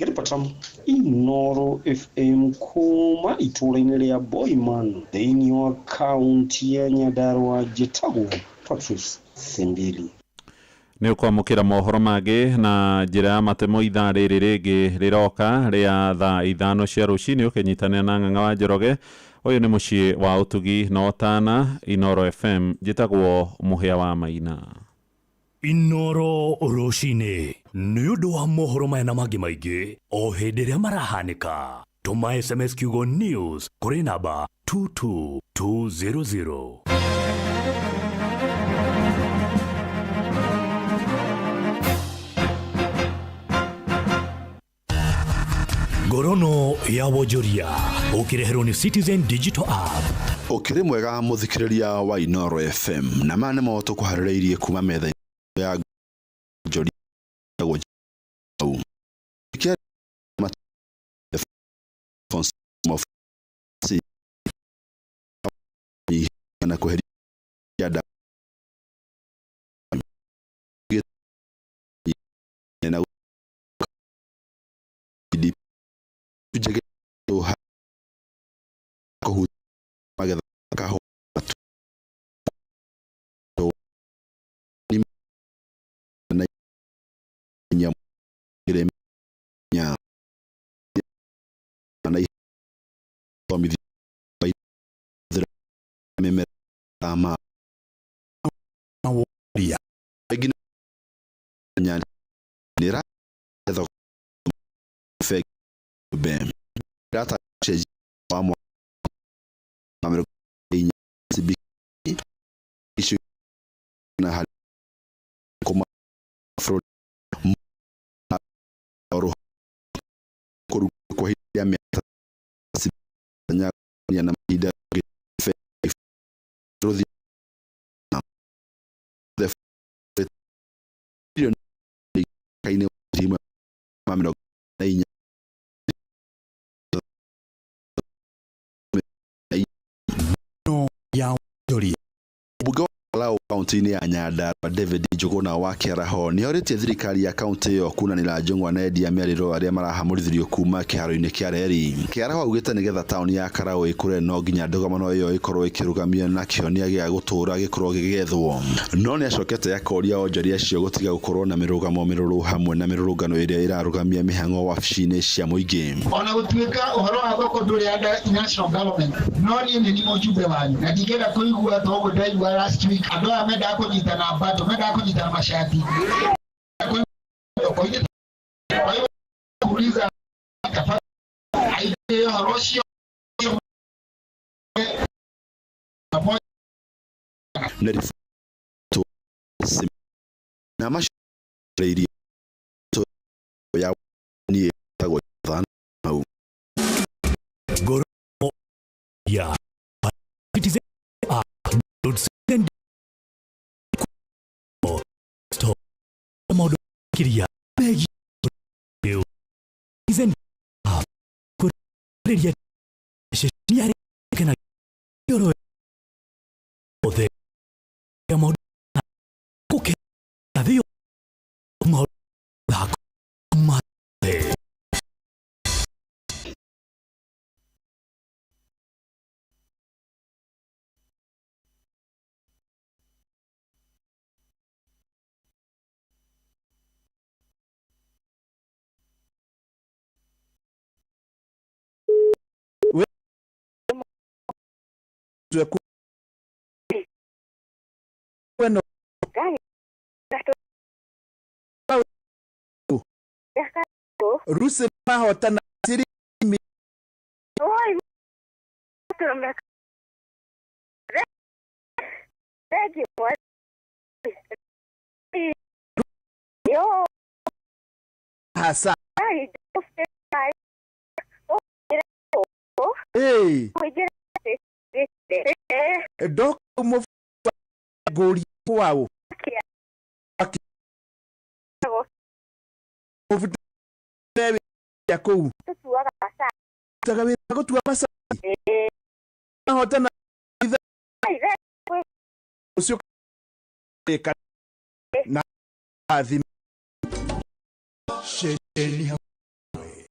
Inoro FM kuma itũra-inĩ rĩa Boiman thĩinĩ wa kaunti ya Nyandarua, njĩtagwo Patrice Simbili. Nĩ ũkwamũkĩra mohoro mangĩ na njĩra ya matemo ithaa rĩrĩ rĩngĩ rĩroka rĩa thaa 5 cia rũcinĩ ũkĩnyitanĩra na Ng'ang'a wa Njoroge. Ũyũ nĩ mũciĩ wa ũtugi na ũtana, Inoro FM. Njĩtagwo Mũhĩa wa Maina. Inoro rũcinĩ nĩ ũndũ wa mohoro maya na mangĩ maingĩ o hĩndĩ ĩrĩa marahanĩka, tũma SMS kiugo news kũrĩ namba 22200. Ngorono ya wonjoria ũkĩreherwo nĩ Citizen Digital App. Ũkĩrĩ mwega mũthikĩrĩria wa Inoro FM, na maya nĩmo tũkũharĩrĩirie kuma metha ya njoria. Na kweheria na Kaunti-inĩ ya Nyandarua David Njuguna wa Kĩaraho nĩ orĩtie thirikari ya kaunti ĩyo kunanĩra njũng'wa na endia mĩarĩro arĩa marahamũrithirio kuma kĩharo-inĩ kĩa reri. Kĩaraho augĩte nĩgetha taũni ya Karau ĩkũre no nginya ndũgamano ĩyo ĩkorwo ĩkĩrũgamio na kĩhonia gĩa gũtũũra gĩkorwo gĩgĩethwo. No nĩacokete akoria onjoria acio gũtiga gũkorwo na mĩrũgamo mĩrũrũ hamwe na mĩrũrũngano ĩrĩa ĩrarũgamia mĩhang'o wabici-inĩ cia mũingĩ. Ona gũtuĩka ũhoro wa thoko ndũrĩ under national government, no niĩ nĩ ni mũjumbe wanyu na ndingĩenda kũigua ta ũguo ndaigua last week andũ aya mendaga kũnyitana mbato, mendaga kũnyitana mashati thoko-inĩ. Kwa hivyo kuuliza aingĩ ũhoro ũcio na macokereirie ya niĩ ĩtagwo Mau. Ngoro ya Citizen App. Citizen Store maũndũ makĩria megiĩ Citizen App kũrĩria ceceni ya kana yoro othe ya maũndũ gũkena thĩ maũndũ mathe. Bueno, Ruse mahotana siri hasa. Hey. Dok mo gori kwao. Ya kũu. Tutaga wĩra gũtua macani. Mahotana ũcio na athime. Ceceni hamwe.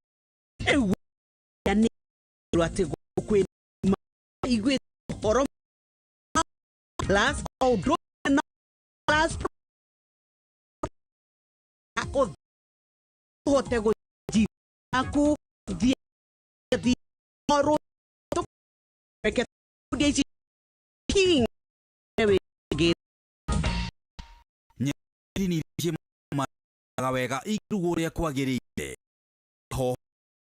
Ewa nĩ atĩ kwĩ igwĩ horo plus ũndũ na plus ũhote gũji aku thiĩ oro Reke ici king wĩngĩ. Nyeri nĩ irio ciĩmaga wega ikĩrugwo ũrĩa kwagĩrĩire. Hoho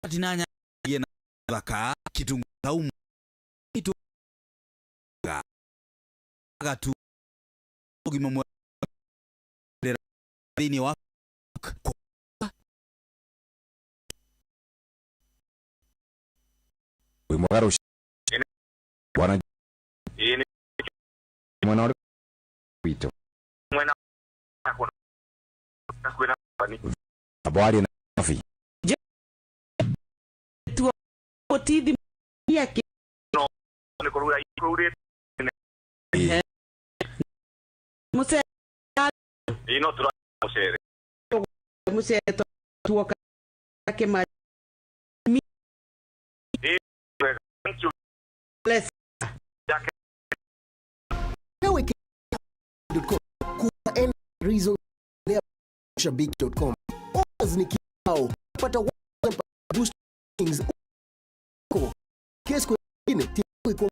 na nyanya na thaka, kitunguu saumu, gatu ũgima mwega thĩinĩ wa Wĩ mwega rũcinĩ bwana mwena ũrĩkũ witũ? Mwena Amba warie na Nabi. Tuo tithi yake. Mucere. No tura mucere. Mucere tuoka kĩma. Bless. Kuna N reason shabiki.com. Offers ni kibao. Pata boost things uko. Kesi kwingine timu iko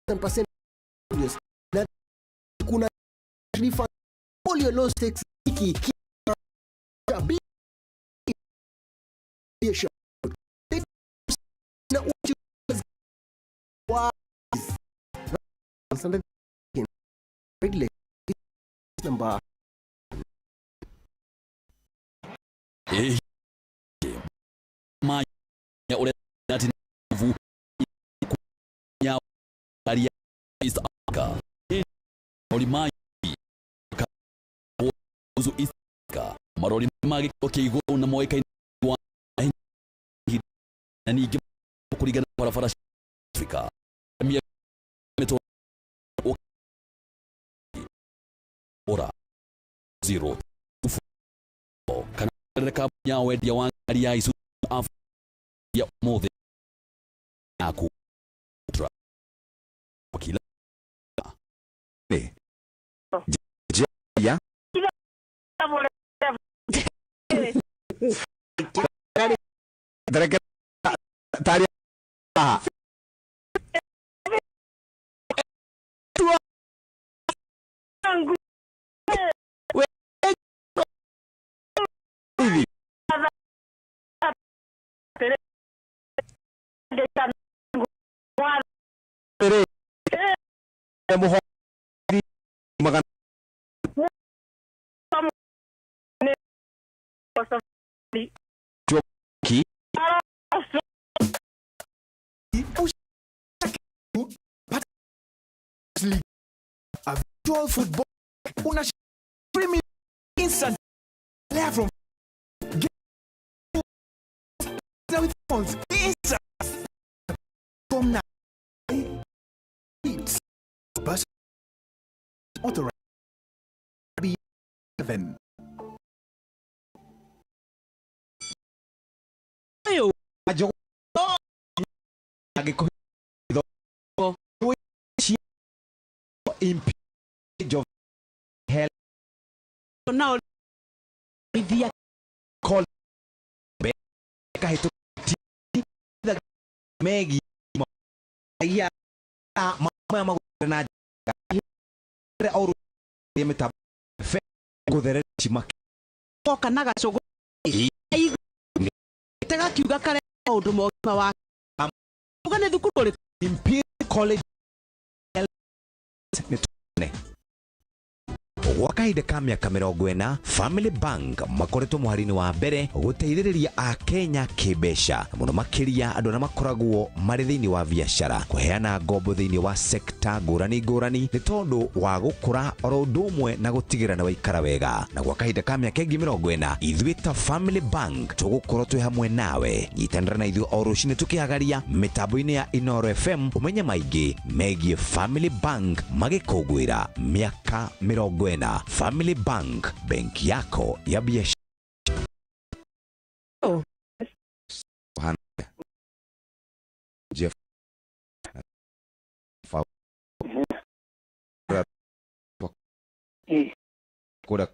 1% bonus. Na kuna refund all your low stakes iki shabiki na uchi wa number ma ya ure ati vu ya ari East Africa marori ma ka uzu East Africa marori ma gĩkĩro kĩa igũrũ na moĩkaine wa na ningĩ kũringana na barabara cia Africa mĩto ora 0 kana reka ya wendia wa ngari ya Isuzu Africa ya ũmũthĩ yaku wakila ya Taria A virtual football una premium instant player from get with phones instant from now it's bus authorized B 7 Nao ithia megi ya mama na oru mĩtambo gũtherera oka na gacũgũ tegakiuga kare maũndũ ma ũgima wa uga nĩ thukuru ũrĩkũ? Imperial College nĩ gwa kahinda ka mĩaka 40 Family Bank makoretwo mũhari-inĩ wa mbere gũteithĩrĩria akenya kĩmbeca na mũno makĩria andũ arĩa makoragwo marĩ thĩinĩ wa biacara kũheana ngombo thĩinĩ wa sekta ngũrani ngũrani nĩ tondũ wa gũkũra oro ũndũ ũmwe na gũtigĩrĩra nĩ waikara wega. Na gwa kahinda ka mĩaka ĩngĩ 40 ithuĩ ta Family Bank tũgũkorwo twĩ hamwe nawe. Nyitanĩra na ithuĩ o rũcinĩ tũkĩhagaria mĩtambo-inĩ ya Inooro FM ũmenye maingĩ megiĩ Family Bank magĩkũngũĩra mĩaka 40. Family Bank, benki yako ya biashara. Jeff kura